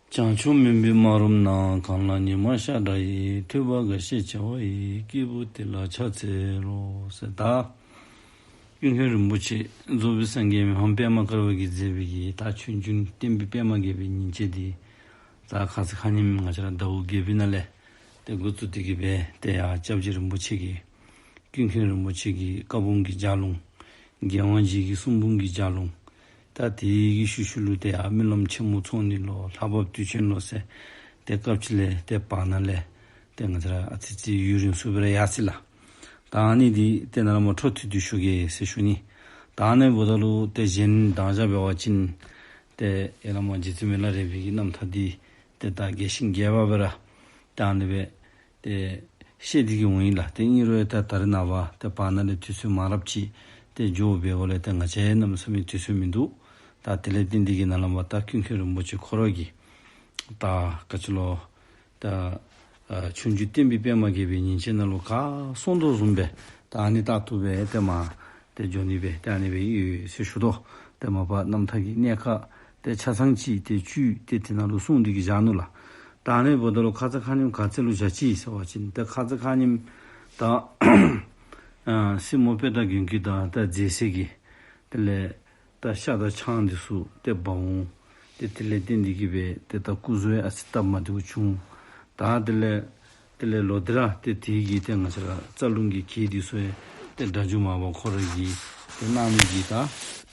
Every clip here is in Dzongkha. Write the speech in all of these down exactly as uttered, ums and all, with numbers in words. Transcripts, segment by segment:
བྱང་ཕྱོགས་མུན་པའི་སྨག་རུམ་ན། གངས་ལ་ཉི་མ་ཤར་འདྲ་ཡི། ཐོས་པ་འགའ་ཞིག་བྱ་བ་ཡི། སྐྱེས་བུ་དེ་ལ་ཕྱག་འཚལ་ལོ། ཟེར་ད་ཀུན་མཁྱེན་རིན་པོ་ཆེ་རྫོགས་པའི་སངས་རྒྱས་མི་ཕམ་པདྨ་དཀར་པོ་གིས་མཛད་པའི་གི་ད་ཆོས་འབྱུང་བསྟན་པའི་པདྨ་རྒྱས་པའི་ཉིན་བྱེད་འདི་ད་ཁ་ཙ་ཁ་ཉིནམ་ང་བཅས་ར་ཟླཝ་བརྒྱད་པའི་ནང་ལས་ཏེ་འགོ་བཙུགས་ཏེ་གི་སྦེ་ཏེ་ཡར་སྐྱབས་རྗེ་རིན་པོ་ཆེ་གི་ཀུན་མཁྱེན་རིན་པོ་ཆེ་གི་བཀའ་འབུམ་གྱི་ལྗགས་ལུང་། རྒྱལ་དབང་རྗེ་གི་གསུང་འབུམ་གྱི་ལྗགས་ལུང་། ད་དེ་གི་ཤུལ་ཤུལ་ལུ་ཏེ་ཡར་རྨི་ལམ་ཆེན་མོ་ཚོགས་ནི་ལོ། ལྷ་བབས་དུས་ཆེན་ལོ་ཟེར་ཏེ་སྐབས་ཅིག་ལས་ཏེ་བར་ན་ལས་ཏེ་ང་བཅས་ར་ཨ་ཙི་ཙི་ཡུན་རིང་སུ་སྦེ་ར་ཡར་སོ་ཡི་ལགས། ད་ཨ་ནི་འདི་ཏེ་ནཱ་ལས་མར་འཕྲོ་མཐུད་དེ་ཞུ་གེ་ཟེར་ཞུ་ནི། ད་ཨ་ནི་འབདཝ་ད་ལུ་ཏེ་གཞན་དང་ཅ་འབད་བ་ཅིན་ཏེ་ཡར་ལས་མར་རྗེ་བཙུན་མི་ལ་རས་པའི་གི་རྣམ་ཐར་འདི་ཏེ་ད་རྒྱས་ཤིང་རྒྱས་པ་སྦེ་ར་ད་ཨ་ནི་སྦེ་ཏེ་བཤད་དེ་གི་འོང་ཡི་ལགས། ཏེ་ཨིན་རུང་ཡང་ད་ད་རེས་ནངས་པ་ཏེ་བར་ན་ལས་དུས་ཚོད་མང་རབས་ཅིག་ཏེ་འགྱོ་བའི་སྒོ་ལས་ཏེ་ང་བཅས་གནམ་མེད་ས་མེད་དུས་ཚོད་མིན་འདུག། ད་དེ་ལས་བརྟེན་ཏེ་གི་ནཱ་ལས་མར་ད་ཀུན་མཁྱེན་རིན་པོ་ཆེ་ཁོ་ར་གིས་ད་ག་ཅི་ལོ་ད་ཨ་ཆོས་འབྱུང་བསྟན་པའི་པདྨ་རྒྱས་པའི་ཉིན་བྱེད་ནང་ལུ་ག་གསུངས་དོ་བཟུམ་སྦེ་ད་ཨ་ནི་ལྟར་དུ་སྦེ་ཏེ་མར་ཏེ་འགྱོ་ནི་སྦེ་ཏེ་ཨ་ནི་སྦེ་ཡོད་ཟེར་ཞུ་དོ། ཏེ་མ་པ་རྣམ་ཐར་གྱི་གནད་ཁག་ཏེ་ཆ་ཚང་ཅིག་ཏེ་བཅུད་ཏེ་དེ་ནང་ལུ་གསུངས་ཏེ་གི་བཞག་ནུག་ལགས། ད་ཨ་ནི་འབདཝ་ད་ལུ་ཁ་ཙ་ཁ་ཉིནམ་ག་ཅི་ལུ་བཞག་ཅི་ཟེར་བ་ཅིན་ཏེ་ཁ་ཙ་ཁ་ཉིནམ་ད་ཨ་སྲིངམོ་དཔལ་བདག་མགོན་སྐྱེས་དང་ད་མཛད་སྲས་ཀྱིས་དེ་ལས་ད་ཤ་དང་ཆང་འདི་ཚུ་ཏེ་འབག་འོང་། ཏེ་དེ་ལས་བརྟེན་ཏེ་གི་སྦེ་ཏེ་ད་སྐུ་གཟུགས་ཡང་ཨ་ཙི་སྟབས་མ་བདེཝ་བྱུང་། ད་དེ་ལས་དེ་ལས་ལོག་སྟེ་ར་ཏེ་དེ་གི་ཏེ་ང་བཅས་ར་རྩ་རླུང་གི་གེགས་འདི་ཚུ་ཡང་ཏེ་སྒྲ་སྒྱུར་མར་པ་ཁོ་ར་གིས་ཏེ་གནང་མི་གི་ད་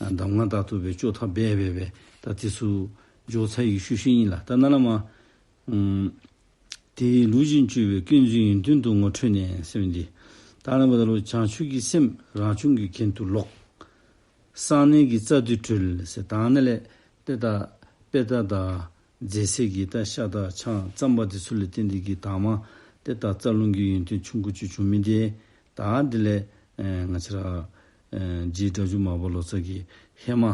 གདམས་ངག་ལྟར་དུ་སྦེ་ལྕོགས་ཐག་འབད་འབད་སྦེ་ད་དེ་ཚུ་འགྱོ་ཚར་བའི་ཤུལ་ཤུལ་ཨིན་ལགས། ད་ནཱ་ལས་མར་ཨམ་དེ་ཡི་ལུགས་བཞིན་སྤྱོད་པའི། ཀུན་འཛིན་ཡོན་ཏན་དུ་ངོ་འཕྲོད་ནས་ཟེར་མི་འདི། ད་ཨ་ནི་འབདཝ་ད་ལུ་བྱང་ཆུབ་ཀྱི་སེམས་རང་བྱུང་གི་གྱེན་དུ་ལོག། གསང་གནས་ཀྱི་རྩ་མདུད་གྲོལ་ཟེར། ད་ཨ་ནི་ལས་ཏེ་ད་དཔལ་བདག་དང་མཛད་སྲས་ཀྱིས་ད་ཤ་དང་ཆང་བརྩམས་པ་འདི་ཚུ་ལས་བརྟེན་ཏེ་གི་དང་པ་ཏེ་ད་རྩ་རླུང་གི་ཡོན་ཏན་ཆུང་ཀུ་ཅིག་བྱུང་མི་འདི་ད་དེ་ལས་ཨེ་ང་བཅས་ར་ཨེ་རྗེ་སྒྲ་སྒྱུར་མར་པ་ལོ་ཙཱ་གིས་ཧེ་མ་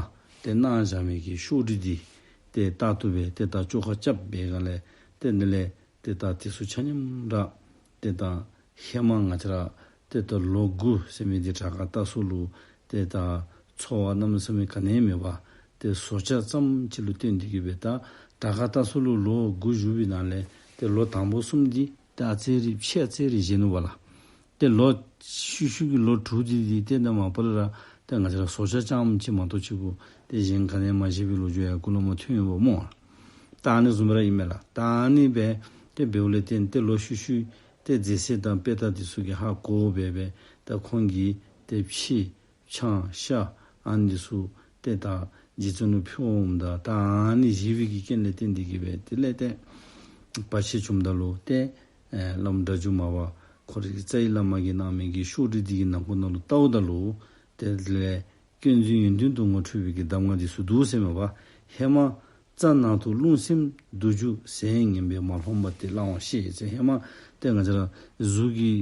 ཏེ་གནང་བཞག་མི་གི་ཤོག་དྲིལ་འདི་ཏེ་ལྟར་དུ་སྦེ་ཏེ་ད་བཅོ་ཁ་རྐྱབ་པའི་སྒང་ལས་ཏེ་དེ་ལས་ཏེ་ད་དེ་ཚུ་ཆ་མཉམ་ར་ཏེ་ད་ཧེ་མ་ང་བཅས་ར་ཏེ་ད་ལོ་དགུ་ཟེར་མི་འདི་དྲག་ཁ་ལྟ་སོ་ལུ་ཏེ་ད་འཚོ་བ་གནམ་མེད་ས་མེད་ག་ནི་ཡང་མེད་པར་ཏེ་ཟོ་ཆ་ཙམ་ཅིག་ལུ་བརྟེན་ཏེ་གི་སྦེ་ད་དྲག་ཁ་ལྟ་སོ་ལུ་ལོ་དགུ་བཞུགས་པའི་ནང་ལས་ཏེ་ལོ་དང་པོ་གསུམ་འདི་ཏེ་ཨ་ཙི་རེ་ཕྱེད་ཨ་ཙི་རེ་བཞེས་ནུག་པ་ལགས། ཏེ་ལོག་ཤུལ་ཤུལ་གྱི་ལོ་དྲུག་འདི་འདི་ཏེ་ད་མ་པ་ལས་ར་ཏེ་ང་བཅས་ར་ཟོ་ཆ་རྐྱངམ་ཅིག་མ་གཏོགས་ཅིག་གུ་ཏེ་གཞན་ག་ནི་ཡང་མ་བཞེས་པའི་ལོ་རྒྱུས་ཡང་གུ་ལུ་མ་ཐོན་ཡོདཔ་སྨོ། ད་ཨ་ནི་བཟུམ་ར་ཨིན་མས་ལགས། ད་ཨ་ནི་སྦེ་ཏེ་འབདཝ་ལས་བརྟེན་ཏེ་ལོག་ཤུལ་ཤུལ་ཏེ་མཛད་སྲས་དང་དཔལ་བདག་འདི་ཚུ་གིས་ཧ་གོ་སྦེ་སྦེ་ད་ཁོང་གིས་ཏེ་ཕྱེ་ཆང་ཤ་ཨ་ནི་ཚུ་ཏེ་ད་རྗེ་བཙུན་ལུ་ཕུལཝ་ད་ད་ཨ་ནི་བཞེས་པའི་གི་རྐྱེན་ལས་བརྟེན་ཏེ་གི་སྦེ་དེ་ལས་ཏེ་བར་ཆད་བྱུངམ་ད་ལུ་ཏེ་ཨེ་བླམ་སྒྲ་སྒྱུར་མར་པ་ཁོ་རའི་རྩ་བའི་བླ་མ་གིས་གནང་མི་གི་ཤོག་དྲིལ་འདི་གི་ནང་ཁོག་ནང་ལུ་བལྟཝ་ད་ལུ་ཏེ་དེ་ལས་ཀུན་འཛིན་ཡོན་ཏན་དུ་ངོ་འཕྲོད་པའི་གི་གདམས་ངག་འདི་ཚུ་འདུག་ཟེར་མས་པ། ཧེ་མ་རྩ་ནང་དུ་རླུང་སེམས་འདུ་འཇུག་ཟས་ངན་པས་མ་ལྷུངས་པ་དེ་བླང་བར་ཤེས་ཟེར། ཧེ་མ་ཏེ་ང་བཅས་ར་གཟུགས་ཀྱི་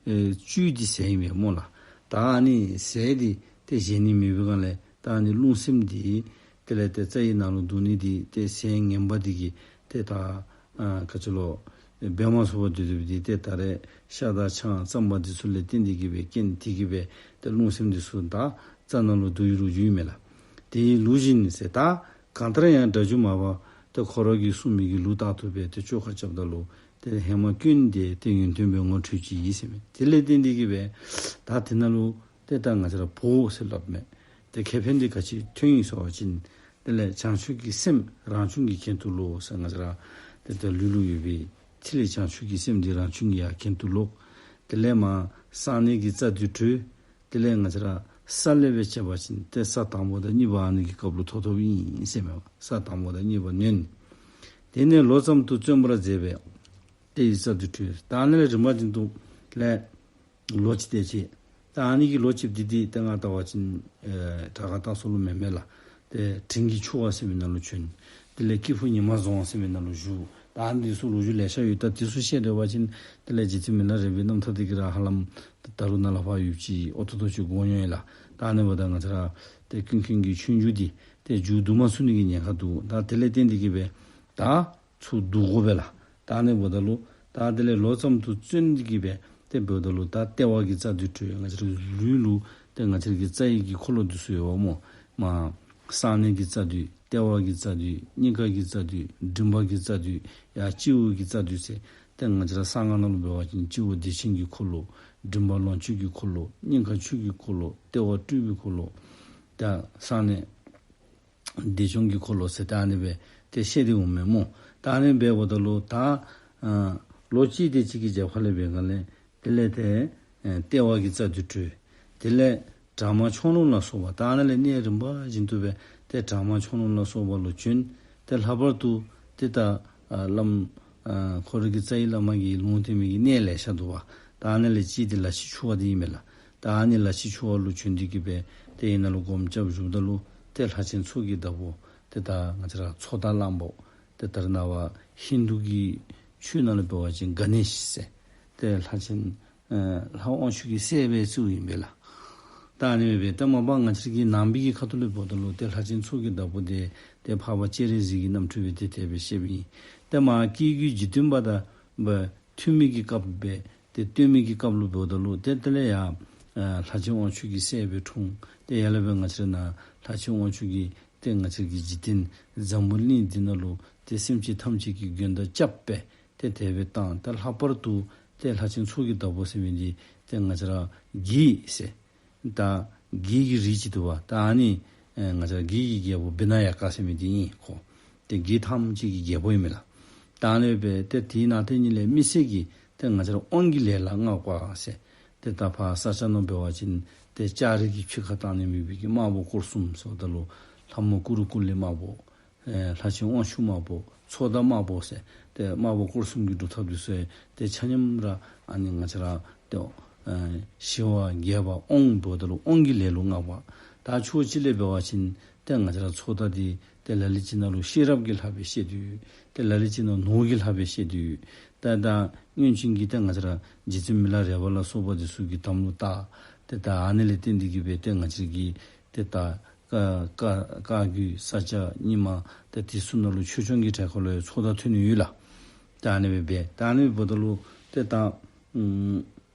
ཨེ་བཅུད་འདི་ཟས་ཨིན་པས་སྨོ་ལགས། ད་ཨ་ནི་ཟས་འདི་ཏེ་བཞེས་ནི་མེད་པའི་སྒང་ལས་ད་ཨ་ནི་རླུང་སེམས་འདི་དེ་ལས་ཏེ་རྩ་བའི་ནང་ལུ་འདུ་ནི་འདི་ཏེ་ཟས་ངན་པ་འདི་གིས་ཏེ་ད་ཨ་ག་ཅི་ལོ་འབད་མ་ཚུགས་པར་སྡོད་སྡོདཔ་འདི་ཏེ་ད་རེས་ཤ་དང་ཆང་བརྩམས་པ་འདི་ཚུ་ལས་བརྟེན་ཏེ་གི་སྦེ་རྐྱེན་དེ་གིས་སྦེ་ཏེ་རླུང་སེམས་འདི་ཚུ་ད་རྩ་ནང་ལུ་འདུ་བའི་ལོ་རྒྱུས་ཨིན་མས་ལགས། དེ་ཡི་ལུགས་བཞིན་ཟེར། ད་གང་ལྟར་ཡང་སྒྲ་སྒྱུར་མར་པ་ཏེ་ཁོ་ར་གིས་གསུངས་མི་གི་ལུགས་ལྟར་དུ་སྦེ་ཏེ་བཅོ་ཁ་རྐྱབ་ད་ལུ་ཏེ་ཧེ་མ་སྐྱོན་འདི་ཏེ་ཡོན་ཏན་སྦེ་ངོ་འཕྲོད་ཅི་ཨིན་ཟེར་མས། དེ་ལས་བརྟེན་ཏེ་གི་སྦེ་ད་དེ་ནང་ལུ་ཏེ་ད་ང་བཅས་ར་བོགས་ཟེར་སླབ་མས། ཏེ་ཁེ་ཕན་འདི་ག་ཅི་ཐོན་ཡི་ཟེར་བ་ཅིན་དེ་ལས་བྱང་ཆུབ་ཀྱི་སེམས་རང་བྱུང་གི་གྱེན་དུ་ལོག་ཟེར། ང་བཅས་ར་ཏེ་ད་ལུས་ལུ་ཡོད་པའི་ཐིག་ལེ་བྱང་ཆུབ་ཀྱི་སེམས་འདི་རང་བྱུང་གི་ཡར་གྱེན་དུ་ལོག། དེ་ལས་མར་གསང་གནས་ཀྱི་རྩ་མདུད་གྲོལ། དེ་ལས་ང་བཅས་ར་ས་ལས་སྦེ་བྱས་པ་ཅིན་ཏེ་ས་དང་པོ་དང་གཉིས་པ་ཨ་ནི་གི་སྐབས་ལུ་ཐོབ་ཐོབ་ཨིན་ཟེར་མས་པ། ས་དང་པོ་དང་གཉིས་པ་ནོན། དེ་ནས་ལོ་ཙམ་དུ་བརྩོན་པར་མཛད་པས། དེ་ཡི་རྩ་མདུད་གྲོལ། ད་ཨ་ནི་ལས་རིམ་པ་བཞིན་དུ་ལས་ལོ་གཅིག་དེ་ཅིག། ད་ཨ་ནི་གི་ལོ་གཅིག་འདི་འདི་ཏེ་ང་བལྟ་བ་ཅིན་ཨེ་དྲག་ཁ་ལྟ་སོ་ལུ་མེན་མས་ལགས། ཏེ་དྲིན་གྱི་ཆུ་བ་ཟེར་མི་ནང་ལུ་བྱོན། དེ་ལས་སྐྱེས་བུ་ཉི་མ་རྫོང་ཟེར་མི་ནང་ལུ་བཞུགས། ད་ཨ་ནི་ཚུ་ལོ་རྒྱུས་ལེ་ཤ་ཡོད། ད་དེ་ཚུ་བཤད་སྡོད་པ་ཅིན་དེ་ལས་རྗེ་བཙུན་མི་ལ་རས་པའི་རྣམ་ཐར་འདི་གིས་ར་ཧ་ལམ་ད་རུང་ནཱ་ལས་ཕར་ཡུདཔ་ཅིག་འོ་ཏོག་ཏོ་ཅིག་འགོར་འོང་ཡི་ལགས། ད་ཨ་ནི་འབདཝ་ད་ང་བཅས་ར་ཏེ་ཀུན་མཁྱེན་གྱི་ཆོས་འབྱུང་འདི་ཏེ་མཇུག་བསྡུ་མ་ཚུགས་ནི་གི་ཉེན་ཁ་འདུག། ད་དེ་ལས་བརྟེན་ཏེ་གི་སྦེ་ད་ཚུར་བསྡུ་དགོ་པས་ལགས། ད་ཨ་ནི་འབདཝ་ད་ལུ་ད་དེ་ལས་ལོ་ཙམ་དུ་བརྩོན་ཏེ་གི་སྦེ་ཏེ་འབདཝ་ད་ལུ་ད་ལྟེ་བ་གི་རྩ་མདུད་གྲོལ། ང་བཅས་ར་ལུས་ལུ་ཏེ་ང་བཅས་ར་གི་རྩ་བའི་གི་འཁོར་ལོ་འདི་ཚུ་ཡོདཔ་སྨོ། མར་གསང་གནས་ཀྱི་རྩ་མདུད། ལྟེ་བ་གི་རྩ་མདུད། སྙིང་ག་གི་རྩ་མདུད། མགྲིན་པ་གི་རྩ་མདུད། ཡང་སྤྱི་བོ་གི་རྩ་མདུད་ཟེར། ཏེ་ང་བཅས་ར་གསང་སྔགས་ནང་ལུ་འབད་བ་ཅིན་སྤྱི་བོ་བདེ་ཆེན་གྱི་འཁོར་ལོ། མགྲིན་པ་ལོངས་སྤྱོད་ཀྱི་འཁོར་ལོ། སྙིང་ག་ཆོས་ཀྱི་འཁོར་ལོ། ལྟེ་བ་སྤྲུལ་པའི་འཁོར་ལོ། ད་གསང་གནས་བདེ་སྐྱོང་གི་འཁོར་ལོ་ཟེར་ད་ཨ་ནི་སྦེ་ཏེ་བཤད་དེ་འོང་མས་སྨོ། ད་ཨ་ནི་སྦེ་འབདཝ་ད་ལུ་ད་ཨ་ལོ་གཅིག་དེ་ཅིག་གི་རྒྱབ་ཁ་ལས་འབད་ག་ལས་དེ་ལས་ཏེ་ཨེ་ལྟེ་བ་གི་རྩ་མདུད་གྲོལ། དེ་ལས་དྲག་དམར་ཆོས་ལོངས་ལ་སོགས་པ་ད་ཨ་ནཱ་ལས་གནས་རིམ་པ་བཞིན་དུ་སྦེ་ཏེ་དྲག་དམར་ཆོས་ལོངས་ལ་སོགས་པ་ལུ་བྱོན། ཏེ་ལྷག་པར་དུ་ཏེ་ད་ཨ་བླམ་ཨ་ཁོ་རའི་གི་རྩ་བའི་བླ་མ་གིས་ལུང་བསྟན་མི་གི་གནས་ལེ་ཤ་འདུག་པ། ད་ཨ་ནཱ་ལས་གཅིག་དེ་ལ་ཕྱི་ཆུ་བ་དེ་ཨིན་མས་ལགས། ད་ཨ་ནི་ལ་ཕྱི་ཆུ་བ་ལུ་བྱོན་ཏེ་གི་སྦེ་ཏེ་ཨ་ནཱ་ལུ་སྒོམ་རྐྱབ་བཞུགསཔ་ད་ལུ་ཏེ་ལྷ་ཆེན་ཚོགས་ཀྱི་བདག་པོ་ཏེ་ད་ང་བཅས་ར་ཚོགས་བདག་གླང་པོ་ཏེ་ད་རེས་ནངས་པ་ཧིན་དུ་གི་ཆོས་ནང་ལུ་འབད་བ་ཅིན་ག་ནེ་ཤ་ཟེར་ཏེ་ལྷ་ཆེན་ཨེ་ལྷ་དབང་ཕྱུག་གི་སྲས་སྦེ་བརྩིཝ་ཨིན་པས་ལགས། ད་ཨ་ནི་སྦེ་ཏེ་མ་པ་ང་བཅས་ཀྱི་ནང་པའི་གི་ཁ་ཐུག་ལས་འབདཝ་ད་ལུ་ཏེ་ལྷ་ཆེན་ཚོགས་ཀྱི་བདག་པོ་དེ་ཏེ་འཕགས་པ་སྤྱན་རས་གཟིགས་ཀྱི་རྣམ་འཕྲུལ་སྦེ་ཏེ་དེ་སྦེ་བཤདཔ་ཨིན། ཏེ་མ་སྐྱེས་རྒྱུད་འཇིག་རྟེན་པ་དང་སྦེ་ཐུན་མིན་གྱི་སྐབས་སྦེ་ཏེ་སྟོན་མི་གི་སྐབས་ལུ་འབདཝ་ད་ལུ་ཏེ་དེ་ལས་ཡང་ཨ་ལྷ་ཆེན་དབང་ཕྱུག་གི་སྲས་སྦེ་འཁྲུངས། ཏེ་ཡར་ལས་སྦེ་ང་བཅས་ར་ནཱ་ལྷ་ཆེན་དབང་ཕྱུག་གིས་ཏེ་ང་བཅས་ཀྱི་འཇིག་རྟེན་འཛམ་བུ་གླིང་འདི་ནང་ལུ་ཏེ་སེམས་ཅན་ཐམས་ཅད་ཀྱི་མགོན་དང་སྐྱབས་སྦེ་ཏེ་དེ་སྦེ་བཏང་། ད་ལྷག་པར་དུ་ཏེ་ལྷ་ཆེན་ཚོགས་ཀྱི་བདག་པོ་ཟེར་མི་འདི་ཏེ་ང་བཅས་ར་བགེགས་ཟེར་ད་བགེགས་ཀྱི་རིགས་ཅིག་འདུག་པ། ད་ཨ་ནི་ཨེ་ང་བཅས་ར་བགེགས་ཀྱི་རྒྱལ་པོ་བི་ན་ཡ་ཀ་ཟེར་མི་འདི་ཨིན་ཁོ། ཏེ་བགེགས་ཐམས་ཅད་ཀྱི་རྒྱལ་པོ་ཨིན་མས་ལགས། ད་ཨ་ནི་སྦེ་ཏེ་དེའི་ནང་དེ་ཉིད་ལས་དམིགས་བསལ་གྱིས་ཏེ་ང་བཅས་ར་དབང་གི་ལས་ལ་བསྔགས་པ་ཟེར། ཏེ་ད་ཕར་ས་སྐྱ་ནང་འབད་བ་ཅིན་ཏེ་ལྕགས་རི་གི་ཕྱི་ཁར་བཏང་ནི་མེད་པའི་གི་དམར་པོ་སྐོར་གསུམ་ཟེརཝ་ད་ལུ་ལྷ་མོ་ཀུ་རུ་ཀུ་ལེ་དམར་པོ། ཨེ་ལྷ་ཆེན་དབང་ཕྱུག་དམར་པོ། ཚོགས་བདག་དམར་པོ་ཟེར། ཏེ་དམར་པོ་སྐོར་གསུམ་གྱི་སྒྲུབ་ཐབས་འདི་ཚུ་ཡང་ཏེ་ཆ་མཉམ་ར་ཨ་ནི་ང་བཅས་ར་ཏེ་ཨེ་ཞི་བ་རྒྱས་པ་དབང་འབདཝ་ད་ལུ་དབང་གི་ལས་ལུ་བསྔགས་པ། ད་ཕྱོགས་གཅིག་ལས་འབད་བ་ཅིན་ཏེ་ང་བཅས་ར་ཚོགས་བདག་འདི་ཏེ་ལ་ལུ་ཅིག་ནང་ལུ་ཤེས་རབ་ཀྱི་ལྷ་སྦེ་བཤད་དེ་ཡོད། ཏེ་ལ་ལུ་ཅིག་ནང་ནོར་གྱི་ལྷ་སྦེ་བཤད་དེ་ཡོད། ཏེ་ད་སྔོན་བྱོན་གྱི་ཏེ་ང་བཅས་ར་རྗེ་བཙུན་མི་ལ་རས་པ་ལ་སོགས་པ་འདི་ཚུ་གི་དམ་ལུ་བཏགས། ཏེ་ད་ཨ་ནི་ལས་བརྟེན་ཏེ་གི་སྦེ་ཏེ་ང་བཅས་ཀྱི་ཏེ་ད་བཀའ་བཀའ་བཀའ་བརྒྱུད་ས་སྐྱ་རྙིང་མ་ཏེ་དེ་ཚུ་ནང་ལུ་ཆོས་སྐྱོང་གི་གྲལ་ཁར་ལུ་ཡང་ཚོགས་བདག་ཐོན་ནི་ཡོད་ལགས། ད་ཨ་ནི་སྦེ་འབད་ད་ཨ་ནི་སྦེ་འབདཝ་ད་ལུ་ཏེ་ད་ཨམ་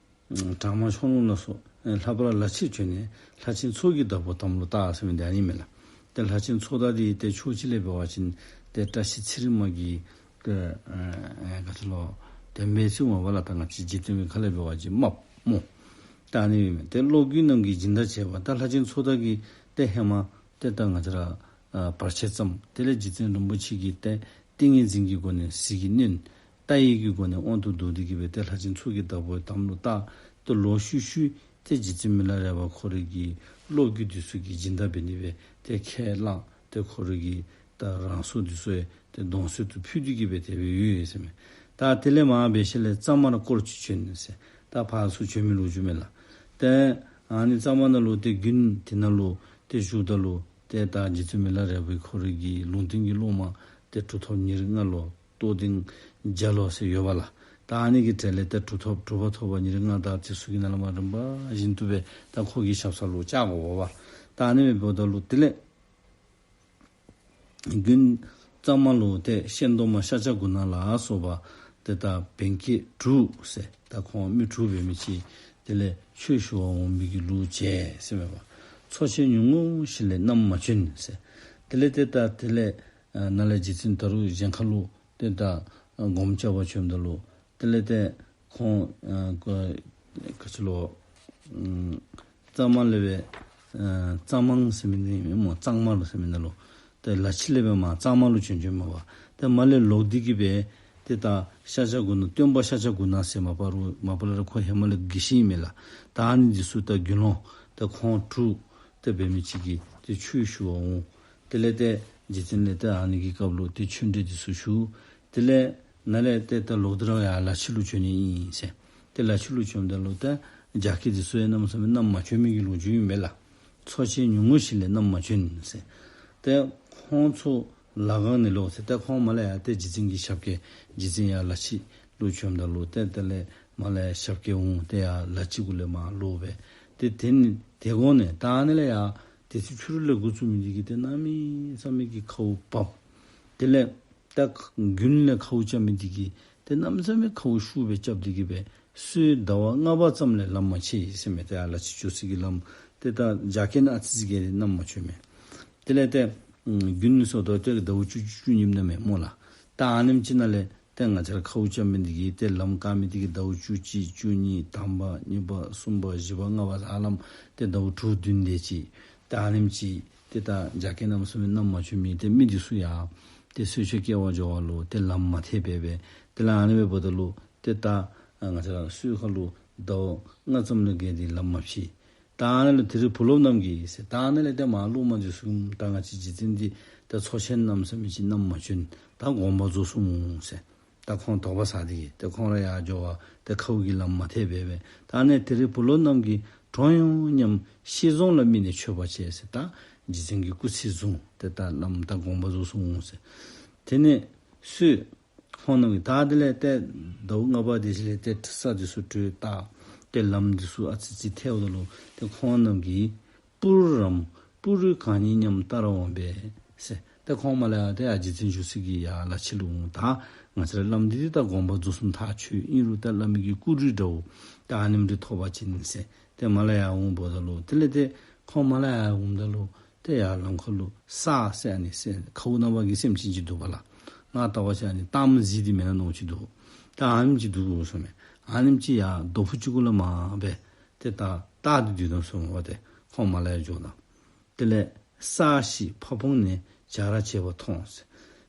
དྲག་དམར་ཆོས་ལོངས་ལ་སོགས་ལྷག་པར་ལ་ཕྱི་བྱོན་ནས་ལྷ་ཆེན་ཚོགས་ཀྱི་བདག་པོ་དམ་ལུ་བཏགས་ཟེར་མི་འདི་ཨ་ནི་མས་ལགས། ཏེ་ལྷ་ཆེན་ཚོགས་བདག་འདི་ཏེ་ཕྱོགས་གཅིག་ལས་འབད་བ་ཅིན་ཏེ་བཀྲ་ཤིས་ཚེ་རིང་མ་གི་ཏེ་ཨེ་ག་ཅི་ལོ་དེ་སྦེ་ཚུ་མ་པ་ལགས། ད་ང་བཅས་འཇིག་རྟེན་པའི་ཁ་ལས་འབད་བ་ཅིན་རྨགཔ་སྨོ། ད་ཨ་ནི་མས། ཏེ་སློབ་བརྒྱུད་རྣམས་ཀྱི་སྦྱིན་བདག་བྱེད་པ། ད་ལྷ་ཆེན་ཚོགས་བདག་གིས་ཏེ་ཧེ་མ་ཏེ་ད་ང་བཅས་ར་ཨ་བར་ཆད་བརྩམས། དེ་ལས་རྗེ་བཙུན་རིན་པོ་ཆེ་གིས་ཏེ་ཏིང་ངེ་འཛིན་གྱི་སྒོ་ནས་ཟིལ་གྱིས་གནོན། ལྟ་བའི་གི་སྒོ་ནས་དབང་དུ་བསྡུ་སྟེ་གི་སྦེ་ཏེ་ལྷ་ཆེན་ཚོགས་ཀྱི་བདག་པོའི་དམ་ལུ་བཏགས། ཏེ་ལོག་ཤུལ་ཤུལ་ཏེ་རྗེ་བཙུན་མི་ལ་རས་པ་ཁོ་རའི་གི་སློབ་བརྒྱུད་འདི་ཚུ་གིས་སྦྱིན་བདག་འབད་ནི་སྦེ་ཏེ་ཁས་བླངས། ཏེ་ཁོ་རའི་གི་ད་རང་སྲོག་འདི་ཚུ་ཡང་ཏེ་གདུང་སྲོག་ཏུ་ཕུལ་ཏེ་གི་སྦེ་དེ་སྦེ་ཡོད་ཟེར་མས། ད་དེ་ལས་མར་འབད་ཞིནམ་ལས་གཙང་མར་སྐོར་གཅིག་བྱོན་ཟེར། ད་ཕར་ཚུར་བྱོན་མི་ལོ་རྒྱུས་མས་ལགས། ཏེ་ཨ་ནི་གཙང་མ་ནང་ལུ་ཏེ་དགུན་དེ་ནང་ལུ་ཏེ་བཞུགསཔ་ད་ལུ་ཏེ་ད་རྗེ་བཙུན་མི་ལ་རས་པའི་ཁོ་རའི་གི་ལུང་བསྟན་གྱི་སློབ་མ་ཏེ་གྲུབ་ཐོབ་ཉེར་ལྔ་ལོ་རྟོགས་ལྡན་བརྒྱ་ལོ་ཟེར་ཡོད་པ་ལགས། ད་ཨ་ནི་གི་གྲས་ལས་ཏེ་གྲུབ་ཐོབ་གྲུབ་པ་ཐོབ་པ་ཉེར་ལྔ་དང་དེ་ཚུ་གི་ནང་ལས་མར་རིམ་པ་བཞིན་དུ་སྦེ་ད་ཁོ་གི་ཞབས་ས་ལུ་བཅར་དགོ་པས། ད་ཨ་ནི་སྦེ་འབདཝ་ད་ལུ་དེ་ལས་དགུན་གཙང་མ་ལུ་ཏེ་ཤེལ་མདོག་དམར་ཤཱཀྱ་གུ་ན་ལ་སོགས་པ་ཏེ་ད་བན་སྐྱེས་དྲུག་ཟེར་ད་ཁོང་མི་དྲུག་འབད་མི་ཅིག་དེ་ལས་ཆོས་ཞུ་བར་འོང་མི་གི་ལུགས་བྱས་ཟེར་མས་པ། ཚོགས་ཆེན་ཉུང་ངུ་ཞིག་ལས་རྣམ་མ་བྱོན་ཟེར། དེ་ལས་ཏེ་ད་དེ་ལས་ཨ་ནཱ་ལས་རྗེ་བཙུན་ད་རུང་གཞན་ཁ་ལུ་ཏེ་ད་སྒོམ་རྐྱབ་པར་བྱོནམ་ད་ལུ་དེ་ལས་ཏེ་ཁོང་ཨ་ག་ག་ཅི་ལོ་ཨམ་གཙང་མ་ལས་སྦེ་ཨ་གཙང་མང་ཟེར་མི་འདི་ཨིན་སྨོ། གཙང་མ་ལུ་ཟེར་མི་ནང་ལུ་ཏེ་ལ་ཕྱི་ལས་སྦེ་མར་གཙང་མ་ལུ་བྱོན་བྱོནམ་མས་པ། ཏེ་མར་ལས་ལོག་སྟེ་གི་སྦེ་ཏེ་ད་ཤཱཀྱ་གུ་ན་སྟོན་པ་ཤཱཀྱ་གུ་ན་ཟེར་མ་པ་རུ་མ་པ་ལས་ར་ཁོ་ཧེ་མ་ལས་དགེ་བཤེས་ཨིན་མས་ལགས། ད་ཨ་ནི་འདི་ཚུ་ད་དགེ་སློང་ད་ཁོང་དྲུག་ཏེ་འབད་མི་ཅིག་གིས་ཏེ་ཆོས་ཞུ་བར་འོང་། དེ་ལས་ཏེ་རྗེ་བཙུན་ལས་ཏེ་ཨ་ནི་གི་སྐབས་ལུ་ཏེ་ཆོས་འབྲེལ་འདི་ཚུ་ཞུ། དེ་ལས་ནཱ་ལས་ཏེ་ད་ལོག་སྟེ་ར་ཡར་ལ་ཕྱི་ལུ་བྱོན་ནི་ཨིན་ཟེར། ཏེ་ལ་ཕྱི་ལུ་བྱོནམ་ད་ལུ་ཏེ་རྒྱ་སྐད་འདི་ཚུ་ཡང་གནམ་མེད་ས་མེད་རྣམ་མ་བྱོན་མི་གི་ལོ་རྒྱུས་ཨིན་མས་ལགས། ཚོགས་ཆེན་ཉུང་ངུ་ཞིག་ལས་རྣམ་མ་བྱོན་ཟེར། ཏེ་ཁོང་ཚུ་ལ་གང་ནས་ལོག་ཟེར། ཏེ་ཁོང་མར་ལས་ཡར་ཏེ་རྗེ་བཙུན་གྱི་ཞབས་སྐྱེལ་རྗེ་བཙུན་ཡར་ལ་ཕྱི་ལུ་བྱོནམ་ད་ལུ་ཏེ་དེ་ལས་མར་ལས་ཞབས་སྐྱེལ་འོང་། ཏེ་ཡར་ལ་ཕྱི་གུ་ལས་མར་ལོག་སྦེ་ཏེ་དེ་ནི་དེ་གོང་ནས་ད་ཨ་ནི་ལས་ཡར་དེ་ཚེ་ཕྱི་རུ་ལས་འགོ་བཙུགས་མི་འདི་གིས་ཏེ་གནམ་མེད་ས་མེད་ཀྱི་ཁཝ་བབས། དེ་ལས་ད་དགུན་ལས་ཁཝ་རྐྱབ་མི་འདི་གིས་ཏེ་གནམ་མེད་ས་མེད་ཁཝ་ཤུགས་སྦེ་རྐྱབ་སྟེ་གི་སྦེ་སོས་ཟླ་བ་ལྔ་པ་ཙམ་ལས་ལམ་མ་ཕྱེ་ཟེར་མས། ཏེ་ཡར་ལ་ཕྱི་འགྱོ་སའི་གི་ལམ་ཏེ་ད་རྒྱ་སྐད་ནང་ཨ་ཙི་ཙི་གིས་རྣམ་མ་བྱོན་མས། དེ་ལས་ཏེ་ ཨུམ་དགུན་ནི་སོང་དོ་ཏེ་ཟླཝ་བཅུ་གཅིག་བཅུ་གཉིས་ཨིནམ་མས་སྨོ་ལགས། ད་ཨ་ནེམ་ཅིག་ནང་ལས་ཏེ་ང་བཅས་ར་ཁཝ་རྐྱབ་མི་འདི་གིས་ཏེ་ལམ་བཀག་མི་འདི་གིས་ཟླཝ་བཅུ་གཅིག་བཅུ་གཉིས་དང་པ་གཉིས་པ་གསུམ་པ་བཞི་པ་ལྔ་པ་ཧ་ལམ་ཏེ་ཟླཝ་དྲུག་བདུན་དེ་ཅིག་ད་ཨ་ནེམ་ཅིག་ཏེ་ད་རྒྱ་སྐྱེགས་གནམ་མེད་ས་མེད་གནམ་མ་བྱོན་མི་ཏེ་མི་འདི་ཚུ་ཡང་ཏེ་གསོལ་མཆོད་སྐྱེལ་བར་འགྱོ་བ་ལུ་ཏེ་ལམ་མ་ཐེག་པས་པས། ཏེ་ལགས་ཨ་ནི་སྦེ་འབདཝ་ད་ལུ་ཏེ་ད་ང་བཅས་ར་གསོལ་ཁ་ལུ་ཟླཝ་ལྔ་ཙམ་ལས་བརྒལ་ཏེ་ལམ་མ་ཕྱེ། ད་ཨ་ནཱ་ལུ་དེ་རིང་བུ་སློབ་རྣམས་ཀྱིས་ཟེར། ད་ཨ་ནཱ་ལས་ཏེ་མར་སློབ་མ་འདི་ཚུ་ད་ང་བཅས་རྗེ་བཙུན་འདི་ད་ཚོགས་ཆེན་གནམ་མེད་ས་མེད་ཅིག་གནམ་མ་བྱོན། ད་དགོངས་པ་རྫོགས་སོང་ཟེར། ད་ཁོང་དོགས་པ་ཟ་སྟེ་གིས་ཏེ་ཁོང་ར་ཡར་འགྱོ་བར་ཏེ་ཁཝ་གི་ལམ་མ་ཐེག་པས་པས། ད་ཨ་ནཱ་དེ་རིང་བུ་སློབ་རྣམས་ཀྱིས་གྲོངས་ཡོང་སྙམ་ཤེས་བཟུང་ལ་དམིགས་ནས་མཆོད་པ་བྱས་ཟེར། ད་རྗེ་བཙུན་གྱི་སྐུ་ཚེ་བཟུང་ཏེ་ད་ལམ་ད་དགོངས་པ་རྫོགས་སོང་ཟེར། དེ་ནས་སུ་ཁོང་རྣམས་ཀྱིས་ད་དེ་ལས་ཏེ་ཟླཝ་ལྔ་པ་དེ་ཅིག་ལས་ཏེ་ས་འདི་ཚུ་དྲོད་བཏགས་ཏེ་ལམ་འདི་ཚུ་ཨ་ཙི་ཙི་ཐལཝ་ད་ལུ་ཏེ་ཁོང་རྣམས་ཀྱིས་པུ་རུ་རམ་པུ་རུ་གང་ཉིད་སྙམ་ལྟར་འོང་པས་ཟེར། ཏེ་ཁོང་མར་ལས་ཡར་ཏེ་ཡར་རྗེ་བཙུན་བཞུགས་ས་གི་ཡར་ལ་ཕྱི་ལུ་འོང་། ད་ང་བཅས་ར་ལམ་འདི་ཏེ་ད་དགོངས་པ་རྫོགས་སོང་ཐག་ཆོད། ཨིན་རུང་ད་བླ་མའི་གི་སྐུ་རུས་འདྲཝ་ད་ཨ་ནེམ་རེ་ཐོབ་པ་ཅིན་ཟེར། ཏེ་མར་ལས་ཡར་འོངམ་ད་ལུ་དེ་ལས་ཏེ་ཁོང་མར་ལས་ཡར་འོངམ་ད་ལུ་ཏེ་ཡར་ལམ་ཁ་ལུ་སར་ཟེར་ཨ་ནི་ཟེར་ཁཝ་ནང་པ་གི་སེམས་ཅན་ཅིག་འདུག་པ་ལགས། ང་བལྟ་བ་ཅིན་ཨ་ནི་སྟག་མོ་གཟིག་འདི་མེན་ན་མནོཝ་ཅིག་འདུག། ད་ཨ་ནེམ་ཅིག་འདུག་གོ་ཟེར་མས། ཨ་ནེམ་ཅིག་ཡར་རྡོ་ཕུག་ཅིག་གུ་ལས་མར་སྦེ་ཏེ་ད་སྟག་འདི་འདུག་ནུག་ཟེར་མས་པ། ཏེ་ཁོང་མར་ལས་ཡར་འགྱོཝ་ད་དེ་ལས་སར་ཞིག་ཕ་བོང་ནས་བྱ་ར་བྱེད་པ་མཐོང་ཟེར།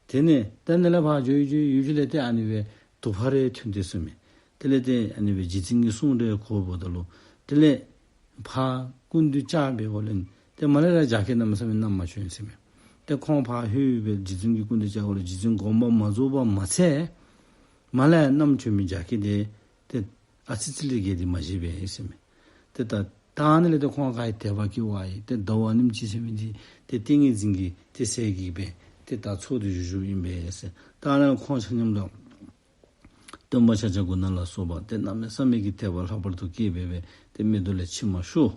དེ་ནས་ད་ཨ་ནི་ལས་ཕར་འགྱོ་ཡི་འགྱོ་ཡི་འགྱོ་ལས་ཏེ་ཨ་ནི་སྦེ་དུ་པ་རེ་ཐོན་ཏེ་ཟེར་མས། དེ་ལས་ཏེ་ཨ་ནི་སྦེ་རྗེ་བཙུན་གྱི་གསུང་རེ་གོཝ་ད་ལུ་དེ་ལས་ཕར་སྐུ་མདུན་བཅར་བའི་འོག་ལས་ཏེ་མར་ལས་ར་རྒྱ་སྐྱེགས་གནམ་མེད་ས་མེད་གནམ་མ་བྱོན་ཟེར་མས། ཏེ་ཁོང་ཕར་ལྷོད་སྦེ་རྗེ་བཙུན་གྱི་སྐུ་མདུན་བཅར་འོག་ལས་རྗེ་བཙུན་དགོངས་པ་མ་རྫོགས་པ་མ་ཚད་མར་ལས་གནམ་བྱོན་མི་རྒྱ་སྐྱེགས་དེ་ཏེ་ཨ་ཙི་ཙི་ལས་བརྒལ་ཏེ་མ་བཞེས་པས་ཟེར་མས། ཏེ་ད་ད་ཨ་ནི་ལས་ཏེ་ཁོང་ག་ར་དད་པ་སྐྱེ་བ་ཡི། ཏེ་ཟླཝ་ཨ་ནེམ་ཅིག་ཟེར་མི་འདི་ཏེ་ཏིང་ངེ་འཛིན་གྱི་ཏེ་ཟེར་གྱི་སྦེ་ཏེ་ད་ཚོགས་འདི་བཞུགས་བཞུགསཔ་ཨིན་པས་ཟེར། ད་ཨ་ནཱ་ཁོང་ཆ་མཉམ་ལུ་སྟོན་པ་ཤཱཀྱ་གུ་ཎ་ལ་སོགས་པ་ཏེ་གནམ་མེད་ས་མེད་ཀྱི་དད་པ་ལྷག་པར་དུ་སྐྱེས་སྦེ་སྦེ་ཏེ་མིག་ཏོ་ལས་མཆི་མ་ཤོར།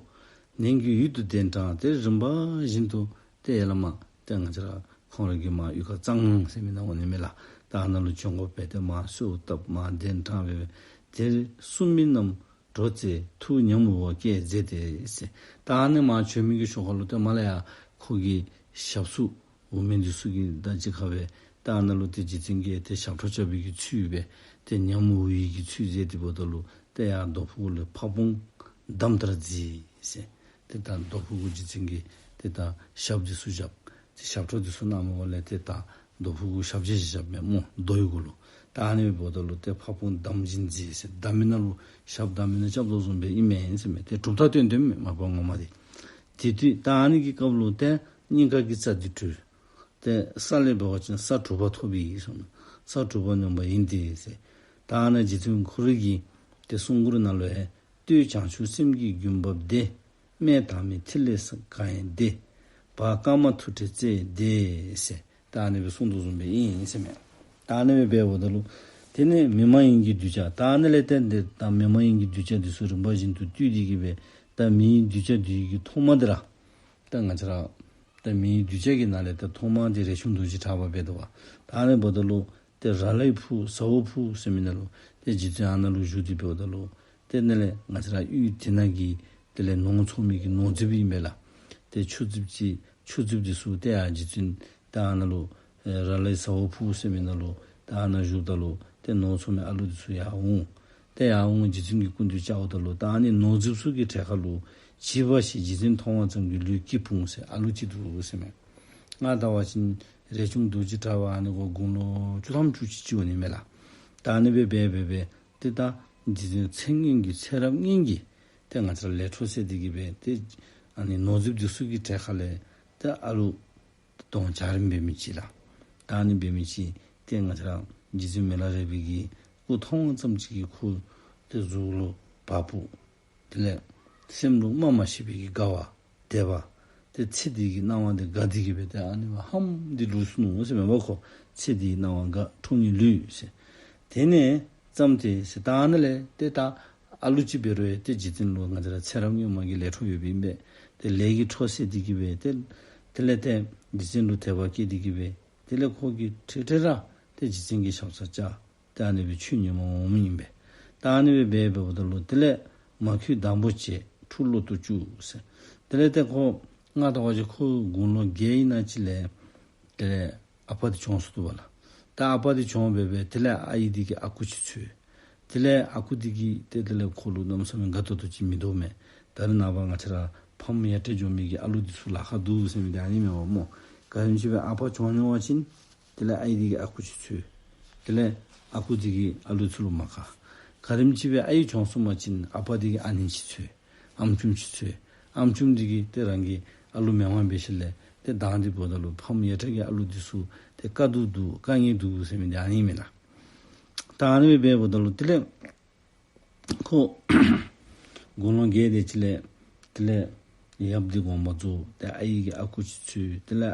ནན་གྱིས་ཡུལ་དུ་གདན་དྲངས་ཏེ་རིམ་པ་བཞིན་དུ་ཏེ་ཡར་ལས་མར་ཏེ་ང་བཅས་ར་ཁོང་ར་གི་མར་གཡུས་ཁ་གཙང་ཟེར་མི་ནང་འོང་ནི་མས་ལགས། ད་ཨ་ནཱ་ལུ་བྱོན་དགོ་པས། ཏེ་མར་གསོལཝ་བཏབ་མར་གདན་དྲངས་སྦེ་སྦེ་དེར་སྲུང་མི་རྣམས་འགྲོ་རྩེ་ཐུགས་ཉམས་དགུ་པ་བསྐྱེད་མཛད་དེ་ཟེར། ད་ཨ་ནི་མར་བྱོན་མི་གི་ཤུལ་ཁ་ལུ་ཏེ་མར་ལས་ཡར་ཁོ་གི་ཞབས་སོར་འོང་མི་འདི་ཚུ་གིས་ད་གཅིག་ཁར་སྦེ་ད་ཨ་ནཱ་ལུ་ཏེ་རྗེ་བཙུན་གྱིས་ཏེ་ཞབས་ཁྲ་རྐྱབ་པའི་གི་ཚུལ་སྦེ་ཏེ་ཉམས་དགུ་པའི་གི་ཚུལ་མཛད་དེ་འབདཝ་ད་ལུ་ཏེ་ཡར་རྡོ་ཕུག་ལས་ཕ་བོང་འདམ་ལྟར་བརྫིས་ཟེར། ཏེ་ད་རྡོ་ཕུག་གུ་རྗེ་བཙུན་གྱིས་ཏེ་ད་ཞབས་འདི་ཚུ་བཞག། ཏེ་ཞབས་ཁྲ་འདི་ཚུ་གནང་མི་འོག་ལས་ཏེ་ད་རྡོ་ཕུག་གུ་ཞབས་རྗེས་བཞག་མས་སྨོ། རྡོ་ཡི་གུ་ལུ། ད་ཨ་ནི་འབདཝ་ད་ལུ་ཏེ་ཕ་བོང་འདམ་བཞིན་བརྫིས་ཟེར། འདམ་མི་ནང་ལུ་ཞབས་འདམ་མི་ནང་རྐྱབ་དོ་བཟུམ་སྦེ་ཨིན་མས་ཟེར་མས། ཏེ་གྲུབ་རྟགས་སྟོན་དོ་མས་མ་པ་ངོ་མ་འདི། དེ་དུས་ད་ཨ་ནི་གི་སྐབས་ལུ་ཏེ་སྙིང་ག་གི་རྩ་འདི་བྲུལ། ཏེ་ས་ལས་འབད་བ་ཅིན་ས་དྲུག་པ་ཐོབ་ཡི་གསུངས། ས་དྲུག་པ་ནོན་པ་ཡིན་ཏེ་ཟེར། ད་ཨ་ནཱ་རྗེ་བཙུན་ཁོ་རའི་གི་ཏེ་གསུང་མགུར་ནང་ལུ་ཡང་ལྟོས་བྱང་ཆུབ་སེམས་ཀྱི་རྒྱུན་བབས་ཏེ། སྨད་དང་མིན་ཐིག་ལེ་གང་ཡིན་ཏེ། བར་དཀར་དམར་མཐུ་བྲལ་རྩེ་ཡི་བདེ་ཟེར། ད་ཨ་ནི་སྦེ་གསུངས་དོ་བཟུམ་སྦེ་ཨིན་ཟེར་མས། ད་ཨ་ནི་སྦེ་འབདཝ་ད་ལུ་དེ་ནས་མི་མ་ཡིན་གྱི་གདུལ་བྱ། ད་ཨ་ནི་ལས་ཏེ་འདི་ད་མི་མ་ཡིན་གྱི་གདུལ་བྱ་འདི་ཚུ་རིམ་པ་བཞིན་དུ་བཏུལ་ཏེ་གི་སྦེ་ད་མིའི་གདུལ་བྱ་འདི་གི་ཐོག་མ་འདི་ར་ད་ང་བཅས་ར་ད་མིའི་གདུལ་བྱ་གི་ནང་ལས་ད་ཐོག་མ་འདི་རས་ཆུང་རྡོ་རྗེ་གྲགས་པ་འབད་དོ་བ། ད་ཨ་ནི་འབདཝ་ད་ལུ་ཏེ་ར་ལའི་ཕུག་ཟ་འོག་ཕུག་ཟེར་མི་ནང་ལུ་ཏེ་རྗེ་བཙུན་ཨ་ནཱ་ལུ་བཞུགས་ཏེ་འབདཝ་ད་ལུ་ཏེ་ཨ་ནི་ལས་ང་བཅས་ར་གཡུས་དེ་ནང་གི་དེ་ལས་ནོར་འཚོ་མི་གི་ནོར་རྫིཔ་ཨིན་པས་ལགས། ཏེ་ཆུ་རྫིཔ་ཅིག་ཆུ་རྫིཔ་འདི་ཚུ་ཏེ་ཡར་རྗེ་བཙུན་ད་ཨ་ནཱ་ལུ་ཨེ་ར་ལའི་ཟ་འོག་ཕུག་ཟེར་མི་ནང་ལུ་ད་ཨ་ནཱ་བཞུགསཔ་ད་ལུ་ཏེ་ནོར་འཚོ་མི་ཨ་ལུ་འདི་ཚུ་ཡར་འོང་། ཏེ་ཡར་འོང་རྗེ་བཙུན་གྱི་སྐུ་མདུན་བཅརཝ་ད་ལུ་ད་ཨ་ནི་ནོར་རྫིཔ་ཚུ་གི་གྲལ་ཁར་ལུ་བྱིས་པ་ཞིག་རྗེ་བཙུན་མཐོང་བ་ཙམ་གྱིས་ལུས་སྐྱིད་ཕུང་ཟེར་ཨ་ལུ་ཅིག་འདུག་ཟེར་མས། ང་བལྟ་བ་ཅིན་རས་ཆུང་རྡོ་རྗེ་གྲགས་པ་ཨ་ནི་ཁོ་དགུང་ལོ་བཅུ་ཐམ་བཅུ་གཅིག་ཅིག་འོང་ནི་མས་ལགས། ད་ཨ་ནི་སྦེ་འབད་འབད་འབད་ཏེ་ད་རྗེ་བཙུན་ཚེ་སྔོན་གྱི་ཚེ་རབས་སྔོན་གྱི་ཏེ་ང་བཅས་ར་ལས་འཕྲོ་སད་དེ་གི་སྦེ་ཏེ་ཨ་ནི་ནོར་རྫིཔ་འདི་ཚུ་གི་གྲལ་ཁ་ལས་ཏེ་ཨ་ལུ་གདོང་འཇའ་རིསམོ་འབད་མི་ཅིག་ལགས། ད་ཨ་ནི་འབད་མི་ཅིག་ཏེ་ང་བཅས་ར་རྗེ་བཙུན་མི་ལ་རས་པའི་གི་སྐུ་མཐོང་བ་ཙམ་ཅིག་གིས་ཁོ་ཏེ་གཟུགས་ལུ་བ་སྤུ་དེ་ལས་སེམས་ལུ་སྨྲ་མ་ཤེས་པའི་གི་དགའ་བ་དད་པ་ཏེ་ཚེ་འདི་གི་སྣང་བ་འདི་དགའ་སྟེ་གི་སྦེ་ཏེ་ཨ་ནི་སྦེ་ཧམ་སྟེ་ལུས་སོ་ནུག་ཟེར་མས་པ་ཁོ། ཚེ་འདི་གི་སྣང་བ་དགའ་ཁྲོ་གཉེར་ལུས་ཟེར། དེ་ནས་བརྩམས་ཏེ་ཟེར་ད་ཨ་ནི་ལས་ཏེ་ད་ཨ་ལུ་ཅིག་འབད་རུང་ཡང་ཏེ་རྗེ་བཙུན་ལུ་ང་བཅས་ར་ཚེ་རབས་སྔོན་མ་གི་ལས་འཕྲོ་ཡོདཔ་ཨིན་པས། ཏེ་ལས་ཀྱི་འཕྲོ་སད་དེ་གི་སྦེ་ཏེ་དེ་ལས་ཏེ་རྗེ་བཙུན་ལུ་དད་པ་སྐྱེས་ཏེ་གི་སྦེ་དེ་ལས་ཁོ་གིས་ཁྲིག་ཁྲི་ར་ཏེ་རྗེ་བཙུན་གྱི་ཞབས་སར་བཅར། ཏེ་ཨ་ནི་སྦེ་ཆོས་ཉན་པར་འོངམ་ཨིན་པས། ད་ཨ་ནི་སྦེ་འབད་འབདཝ་ད་ལུ་དེ་ལས་མ་ཁུས་སྡང་པོ་བྱས་ཁྲུ་ལོ་ཏོག་བཅུག་ཟེར། དེ་ལས་ཏེ་ཁོ་ང་བལྟ་བ་ཅིན་ཁོ་དགུང་ལོ་བརྒྱད་ཨིན་ན་ཅིག་ལས་ དེ་ལས་ཨ་པ་འདི་གྱོངས་སོ་ནུག་པ་ལགས། ད་ཨ་པ་འདི་གྱོངས་སྦེ་སྦེ་དེ་ལས་ཨའི་འདི་གིས་ཨ་ཁུ་ཅིག་འཚོལ། དེ་ལས་ཨ་ཁུ་འདི་གིས་ཏེ་དེ་ལས་ཁོ་ལུ་གནམ་མེད་ས་མེད་དགའ་ཏོག་ཏོ་ཅིག་མི་འདུག་མས། ད་རེས་ནངས་པ་ང་བཅས་ར་ཕམ་ཡར་ཏེ་འགྱོ་མི་གི་ཨ་ལུ་འདི་ཚུ་ལཱ་ཁག་འདུག་ཟེར་མི་འདི་ཨ་ནི་མས་པ་སྨོ། ག་དེམ་ཅིག་སྦེ་ཨ་པ་གྱོངས་འགྱོ་བ་ཅིན་དེ་ལས་ཨའི་འདི་གིས་ཨ་ཁུ་ཅིག་འཚོལ། དེ་ལས་ཨ་ཁུ་འདི་གིས་ཨ་ལུ་ཚུ་ལུ་མ་དགའ། ག་དེམ་ཅིག་སྦེ་ཨའི་གྱོངས་སོང་པ་ཅིན་ཨ་པ་འདི་གིས་ཨ་ནེམ་ཅིག་འཚོལ། ཨམ་ཅུམ་ཅིག་འཚོལ། ཨམ་ཅུམ་འདི་གིས་ཏེ་རང་གི་ཨ་ལུ་མེནམ་འབད་ཞིནམ་ལས་ཏེ་མདང་འདི་འབདཝ་ད་ལུ་ཕམ་ཡར་ཏེ་གི་ཨ་ལུ་འདི་ཚུ་ཏེ་དཀའ་སྡུག་འདུག་དཀའ་ངལ་འདུག་ཟེར་མི་འདི་ཨ་ནི་མས་ལགས། ད་ཨ་ནི་སྦེ་འབདཝ་ད་ལུ་དེ་ལས་ཁོ་དགུང་ལོ་བརྒྱད་དེ་ཅིག་ལས་དེ་ལས་ཡབ་འདི་དགོངས་པ་རྫོགས། ཏེ་ཨའི་གིས་ཨ་ཁུ་ཅིག་འཚོལ། དེ་ལས་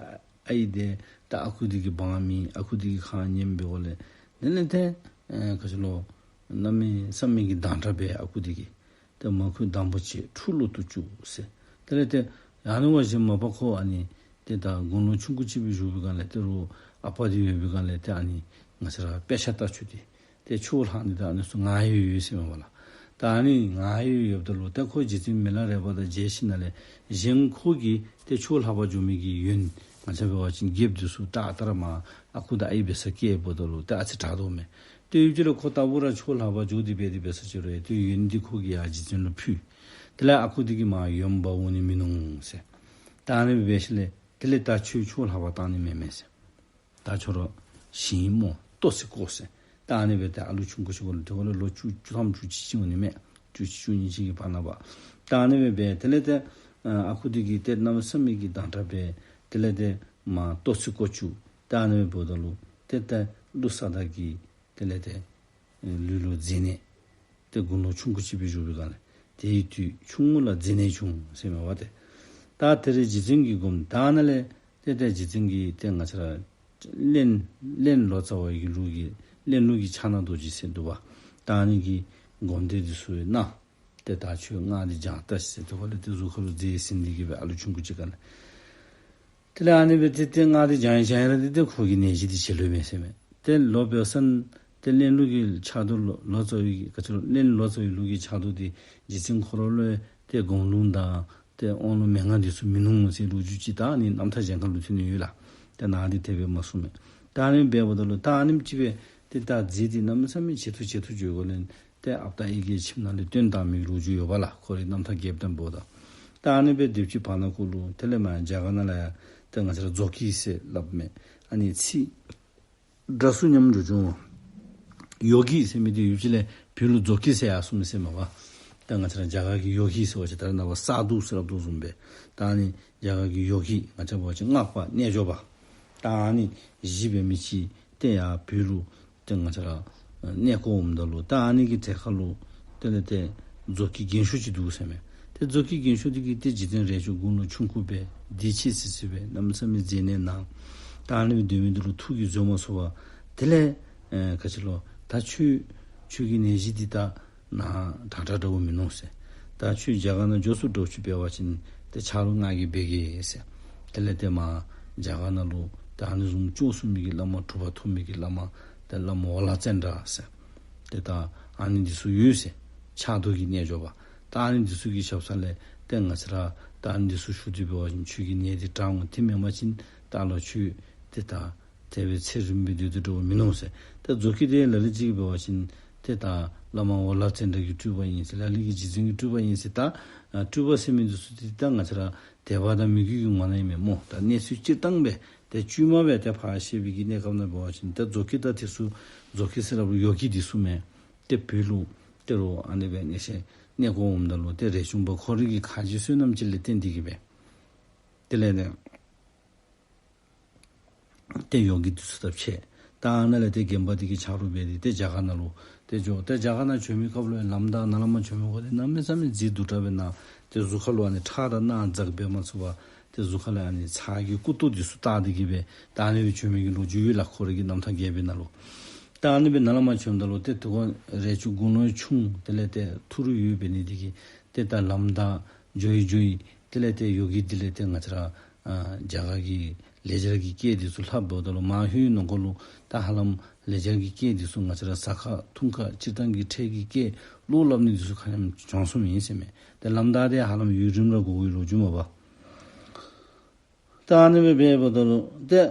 ཨའི་འདི་ད་ཨ་ཁུ་འདི་གི་འབངས་མེན། ཨ་ཁུ་འདི་གི་ཁ་ཉན་འབད་དགོ་ལས། དེ་ལས་ཏེ་ཨེ་ག་ཅི་ལོ་གནམ་མེད་ས་མེད་ཀྱི་སྡང་དགྲ་འབད། ཨ་ཁུ་འདི་གིས་ཏེ་མ་ཁུ་སྡང་པོ་ཆེ་ཕྲུག་ལོ་ཏོག་བཅུག་ཟེར། དེ་ལས་ཏེ་ཨ་ནི་བ་གཞན་མ་པ་ཁོ་ཨ་ནི་ཏེ་ད་དགུང་ལོ་ཆུང་ཀུ་ཅིག་སྦེ་བཞུགས་པའི་སྒང་ལས་ཏེ་རོགས་ཨ་པ་འདི་ཡོད་པའི་སྒང་ལས་ཏེ་ཨ་ནི་ང་བཅས་ར་དཔེ་ཆ་ལྟ་བཅུག་སྟེ་ཏེ་ཆོས་ལྷག་ནི་དང་ཨ་ནི་ཚུ་ང་ཡོད་ཡོད་ཟེར་མས་པ་ལགས། ད་ཨ་ནི་ང་ཡོད་ཡོདཔ་ད་ལུ་ཏེ་ཁོ་རྗེ་བཙུན་མི་ལ་རས་པ་དང་མཇལ་ཞིནམ་ལས་གཞན་ཁོ་གིས་ཏེ་ཆོས་ལྷག་པར་འགྱོ་མི་གི་ཡོན་ང་བཅས་འབད་བ་ཅིན་རྒྱལཔོ་འདི་ཚུ་ད་ཨ་རྟག་ར་མར་ཨ་ཁུ་དང་ཨའི་འབད་ས་བསྐྱལཝ་ད་ལུ་ཏེ་ཨ་ཙི་དྲག་དོ་མས། ཏེ་ཡུལ་གྱི་ལུ་ཁོ་ལྟ་བུ་ར་ཆོས་ལྷག་པར་འགྱོ་སྟེ་འབད་དེ་འབད་ས་ཅིག་རུང་ཡང་ཏེ་ཡོན་འདི་ཁོ་གིས་ཡར་རྗེ་བཙུན་ལུ་ཕུལ། དེ་ལས་ཨ་ཁུ་འདི་གིས་མར་ཡོན་འབག་འོང་ནི་མིན་ནུག་ཟེར། ད་ཨ་ནི་སྦེ་འབད་ཞིནམ་ལས་དེ་ལས་ད་ཁྱོད་ཆོས་ལྷག་པར་བཏང་ནི་མེན་མས་ཟེར། ད་ཁྱོད་ར་ཞི་སྨོ། ལྟོ་ཅིག་བཀོ་ཟེར། ད་ཨ་ནི་སྦེ་ཏེ་ཨ་ལུ་ཆུང་ཀུ་ཅིག་གུ་ལུ་ཏེ་ཁོ་ལུ་ལོ་བཅུ་བཅུ་ཐམ་བཅུ་གཅིག་ཅིག་འོང་ནི་མས། བཅུ་གཅིག་བཅུ་གཉིས་ཅིག་གི་བར་ན་བ། ད་ཨ་ནི་སྦེ་འབད་དེ་ལས་ཏེ་ཨ་ཨ་ཁུ་འདི་གིས་ཏེ་གནམ་མེད་ས་མེད་ཀྱི་སྡང་དགྲ་འབད། དེ་ལས་ཏེ་མར་ལྟོ་ཅིག་བཀོ་བཅུག། ད་ཨ་ནི་སྦེ་འབདཝ་ད་ལུ་ཏེ་ད་ཀླུ་ས་བདག་གིས་དེ་ལས་ཏེ་ལུས་ལུ་མཛེ་ནད། ཏེ་དགུང་ལོ་ཆུང་ཀུ་ཅིག་སྦེ་བཞུགས་པའི་སྒང་ལས་དེའི་དུས་ཆུང་ངུ་ལ་མཛེ་ནད་བྱུང་ཟེར་མས་པ་ཏེ། ད་དེ་རེ་རྗེ་བཙུན་གྱིས་བསྒོམ། ད་ཨ་ནཱ་ལས་ཏེ་ཏེ་རྗེ་བཙུན་གྱིས་ཏེ་ང་བཅས་ར་གླན་གླན་ལོ་ཙཱ་བ་གི་ལུགས་ཀྱི་གླན་ལུགས་ཀྱི་ཕྱག་ན་རྡོ་རྗེ་ཟེར་འདུག་པ། ད་ཨ་ནི་གི་སྒོམ་བཟླས་འདི་ཚུ་གནང་། ཏེ་ད་ཁྱོད་སྔགས་འདི་བགྱང་ད་ཟེར་ཏེ་ཁོ་ལས་ཏེ་གཟུགས་ཁ་ལུ་རྫས་ཟིན་ཏེ་གི་སྦེ་ཨ་ལུ་ཆུང་ཀུ་ཅིག་ག་ལས། དེ་ལས་ཨ་ནི་སྦེ་ཏེ་ཏེ་སྔགས་འདི་བགྱང་ཡི་བགྱང་ཡི་ར་ཏེ་ཏེ་ཁོ་གི་ནད་གཞི་འདི་ཞི་ལོས་མས་ཟེར་མས། ཏེ་ལོག་འབད་བ་ཅིན་ཏེ་གླན་ལུགས་ཀྱི་ཕྱག་རྡོར་ལོ་ལོ་ཙཱ་བའི་ག་ཅི་ལོ་གླན་ལོ་ཙཱ་བའི་ལུགས་ཀྱི་ཕྱག་རྡོར་འདི་རྗེ་བཙུན་ཁོ་ར་ལུ་ཏེ་དགོངས་ལུང་དང་ཏེ་དབང་ལུང་མན་ངག་འདི་ཚུ་མིན་ནུག་ཟེར་ལོ་རྒྱུས་ཅིག་ད་ཨ་ནི་རྣམ་ཐར་གཞན་ཁ་ལུ་ཐོན་ནི་ཡོད་ལགས། ཏེ་ནཱ་འདི་དེ་སྦེ་མ་གསུངས་མས། ད་ཨ་ནི་འབདཝ་ད་ལུ་ད་ཨ་ནེམ་ཅིག་སྦེ་ཏེ་ད་རྫས་འདི་གནམ་མེད་ས་མེད་ཇེ་ཐུ་ཇེ་ཐུ་འགྱོ་དགོ་ལས། ཏེ་ཨཔ་དང་ཨའི་གི་ཁྱིམ་ནང་ལས་བཏོན་བཏང་མི་གི་ལོ་རྒྱུས་ཡོད་པ་ལགས། ཁོ་རའི་རྣམ་ཐར་རྒྱསཔ་ད་འབདཝ་ད། ད་ཨ་ནི་སྦེ་དེ་ཅིག་བར་ན་ཁོ་ལུ་དེ་ལས་མར་རྒྱ་གར་ནང་ལས་ཡང་ཏེ་ང་བཅས་ར་མཛོ་སྐྱིད་ཟེར་སླབ་མས། ཨ་ནི་ཚིག་སྒྲ་གསུམ་མཉམ་འགྱོ་འགྱོཝ་ཡོ་གི་ཟེར་མི་འདི་ཡུལ་གྱི་ལས་བོད་ལུ་མཛོ་སྐྱིད་ཟེར་ཡར་སོང་མི་ཟེར་མས་པ། ད་ང་བཅས་ར་རྒྱ་གར་གྱི་ཡོ་གི་ཟེར་བ་ཅིན་ད་རེས་ནངས་པ་ས་རྡོར་ཟེར་སླབ་དོ་བཟུམ་སྦེ། ད་ཨ་ནི་རྒྱ་གར་གྱི་ཡོ་གི་ང་བཅས་འབད་བ་ཅིན་སྔགས་པ་རྣལ་འབྱོར་པ། ད་ཨ་ནི་བཞི་འབད་མི་ཅིག་ཏེ་ཡར་བོད་ལུ་ཏེ་ང་བཅས་ར་གནས་སྐོར་འོངམ་ད་ལུ་ད་ཨ་ནི་གི་གྲལ་ཁར་ལུ་དེ་ལས་ཏེ་མཛོ་སྐྱིད་རྒན་ཤོས་ཅིག་འདུག་ཟེར་མས། ཏེ་མཛོ་སྐྱིད་རྒན་ཤོས་འདི་གིས་ཏེ་རྗེ་བཙུན་རས་ཆུང་དགུང་ལོ་ཆུང་ཀུ་སྦེ་འདི་ཆེ་སི་སི་སྦེ་གནམ་མེད་ས་མེད་མཛེ་ནད་ན། ད་ཨ་ནི་སྦེ་སྡོད་མི་འདི་ལུ་ཐུགས་ཀྱིས་བཟོད་མ་ཚུགས་པར་དེ་ལས་ཨེ་ག་ཅི་ལོ་ད་ཁྱོད་ཁྱོད་ཀྱི་ནད་གཞི་འདི་ད་ནཱ་དྲག་དྲག་འདྲཝ་མིན་ནུག་ཟེར། ད་ཁྱོད་རྒྱ་གར་ནང་འགྱོ་ཚུགསཔ་འདྲཝ་ཅིག་འབད་བ་ཅིན་ཏེ་ཆ་རོགས་ང་གིས་འབད་གེ་ཟེར། དེ་ལས་ཏེ་མར་རྒྱ་གར་ནང་ལུ་ད་ཨ་ནི་བཟུམ་སྐྱོ་སུ་མི་གི་བླ་མ་གྲུབ་པ་ཐོབ་མི་གི་བླ་མ་ཏེ་བླ་མ་འོ་ལ་ཙནྡྲ་ཟེར། ཏེ་ད་ཨ་ནི་འདི་ཚུ་ཡོད་ཟེར། ཕྱག་རྡོར་གྱི་རྣལ་འབྱོར་པ། ད་ཨ་ནི་འདི་ཚུ་གི་ཞབས་ས་ལས་ཏེ་ང་བཅས་ར་ད་ཨ་ནི་འདི་ཚུ་ཞུ་སྟེ་འབད་བ་ཅིན་ཁྱོད་ཀྱི་ནད་འདི་དྲག་འོང་། དེ་མེན་པ་ཅིན་ད་ལོག་ཁྱོད་ཏེ་ད་དེ་སྦེ་ཚེ་རིངམོ་སྦེ་སྡོད་སྡོད་འདྲཝ་མིན་ནུག་ཟེར། ཏེ་མཛོ་སྐྱིད་དེ་ལ་ལུ་ཅིག་འབད་བ་ཅིན་ཏེ་ད་བླ་མ་འོ་ལ་ཙནྡྲ་གི་སྤྲུལ་པ་ཨིན་ཟེར། ལ་ལུ་གིས་རྗེ་བཙུན་གྱི་སྤྲུལ་པ་ཨིན་ཟེར། ད་ཨ་སྤྲུལ་པ་ཟེར་མི་འདི་ཚུ་ཏེ་ད་ང་བཅས་ར་དད་པ་དང་མོས་གུས་ཀྱི་ངོ་ནང་ཨིན་མས་སྨོ། ད་གནས་ཚུལ་སྤྱིར་བཏང་སྦེ་ཏེ་དཀྱུས་མ་སྦེ་ཏེ་ཕར་བཤད་པའི་གི་གནས་སྐབས་ནང་འབད་བ་ཅིན་ཏེ་མཛོ་སྐྱིད་དང་དེ་ཚུ་མཛོ་སྐྱིད་ཟེར་སླབ་རུང་ཡོ་གི་འདི་ཚུ་མས། ཏེ་བོད་ལུ་ཏེ་རོགས་ཨ་ནི་སྦེ་གནས་ཤེས་གནས་སྐོར་འོངམ་ད་ལུ་ཏེ་རས་ཆུང་པ་ཁོ་རའི་གི་ཁ་རྗེ་བསོད་ནམས་ཅིག་ལས་བརྟེན་ཏེ་གི་སྦེ་དེ་ལས་ཏེ་ཏེ་ཡོ་གི་འདི་ཚུ་ད་ཕྱད། ད་ཨ་ནཱ་ལས་ཏེ་རྒན་པ་འདི་གིས་ཆ་རོགས་འབད་དེ་ཏེ་རྒྱ་གར་ནང་ལུ་ཏེ་འགྱོ། ཏེ་རྒྱ་གར་ནང་བྱོན་མི་སྐབས་ལུ་ལམ་བདའ་ནཱ་ལས་མར་བྱོན་མི་ཁོ་འདི་གནམ་མེད་ས་མེད་མཛེས་སྡུག་དྲགས་སྦེ་ན། ཏེ་གཟུགས་ཁ་ལུ་ཨ་ནི་ཁྲག་དང་རྣག་འཛག་འབད་མ་ཚུགས་པར་ཏེ་གཟུགས་ཁ་ལས་ཨ་ནི་ཚྭ་གི་སྐུ་ཏོ་འདི་ཚུ་བཏགས་ཏེ་གི་སྦེ་ད་ཨ་ནི་སྦེ་བྱོན་མི་གི་ལོ་རྒྱུས་ཡོད་ལགས། ཁོ་རའི་གི་རྣམ་ཐར་རྒྱས་པའི་ནང་ལུ། ད་ཨ་ནི་སྦེ་ནཱ་ལས་མར་བྱོནམ་ད་ལུ་ཏེ་དེ་ཁོ་རས་ཆུང་དགུང་ལོ་ཆུང་དེ་ལས་ཏེ་ཐུ་རུ་ཡོད་འབད་ནི་འདི་གིས་ཏེ་ད་ལམ་བདའ་འགྱོ་ཡི་འགྱོ་ཡི། དེ་ལས་ཏེ་ཡོ་གི་འདི་ལས་ཏེ་ང་བཅས་ར་ཨ་རྒྱ་གར་གྱི་ལེགས་སྦྱར་གྱི་སྐད་འདི་ཚུ་ལྷབ་འབདཝ་ད་ལུ་མར་ལྷོད་ནི་གུ་ལུ་ད་ཧ་ལམ་ལེགས་སྦྱར་གྱི་སྐད་འདི་ཚུ་ང་བཅས་ར་ཟ་ཁ་འཐུང་ཁ་སྤྱིར་བཏང་གི་ཕྲད་ཀྱི་སྐད་བློ་སླབ་ནི་འདི་ཚུ་ག་ནི་ཡང་བྱུང་སོང་མེད་ཟེར་མས། ཏེ་ལམ་བདའ་དེ་ཧ་ལམ་ཡུན་རིངམོ་ར་འགོར་བའི་ལོ་རྒྱུས་མས་པ། ད་ཨ་ནི་སྦེ་འབདཝ་ད་ལུ་ཏེ་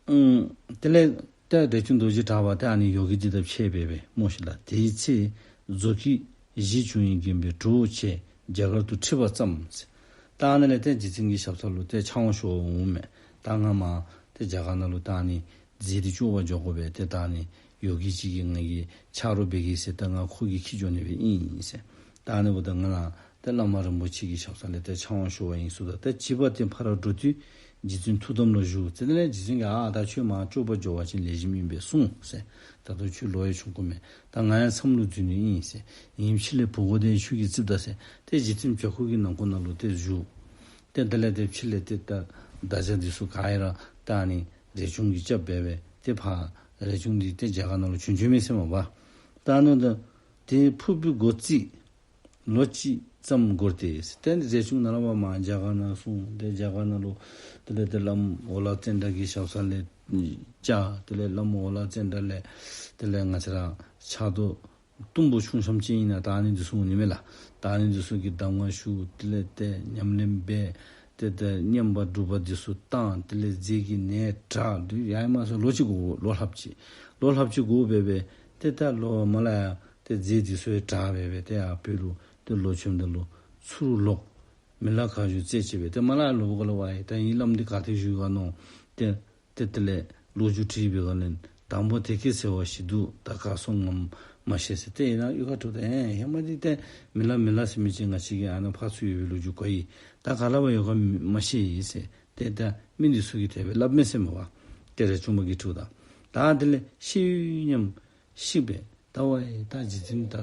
ཨུམ། དེ་ལས་ཏེ་རས་ཆུང་རྡོ་རྗེ་གྲགས་པ་ཏེ་ཨ་ནི་ཡོ་གི་འདི་དང་ཕྱད་སྦེ་སྦེ་སྨོ་ཤིག་ལགས། དེའི་ཚེ་མཛོ་སྐྱིད་བཞི་བྱུང་བའི་རྒན་པོས་གྲོགས་བྱས་རྒྱ་གར་དུ་ཁྲིད་པར་བརྩམས། ད་ཨ་ནི་ལས་ཏེ་རྗེ་བཙུན་གྱི་ཞབས་ས་ལུ་ཏེ་ཕྱག་དབང་ཞུ་བར་འོངམ་མས། ད་ང་མར་ཏེ་རྒྱ་གར་ནང་ལུ་ད་ཨ་ནི་རྫས་འདི་སྐྱོབ་པར་འགྱོ་དགོ་པས། ཏེ་ད་ཨ་ནི་ཡོ་གི་ཅིག་གིས་ང་གི་ཆ་རོགས་འབད་གེ་ཟེར་ད་ང་ཁོ་གིས་འཁྱིད་འགྱོ་ནི་སྦེ་ཨིན་ཟེར། ད་ཨ་ནི་འབདཝ་ད་ང་ར་ཏེ་བླ་མ་རིན་པོ་ཆེ་གི་ཞབས་ས་ལས་ཏེ་ཕྱག་དབང་ཞུ་བར་ཨིན་ཟེརཝ་ད་ཏེ་བྱིས་པ་དེ་ཕར་འགྲོ་དུས་རྗེ་བཙུན་ཐུགས་དམ་ལ་བཞུགས། ཏེ་དེ་ལས་རྗེ་བཙུན་གྱིས་ཨ་ད་ཁྱོད་མར་སྐྱོབ་པར་འགྱོ་བ་ཅིན་ལེགས་ཤོམ་ཨིན་པས་གསུངས་ཟེར། ད་ལྟོ་ཁྱོད་ལོ་ཡང་ཆུང་ཀུ་མས། ད་ང་ཡང་མཚམས་ལུ་འཛུལ་ནི་ཨིན་ཟེར། ཨིནམ་ཕྱི་ལས་བུ་གུ་དེ་ཁྱོད་ཀྱིས་བརྩིགས་ད་ཟེར། ཏེ་རྗེ་བཙུན་བྱག་ཁུག་གི་ནང་ཁོག་ནང་ལུ་ཏེ་བཞུགས། ཏེ་དེ་ལས་ཏེ་ཕྱི་ལས་ཏེ་ད་མདའ་རྒྱང་འདི་ཚུ་ག་ཡ་ར་ད་ཨ་ནི་རས་ཆུང་གིས་རྐྱབ་སྦེ་སྦེ་ཏེ་ཕར་རས་ཆུང་འདི་ཏེ་རྒྱ་གར་ནང་ལུ་བྱོན་བྱོནམ་མས་ཟེར་མས་པ། ད་ཨ་ནི་འདི་ཏེ་ཕུར་བུའི་སྒོ་བརྩིགས། ལོ་གཅིག་ཙམ་འགོར་ཏེ་ཟེར། ཏེ་རས་ཆུང་ནཱ་ལས་ཕར་མར་རྒྱ་གར་ནང་སོང་། ཏེ་རྒྱ་གར་ནང་ལུ་དེ་ལས་ཏེ་བླམ་འོ་ལགས་ཙནྡྲ་གི་ཞབས་ས་ལས་བཅར། དེ་ལས་བླམ་འོ་ལགས་ཙནྡྲ་ལས་དེ་ལས་ང་བཅས་ར་ཕྱག་རྡོར་གཏུམ་པོ་ཆུང་ཤོས་ཅིག་ཨིན་ན་ད་ཨ་ནི་འདི་ཚུ་འོང་ནི་མས་ལགས། ད་ཨ་ནི་འདི་ཚུ་གིས་གདམས་ངག་ཞུ། དེ་ལས་ཏེ་ཉམས་ལེན་འབད། ཏེ་ད་བསྙེན་པ་སྒྲུབ་པ་འདི་ཚུ་བཏང་། དེ་ལས་རྫས་ཀྱི་ནད་དྲག་འདི་ཡར་མར་སོང་ལོ་གཅིག་འགོར། ལོ་ལྷགཔ་ཅིག་ལོ་ལྷགཔ་ཅིག་འགོར་སྦེ་སྦེ་ཏེ་ད་ལོག་མར་ལས་ཡར་ཏེ་རྫས་འདི་ཚུ་ཡང་དྲག་སྦེ་སྦེ་ཏེ་ཡར་བོད་ལུ་ཏེ་ལོག་བྱོནམ་ད་ལུ་ཚུར་ལོག་མི་ལ་ཁ་བཞུགས་རྩད་བཅད་སྦེ་ཏེ་མར་ལས་ཡར་ལོག་པའི་སྐབས་ལུ་ཝའི་ད་ཨིན་བླམ་འདི་ག་ཏེ་བཞུགས་ག་མནོ། ཏེ་ཏེ་དེ་ལས་ལོ་རྒྱུས་དྲིས་པའི་སྒང་ལས་དང་པོ་དེ་སྐད་ཟེར་བ་ཞིག་འདུག། ད་ག་སོང་ངམ་མ་ཤེས་ཟེར། ཏེ་ཨིན་ན་གཡུས་ཁར་འདུག། ད་ཨེ་ཧེ་མ་འདི་ཏེ་མི་ལ་མི་ལ་ཟེར་མི་ཅིག་ང་བཅས་ཀྱིས་ཨ་ནཱ་ཕར་ཚུར་ཡོད་པའི་ལོ་རྒྱུས་གོ་ཡི། ད་ག་ལས་ཕར་ཡོད་ག་མ་ཤེས་ཡི་ཟེར། ཏེ་ད་མི་འདི་ཚུ་གིས་དེ་སྦེ་སླབ་མས་ཟེར་མས་པ། ཏེ་རས་ཆུང་པ་གིས་དྲིཝ་ད། ད་དེ་ལས་ཤི་ཡོད་སྙམ་ཤིག་པས། ད་ཝའི་ད་རྗེ་བཙུན་ད་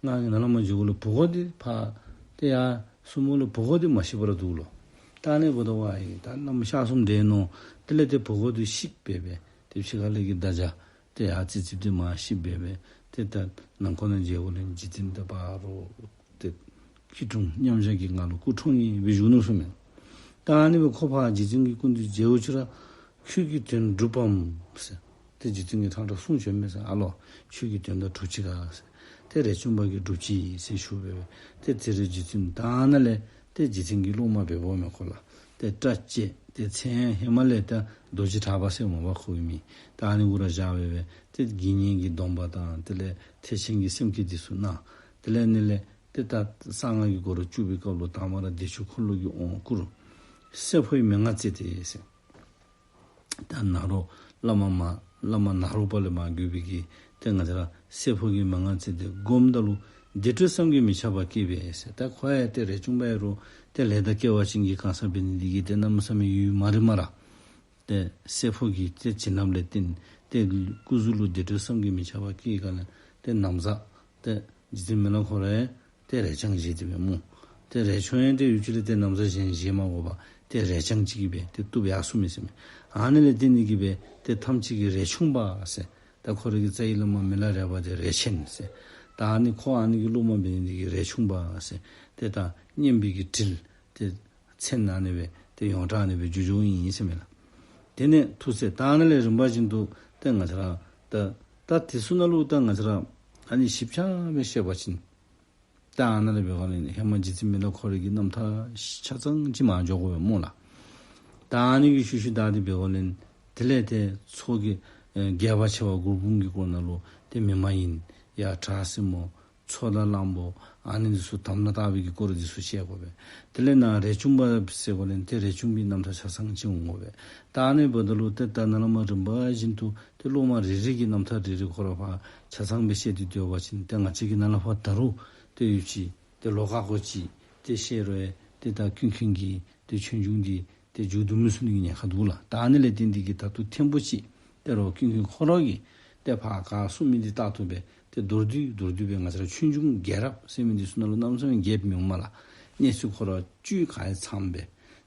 ང་གིས་ནཱ་ལས་མར་འགྱོཝ་ལས་བུ་གུ་འདི་ཕར་ཏེ་ཡར་སོངམ་ལས་བུ་གུ་འདི་མ་ཤེས་པར་འདུག་ལོ། ད་ཨ་ནི་འབདཝ་ད་ཝའི་ད་གནམ་ཤར་སོངམ་འདྲས་མནོ། དེ་ལས་ཏེ་བུ་གུ་འདི་ཤིག་པས་སྦེ་ཏེ་ཕྱི་ཁ་ལས་ཀྱི་མདའ་རྒྱང་ཏེ་ཡར་བརྩིགས་བརྩིགསཔ་འདི་མར་ཤིག་པས་སྦེ་ཏེ་ད་ནང་ཁོག་ནང་མཇལཝ་ལས་རྗེ་བཙུན་འདི་ཕ་རོལ་ཏེ་སྐྱིལ་ཀྲུང་མཉམ་བཞག་གི་ངང་ལུ་སྐུ་འཁྲུངས་ནི་སྦེ་བཞུགས་ནུག་ཟེར་མས། ད་ཨ་ནི་སྦེ་ཁོ་ཕར་རྗེ་བཙུན་གྱི་སྐུ་མདུན་མཇལཝ་ཅིག་ར་ཁྱོད་ཀྱི་དོན་འགྲུབ་བམ་ཟེར། ཏེ་རྗེ་བཙུན་གྱིས་ཐང་ཐང་གསུངས་བྱོན་མས་ཟེར། ཨ་ལོ་ཁྱོད་ཀྱི་དོན་དག་གྲུབ་ཅི་ག་ཟེར། ཏེ་རས་ཆུང་པ་གིས་གྲུབ་ཅི་ཟེར་ཞུ་སྦེ་སྦེ་ཏེ་དེ་རུ་རྗེ་བཙུན་ད་ནཱ་ལས་ཏེ་རྗེ་བཙུན་གྱི་སློབ་མ་འབདཝ་མས་ཁོ་ལགས། ཏེ་སྐྲ་བཅད་ཏེ་མཚན་ཧེ་མ་ལས་ད་རྡོ་རྗེ་གྲགས་པ་ཟེར་མས་པ་ཁོ་གི་མིང་། ད་ཨ་ནི་གུ་ར་བཞག་སྦེ་སྦེ་ཏེ་དགེ་བསྙེན་གྱི་སྡོམ་པ་དང་དེ་ལས་ཐེག་ཆེན་གྱི་སེམས་བསྐྱེད་འདི་ཚུ་གནང་། དེ་ལས་ཨ་ནི་ལས་ཏེ་ད་གསང་སྔགས་ཀྱི་སྒོ་རུ་བཅུག་པའི་སྐབས་ལུ་དང་པ་ར་བདེ་མཆོག་འཁོར་ལོ་གི་དབང་བསྐུར། བསྲེ་འཕོའི་མན་ངག་བསྩལ་ཏེ་ཟེར། ད་ནཱ་རོ་བླ་མ་མར་བླ་མ་ནཱ་རོ་པ་ལས་མར་བརྒྱུད་པའི་གི་ཏེ་ང་བཅས་ར་བསྲེ་འཕོ་གི་མན་ངག་བསྩལ་ཏེ་བསྒོམ་ད་ལུ་བདེ་དྲོད་བསམ་གྱིས་མི་ཁྱབ་པ་སྐྱེས་པས་ཟེར། ད་ཁོ་ཡང་ཏེ་རས་ཆུང་པ་ཨིན་རུང་ཏེ་ལས་དང་སྐལ་བ་ཅན་གྱི་གང་ཟག་འབད་ནི་འདི་གིས་ཏེ་གནམ་མེད་ས་མེད་ཡུན་མ་རིངམ་ར་ཏེ་བསྲེ་འཕོ་གི་ཏེ་བྱིན་རླབས་ལས་བརྟེན་ཏེ་སྐུ་གཟུགས་ལུ་བདེ་དྲོད་བསམ་གྱིས་མི་ཁྱབ་པ་སྐྱེས་ག་ལས་ཏེ་ན་བཟའ་ཏེ་རྗེ་བཙུན་མི་ལ་ཁོ་ར་ཡང་ཏེ་རས་རྐྱང་བཞེས་ཏེ་སྦེ་སྨོ། ཏེ་རས་ཆུང་ཡང་ཏེ་ཡུལ་ཅིག་ལས་ཏེ་ན་བཟའ་གཞན་བཞེས་མ་དགོ་པར་ཏེ་རས་རྐྱང་ཅིག་གིས་སྦེ་ཏེ་བཏུབ་ཡར་སོང་མི་ཟེར་མས། ཨ་ནི་ལས་བརྟེན་ཏེ་གིས་སྦེ་ཏེ་ཐམས་ཅད་ཀྱིས་རས་ཆུང་པ་ཟེར། ད་ཁོ་ར་གི་རྩ་བའི་བླ་མ་མི་ལ་རས་པ་འདི་རས་ཆེན་ཟེར། ད་ཨ་ནི་ཁོ་ཨ་ནི་གི་སློབ་མ་འབད་ནི་འདི་གིས་རས་ཆུང་པ་ཟེར། ཏེ་ད་སྙན་པའི་གི་དྲིལ་ཏེ་མཚན་ཨ་ནི་སྦེ་ཏེ་ཡོངས་གྲགས་ཨ་ནི་སྦེ་འགྱོ་འགྱོཝ་ཨིན་ཟེར་མས་ལགས། དེ་ནས་ཐུགས་སྲས་ད་ཨ་ནི་ལས་རིམ་པ་བཞིན་དུ་ཏེ་ང་བཅས་ར་ད་ད་དེ་ཚུ་ནང་ལུ་ད་ང་བཅས་ར་ཨ་ནི་ཞིབ་ཆ་སྦེ་བཤད་པ་ཅིན་ད་ཨ་ནཱ་ལས་འབད་ག་ལས་ཧེ་མ་རྗེ་བཙུན་མི་ལ་ཁོ་ར་གི་རྣམ་ཐར་ཆ་ཚང་ཅིག་མར་འགྱོ་དགོ་པས་སྨོ་ལགས། ད་ཨ་ནི་གི་ཤུལ་ཤུལ་བདའ་སྟེ་འབད་ག་ལས་དེ་ལས་ཏེ་ཚོགས་ཀྱི་ཨེ་རྒྱས་པ་ཆེ་བ་དགུ་འབུམ་གྱི་སྐོར་ནང་ལུ་ཏེ་མི་མ་ཡིན་ཡ་བྲག་སྲིན་མོ་མཚོ་དང་གླང་པོ་ཨ་ནི་འདི་ཚུ་དམ་ལ་བཏགས་པའི་གི་སྐོར་འདི་ཚུ་བཤད་དགོ་པས། དེ་ལས་ནཱ་རས་ཆུང་པ་ཟེར་ག་ལས་ཏེ་རས་ཆུང་པའི་རྣམ་ཐར་ཆ་ཚང་ཅིག་འོང་དགོ་པས། ད་ཨ་ནི་འབདཝ་ད་ལུ་ཏེ་ད་ནཱ་ལས་མར་རིམ་པ་བཞིན་དུ་ཏེ་སློབ་མ་རེ་རེ་གི་རྣམ་ཐར་རེ་རེ་ཁོ་ར་ཕར་ཆ་ཚང་སྦེ་བཤད་དེ་སྡོད་པ་ཅིན་ཏེ་ང་བཅས་ཀྱིས་ནཱ་ལས་ཕར་ད་རུང་ཏེ་ཡུན་ཅིག་ཏེ་ལོ་ཁ་སྐོར་ཅིག་ཏེ་བཤད་རུང་ཡང་ཏེ་ད་ཀུན་མཁྱེན་གྱི་ཏེ་ཆོས་འབྱུང་འདི་ཏེ་མཇུག་བསྡུ་མི་ཚུགས་ནི་གི་ཉེན་ཁ་འདུག་ལགས། ད་ཨ་ནི་ལས་བརྟེན་ཏེ་གིས་ད་ལྟོ་ཐེངས་པོ་ཅིག་ཏེ་རོགས་ཀུན་མཁྱེན་ཁོ་ར་གིས་ཏེ་ཕར་ག་གསུང་མི་འདི་ལྟར་དུ་སྦེ་ཏེ་མདོར་བསྡུས་མདོར་བསྡུས་སྦེ་ང་བཅས་ར་ཆོས་འབྱུང་རྒྱལ་རབས་ཟེར་མི་འདི་ཚུ་ནང་ལུ་གནམ་མེད་ས་མེད་རྒྱས་མི་འོང་མས་ལགས། གནས་ཚུལ་ཁོ་ར་བཅུད་ག་ཡང་ཚངམ་སྦེ་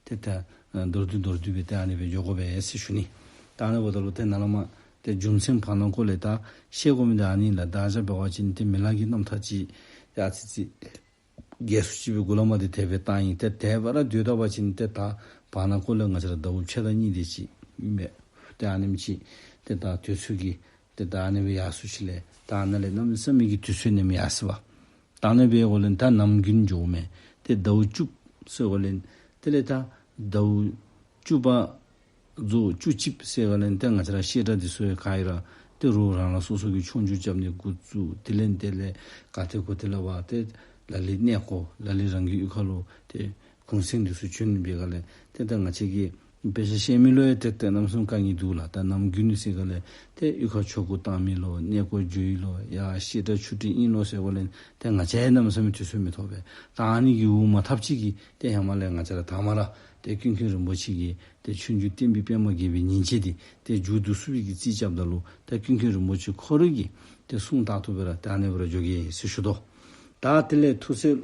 ཏེ་ད་མདོར་བསྡུས་མདོར་བསྡུས་སྦེ་ཏེ་ཨ་ནི་སྦེ་འགྱོ་དགོ་པས་ཟེར་ཞུ་ནི། ད་ཨ་ནི་འབདཝ་ད་ལུ་ཏེ་ནཱ་ལས་མར་ཏེ་རྒྱུ་མཚན་བར་ན་ཁོ་ལས་ད་བཤད་དགོ་མི་འདི་ཨ་ནི་ལགས། ད་ཅི་འབད་བ་ཅིན་ཏེ་མི་ལ་གི་རྣམ་ཐར་ཅིག་ཡ་ཙི་ཙི་རྒྱས་སུ་ཅིག་སྦེ་མགུ་ལས་མར་ཏེ་དེ་སྦེ་བཏང་ཡི། ཏེ་དེ་སྦེ་ར་སྡོད་ད་པ་ཅིན་ཏེ་ད་བར་ན་ཁོ་ལས་ང་བཅས་ར་ཟླཝ་ཕྱེད་དང་གཉིས་དེ་ཅིག་ཨིན་པས། ཏེ་ཨ་ནེམ་ཅིག་ཏེ་ད་དུས་ཚོད་ཀྱིས་ཏེ་ད་ཨ་ནི་སྦེ་ཡར་སོང་ཅི་ལས་ད་ཨ་ནཱ་ལས་གནམ་མེད་ས་མེད་ཀྱི་དུས་ཚོད་ནེམ་ཡར་སོང་བས། ད་ཨ་ནི་སྦེ་འབད་ག་ལས་ད་ནམ་དགུན་འགྱོཝ་མས། ཏེ་ཟླཝ་བཅུ་ཟེར་ག་ལས་དེ་ལས་ད་ཟླཝ་བཅུ་པ་ རྫོགས་བཅུ་གཅིག་ཟེར་ག་ལས་ཏེ་ང་བཅས་ར་བཤད་གྲྭ་འདི་ཚུ་ཡང་ག་ཡི་ར་ཏེ་རོགས་རང་རང་སོ་སོ་གི་ཆོས་རྒྱུགས་རྐྱབ་ནི་འགོ་བཙུགས། དེ་ལས་དེ་ལས་ག་ཏེ་གོ་ཏེ་ལས་འབད་ཏེ་ལ་ལུ་གནས་སྐོར་ལ་ལུ་རང་གི་གཡུས་ཁ་ལུ་ཏེ་གུང་སེང་འདི་ཚུ་བྱོན་པའི་སྒང་ལས་ཏེ་ད་ང་བཅས་ཀྱི་དཔེ་ཆ་བཤད་མི་ལུ་ཡང་ཏེ་ཏེ་གནམ་མེད་ས་མེད་དཀའ་ངལ་འདུག་ལགས། ད་ནམ་རྒྱུན་ནི་ཟེར་ག་ལས་ཏེ་གཡུས་ཁར་ཆོ་ག་བཏང་མི་ལོ་གནས་སྐོར་འགྱོ་ཡི་ལོ་ཡ་བཤད་གྲྭ་ཆོས་ཁྲིད་ཨིན་ལོ་ཟེར་བ་ལས་ཏེ་ང་བཅས་གནམ་མེད་ས་མེད་དུས་ཚོད་མི་ཐོབ་པས། ད་ཨ་ནི་གི་འོང་མ་ཐག་ཅིག་གི་ཏེ་ཧེ་མ་ལས་ང་བཅས་ར་དང་མ་ར་ཏེ་ཀུན་མཁྱེན་རིན་པོ་ཆེ་གི་ཏེ་ཆོས་རྒྱུགས་བསྟན་པའི་པདྨ་རྒྱས་པའི་ཉིན་བྱེད་འདི་ཏེ་མཇུག་བསྡུ་ཚུགས་པའི་གི་རྩིས་རྐྱབ་ད་ལུ་ཏེ་ཀུན་མཁྱེན་རིན་པོ་ཆེ་ཁོ་ར་གིས་ཏེ་གསུང་དག་ཐུབ་པའི་ར་ཏེ་ཨ་ནི་སྦེ་ར་འགྱོ་གེ་ཟེར་ཞུ་དོ། ད་དེ་ལས་ཐུགས་སྲས་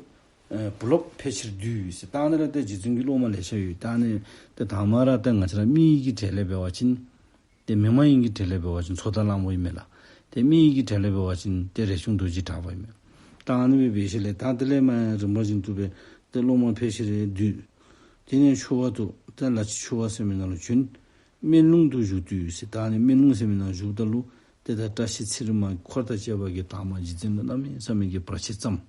ཨེ་བུ་སློབ་ཕལ་ཆེར་བསྡུས་ཡོད་ཟེར། ད་ཨ་ནི་ར་ཏེ་རྗེ་བཙུན་གྱི་སློབ་མ་ལེ་ཤ་ཡོད། ད་ཨ་ནི་ཏེ་དང་མ་ར་ཏེ་ང་བཅས་ར་མི་ཡི་གི་གྲས་ལས་འབད་བ་ཅིན་ཏེ་མི་མ་ཡིན་གྱི་གྲས་ལས་འབད་བ་ཅིན་ཚོགས་བདག་གླང་པོ་ཨིན་མས་ལགས། ཏེ་མི་ཡི་གི་གྲས་ལས་འབད་བ་ཅིན་ཏེ་རས་ཆུང་རྡོ་རྗེ་གྲགས་པ་ཨིན་མས། ད་ཨ་ནི་སྦེ་འབད་ཞིནམ་ལས་ད་དེ་ལས་མར་རིམ་པ་བཞིན་དུ་སྦེ་ཏེ་སློབ་མ་ཕལ་ཆེར་བསྡུས། དེ་ནས་ཆུ་བ་དུ་ཏེ་ལ་ཕྱི་ཆུ་བ་ཟེར་མི་ནང་ལུ་བྱོན། སྨན་ལུང་དུ་བཞུགས་དུས་ཟེར། ད་ཨ་ནི་སྨན་ལུང་ཟེར་མི་ནང་བཞུགསཔ་ད་ལུ་ཏེ་ད་བཀྲ་ཤིས་ཚེ་རིང་མ་འཁོར་དང་བཅས་པ་གིས་དང་མ་རྗེ་བཙུན་ལུ་གནམ་མེད་ས་མེད་ཀྱི་བར་ཆད་བརྩམས།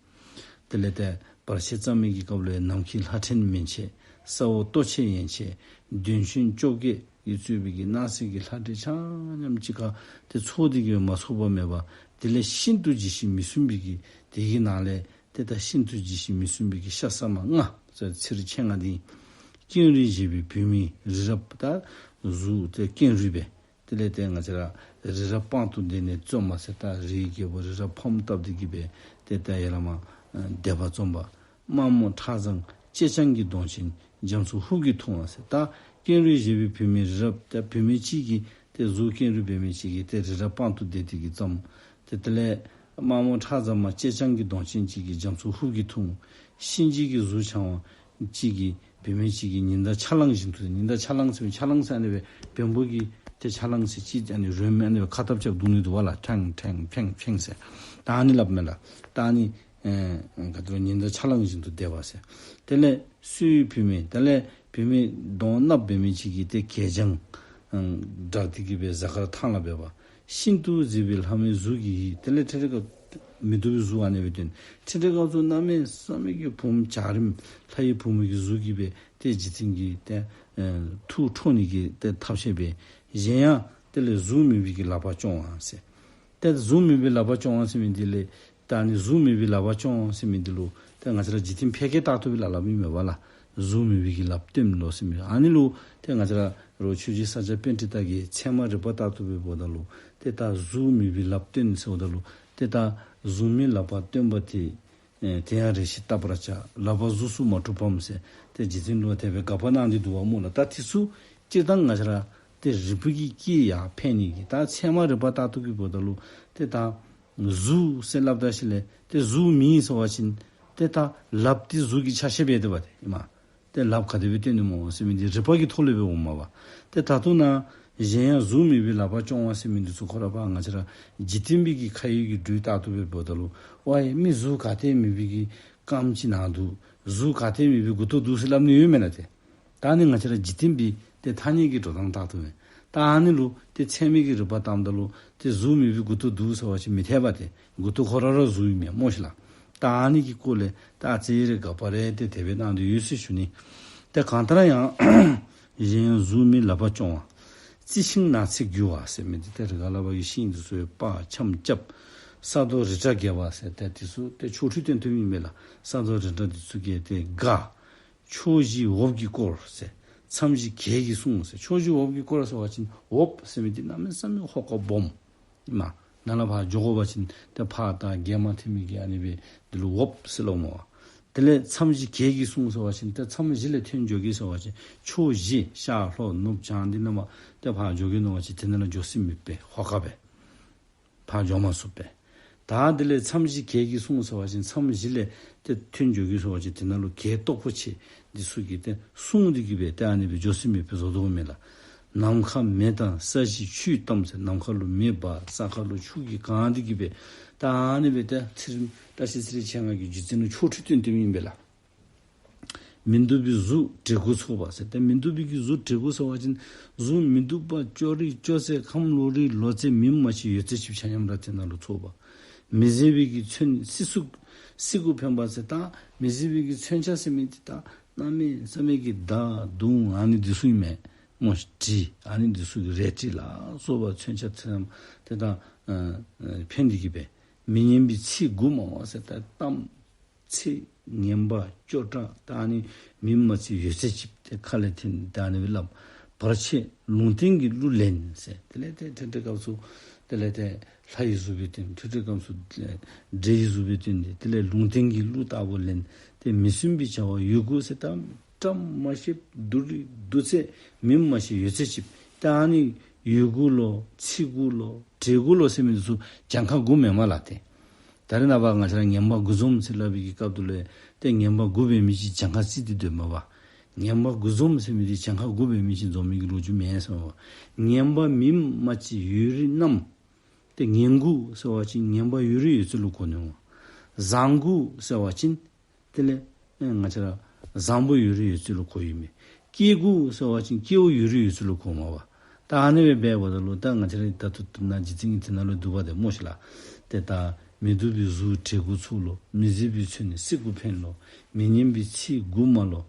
དེ་ལས་ཏེ་བར་ཆད་བརྩམས་མི་གི་སྐབས་ལུ་ནམ་མཁའི་ལྷ་ཕྲན་མན་ཆད་ས་འོག་ལྟོ་འཕྱེ་ཡན་ཆད་གདོན་གཤོག་བཅོ་བརྒྱད་ཀྱིས་གཙོས་པའི་གི་སྣང་སྲིད་ཀྱི་ལྷ་འདྲེ་ཆ་མཉམ་གཅིག་ཁར་ཏེ་ཚོགས་འདི་གིས་མ་ཚུགས་པ་མེད་པར་དེ་ལས་ཤིན་ཏུ་ཇི་ཞིག་མི་སྲུན་པའི་གི་དེ་གི་ནང་ལས་ཏེ་ད་ཤིན་ཏུ་ཇི་ཞིག་མི་སྲུན་པའི་གི་ཤ་ཟ་མ་ལྔ་ཟེར་ཚེ་རིང་མཆེད་ལྔ་འདི་ཀེང་རུས་བཞེས་པའི་བུད་མེད་རི་རབ་ད་གཟུགས་ཏེ་ཀེང་རུས་སྦེ། དེ་ལས་ཏེ་ང་བཅས་ར་རི་རབ་པང་དུ་བསྡད་ནས་བརྩམས་མ་ཟེར། ད་རིའི་རྒྱལ་པོ་རི་རབ་ཕམ་བཏབ་སྟེ་གི་སྦེ་ཏེ་ད་ཡར་ལས་མར་ཨ་བསྡད་པ་བརྩམས་པ། དམར་མོ་ཁྲག་འཛག་ཅེ་སྤྱང་གི་གདོང་ཅན་རྒྱ་མཚོ་ཧུབ་ཀྱིས་འཐུང་བ་ཟེར། ད་ཀེང་རུས་བཞེས་པའི་བུད་མེད་རི་རབ་ད་བུད་མེད་ཅིག་གིས་ཏེ་གཟུགས་ཀེང་རུས་འབད་མི་ཅིག་གིས་ཏེ་རི་རབ་པང་དུ་བསྡད་དེ་གི་བརྩམས། ཏེ་དེ་ལས་དམར་མོ་ཁྲག་འཛག་མ་ཅེ་སྤྱང་གི་གདོང་ཅན་ཅིག་གིས་རྒྱ་མཚོ་ཧུབ་ཀྱིས་འཐུང་། གཤིན་རྗེ་གི་གཟུགས་འཆང་བ་ཅིག་གིས་བུད་མེད་ཅིག་གི་ཉི་ཟླ་ཆ་ལང་བཞིན་དུ། ཉི་ཟླ་ཆ་ལང་ཟེར་མི་ཆ་ལང་ཟེར་ཨ་ནི་སྦེ་བེམ་པོ་གིས་ཏེ་ཆ་ལང་ཟེར་ཅིག་ཨ་ནི་རོལ་མོ་ཨ་ནི་སྦེ་ཁ་བཏབ་རྐྱབ་བརྡུང་ནི་འདུག་པ་ལགས། ཕྲེང་ཕྲེང་ཕྲེང་ཕྲེང་ཟེར། ད་ཨ་ནི་སླབ་མས་ལགས། ད་ཨ་ནི་ཨེ་ག་ཏེ་ལོ་ཉི་ཟླ་ཆ་ལང་བཞིན་དུ་བསྡད་པ་ཟེར། དེ་ལས་སོས་བུད་མེད་དེ་ལས་བུད་མེད་གདོང་གནགཔོ་འབད་མི་ཅིག་གིས་ཏེ་གད་རྒྱངས་ཨང་བསྒྲགས་ཏེ་གི་སྦེ་གཟའ་སྐར་ཐང་ལ་འབད་བ། ཤིན་ཏུ་མཛེས་པའི་ལྷ་མོའི་གཟུགས་ཀྱིས་ཡིད། དེ་ལས་ཁྲི་ཁྲི་ཀ་མི་སྡུག་པའི་གཟུགས་ཨ་ནི་སྦེ་སྟོན། ཁྲི་ཁྲི་ཀ་ཚུ་གནམ་མེད་ས་མེད་ཀྱི་བུམོ་འཇའ་རིསམོ་ལྷ་ཡི་བུམོ་གི་གཟུགས་ཀྱིས་སྦེ་ཏེ་འཇིག་རྟེན་གྱི་ཏེ་ཨེ་ཐུགས་འཕྲོག་ནི་གི་ཏེ་ཐབས་ཤེས་འབད། གཞན་ཡང་དེ་ལས་གཟུགས་མེད་པའི་གི་ལག་པ་རྐྱོང་བ་ཟེར། ཏེ་གཟུགས་མེད་པའི་ལག་པ་རྐྱོང་བ་ཟེར་མི་འདི་ལས་ད་ཨ་ནི་གཟུགས་མེད་པའི་ལག་པ་རྐྱོང་བ་ཟེར་མི་འདི་ལུ་ཏེ་ང་བཅས་ར་འཇིག་རྟེན་ཕལ་སྐད་ལྟར་དུ་སྦེ་ལ་ལ་མི་མེད་པ་ལགས། གཟུགས་མེད་པའི་གི་ལགཔ་སྟོནམ་ལོ་ཟེར་མི་ཨ་ནི་ལུ་ཏེ་ང་བཅས་ར་རོགས་ཆོས་རྗེ་ས་སྐྱ་པཎྜི་ཏ་གིས་ཚད་མ་རིག་པ་ལྟར་དུ་སྦེ་འབདཝ་ད་ལུ་ཏེ་ད་གཟུགས་མེད་པའི་ལགཔ་སྟོན་ཟེརཝ་ད་ལུ་ཏེ་ད་གཟུགས་མེད་ལག་པ་སྟོན་པ་དེ་ཨེ་དེ་ཡང་རེ་ཞིག་བལྟ་བར་བྱ། ལག་པ་གཟུགས་སུ་མ་གྲུབ་བམ་ཟེར་ཏེ་རྗེ་བཙུན་ལུ་དེ་སྦེ་དགག་པ་གནང་སྟེ་འདུག་པ་སྨོ་ལགས། ད་དེ་ཚུ་སྤྱིར་བཏང་ང་བཅས་ར་ཏེ་རིག་པའི་གི་དཀྱིལ་ཡར་འཕེན་ནི་གི་ད་ཚད་མ་རིག་པ་ལྟར་དུ་གི་འབདཝ་ད་ལུ་ཏེ་ད་གཟུགས་ཟེར་སླབ་ད་ཞིནམ་ལས་ཏེ་གཟུགས་མེད་ཟེར་བ་ཅིན་ཏེ་ད་ལགཔ་འདི་གཟུགས་ཀྱི་ཆ་ཤས་འབད་དེ་འབད་དེ་ཨིན་མས། ཏེ་ལགཔ་ག་དེ་སྦེ་སྟོན་ནི་སྨོ་ཟེར་མི་འདི་རིག་པ་གི་ཐོག་ལས་སྦེ་འོངམ་མས་པ། ཏེ་ད་ལྟོ་ན་གཞན་ཡང་གཟུགས་མེད་པའི་ལག་པ་རྐྱོང་བ་ཟེར་མི་འདི་ཚུ་ཁོ་ར་ཕར་ང་བཅས་ར་འཇིག་རྟེན་པའི་གི་ཁ་ཡོད་ཀྱི་སྒྲོས་ལྟར་དུ་སྦེ་འབདཝ་ད་ལུ་ཝའི་མི་གཟུགས་ག་ཏེ་མེད་པའི་གི་རྐངམ་ཅིག་ནཱ་འདུག། གཟུགས་ག་ཏེ་མེད་པའི་མགུ་ཏོ་འདུག་ཟེར་སླབ་ནི་ཡོད་མེན་ན་ཏེ། ད་ནི་ང་བཅས་ར་འཇིག་རྟེན་པའི་ཏེ་ཐ་སྙད་ཀྱི་འགྲོ་སྟངས་ལྟར་དུ་སྦེ། ད་ཨ་ནི་ལུ་ཏེ་ཚད་མའི་གི་རིག་པ་བཏངམ་ད་ལུ་ཏེ་གཟུགས་མེད་པའི་མགུ་ཏོ་འདུག་ཟེར་བ་ཅིན་མི་འཐད་པ་ཏེ། མགུ་ཏོ་ཁོ་ར་ར་གཟུགས་ཨིན་མས་སྨོ་ཤིག་ལགས། ད་ཨ་ནི་གི་སྐོར་ལས་ད་ཨ་ཙི་རེ་དགག་པ་རེ་ཏེ་དེ་སྦེ་གནང་སྟེ་ཡོད་ཟེར་ཞུ་ནི། ཏེ་གང་ལྟར་ཡང་གཞན་ཡང་གཟུགས་མེད་ལག་པ་རྐྱོང་བ། རྩི་ཤིང་ནགས་ཚལ་རྒྱུ་བ་ཟེར་མི་འདི་ཏེ་རི་ཁ་ལས་ཕར་གྱི་ཤིང་འདི་ཚུ་ཡང་སྤར་འཆམ་རྐྱབ། ས་རྡོ་རི་བྲག་བརྒལ་བ་ཟེར་ཏེ་འདི་ཚུ་ཏེ་ཆོ་འཕྲུལ་སྟོན་སྟོནམ་ཨིན་མས་ལགས། ས་རྡོ་རི་བྲག་འདི་ཚུ་བརྒལ་ཏེ་དགའ། ཕྱོགས་བཞི་འོབས་ཀྱིས་བསྐོར་ཟེར། མཚམས་བཞི་གྱད་ཀྱིས་སྲུང་ཟེར། ཕྱོགས་བཞི་འོབས་ཀྱིས་བསྐོར་ཟེར་བ་ཅིན་འོབས་ཟེར་མི་འདི་གནམ་མེད་ས་མེད་ཧོ་ཀ་སྦོམ་ཨིན་མས། ནཱ་ལས་ཕར་འགྱོ་དགོ་པ་ཅིན་ཏེ་ཕར་ད་གྱད་མ་ཐོན་མི་གི་ཨ་ནི་སྦེ་འདི་ལུ་འོབས་ཟེར་སླབ་སྨོ། དེ་ལས་མཚམས་བཞི་གྱད་ཀྱིས་སྲུང་ཟེར་བ་ཅིན་ཏེ་མཚམས་བཞི་ལས་ཐོན་འགྱོ་གེ་ཟེར་བ་ཅིན་ཕྱོགས་བཞི་ཤར་ལྷོ་ནུབ་བྱང་འདི་ནང་མར་ཏེ་ཕར་འགྱོ་གེ་མནོ་བ་ཅིན་དེ་ནང་ལུ་འགྱོ་ས་མེད་པས། ཧོ་ཀ་སྦེ་ཕར་འགྱོ་མ་ཚུགས་པས། ད་དེ་ལས་མཚམས་བཞི་གྱད་ཀྱིས་སྲུང་ཟེར་བ་ཅིན་མཚམས་བཞི་ལས་ཏེ་ཐོན་འགྱོ་གེ་ཟེར་བ་ཅིན་དེ་ནང་ལུ་གྱད་སྟོབས་པོ་ཆེ་འདི་ཚུ་གིས་ཏེ་སྲུང་སྟེ་གི་སྦེ་ཏེ་ཨ་ནི་སྦེ་འགྱོ་ས་མེད་པས་བཟོ་དོ་མས་ལགས། ནམ་མཁའ་མེ་དང་ས་གཞི་ཆུས་གཏམས་ཟེར། ནམ་མཁའ་ལུ་མེ་འབར་ས་ཁ་ལུ་ཆུ་གིས་གང་སྟེ་གི་སྦེ་ད་ཨ་ནི་སྦེ་ཏེ་ཚེ་རིང་བཀྲ་ཤིས་ཚེ་རིང་མཆེད་ལྔ་གིས་རྗེ་བཙུན་ལུ་ཆོ་འཕྲུལ་སྟོན་སྟོནམ་ཨིན་པས་ལགས། མི་སྡུག་པའི་གཟུགས་བྲིས་སྐུ་ཚོགས་པ་ཟེར། ཏེ་མི་སྡུག་པའི་གི་གཟུགས་བྲིས་སྐུ་ཟེར་བ་ཅིན་གཟུགས་མི་སྡུག་པ་ཅོ་རི་ཅོ་ཟེར་ཁམས་ལོ་རི་ལོ་ཙཱ་མི་མ་ཤི་ཡོད་ཚད་ཅིག་ཆ་མཉམ་ར་དེ་ནང་ལུ་ཚོགས་པ། མི་བཟད་པའི་གི་མཚོན་སྲིད་སྐུ་སྲིད་སྐུ་འཕེན་པ་ཟེར། ད་མི་བཟད་པའི་གི་མཚོན་ཆ་ཟེར་མི་འདི་ད་གནམ་མེད་ས་མེད་ཀྱི་མདའ་མདུང་ཨ་ནི་འདི་ཚུ་ཨིན་མས། མོ་དྲི་ཨ་ནི་འདི་ཚུ་གི་རལ་གྲི་ལ་སོགས་པ་མཚོན་ཆ་ཚེམ་དེ་དང་ཨ་ཨ་འཕེན་ཏེ་གི་སྦེ་མི་སྙན་པའི་ཚིག་དགུ་སྨྲ་བ་ཟེར། ད་གཏམ་ཚིག་ངན་པ་སྐྱོ་བྲག་ད་ཨ་ནི་མི་མ་ཚིག་ཡོད་ཚད་ཅིག་ཏེ་ཁ་ལས་འཐེན་ད་ཨ་ནི་སྦེ་སླབ། བར་ཆད་ལུང་བསྟན་གྱི་གླུ་ལེན་ཟེར། དེ་ལས་ཏེ་ཏེ་ཏེ་སྐབས་སུ་དེ་ལས་ཏེ་ལྷ་ཡི་གཟུགས་སྦེ་སྟོན། ཏེ་ཏེ་སྐབས་སུ་འདྲེ་ཡི་གཟུགས་སྦེ་སྟོན་ཏེ་དེ་ལས་ལུང་བསྟན་གྱི་གླུ་ལྟ་བུ་ལེན། ཏེ་མི་སྲུན་པའི་བྱ་བ་ཡོད་དགུ་ཟེར། ད་བཀྲ་མ་ཤིསཔ་སྡུག་རུས་སྡུག་ཚད་མི་མ་ཤེས་ཡོད་ཚད་ཅིག་ད་ཨ་ནི་ཡོད་དགུ་ལོ་ཚིག་དགུ་ལོ་འདྲེ་དགུ་ལོ་ཟེར་མི་འདི་ཚུ་གྱངས་ཁ་དགུ་མེན་མས་ལགས་ཏེ། ད་རེས་ནངས་པ་ང་བཅས་ར་ངན་པ་དགུ་འཛོམས་ཟེར་སླབ་པའི་གི་སྐབས་དུ་ལས་ཏེ་ངན་པ་དགུ་འབད་མི་ཅིག་གྱངས་ཁ་རྩིས་ཏེ་སྡོདཔ་མས་པ། ངན་པ་དགུ་འཛོམས་ཟེར་མི་འདི་གྱངས་ཁ་དགུ་འབད་མི་ཅིག་འཛོམས་མི་གི་ལོ་རྒྱུས་མེན་ཟེར་མས་པ། ངན་པ་མི་མ་ཅིག་ཡོད་རིགས་རྣམས། ཏེ་ངན་དགུ་ཟེར་བ་ཅིན་ངན་པ་ཡོད་རིགས་ཡོད་ཚད་ལུ་གོ་ནི་འོང་། བཟང་དགུ་ཟེར་བ་ཅིན་དེ་ལས་ཨེ་ང་བཅས་ར་བཟང་པོ་ཡོད་རིགས་ཡོད་ཚད་ལུ་གོཝ་ཨིན་མས། སྐྱེ་དགུ་ཟེར་བ་ཅིན་སྐྱེ་བོ་ཡོད་རིགས་ཡོད་ཚད་ལུ་གོཝ་མས་པ། ད་ཨ་ནི་སྦེ་འབདཝ་ད་ལུ་ད་ང་བཅས་ར་ད་ལྟོ་ན་རྗེ་བཙུན་གྱི་དེ་ནང་ལུ་འདུག་པ་ཏེ་སྨོ་ཤིག་ལགས། ཏེ་ད་མི་སྡུག་པའི་གཟུགས་འདྲེ་དགུ་ཚུགས་ལོ། མི་བཟོད་པའི་ཚོད་ནི་སྲི་དགུ་འཕེན་ལོ། མི་སྙན་པའི་ཚིག་དགུ་སྨྲ་ལོ།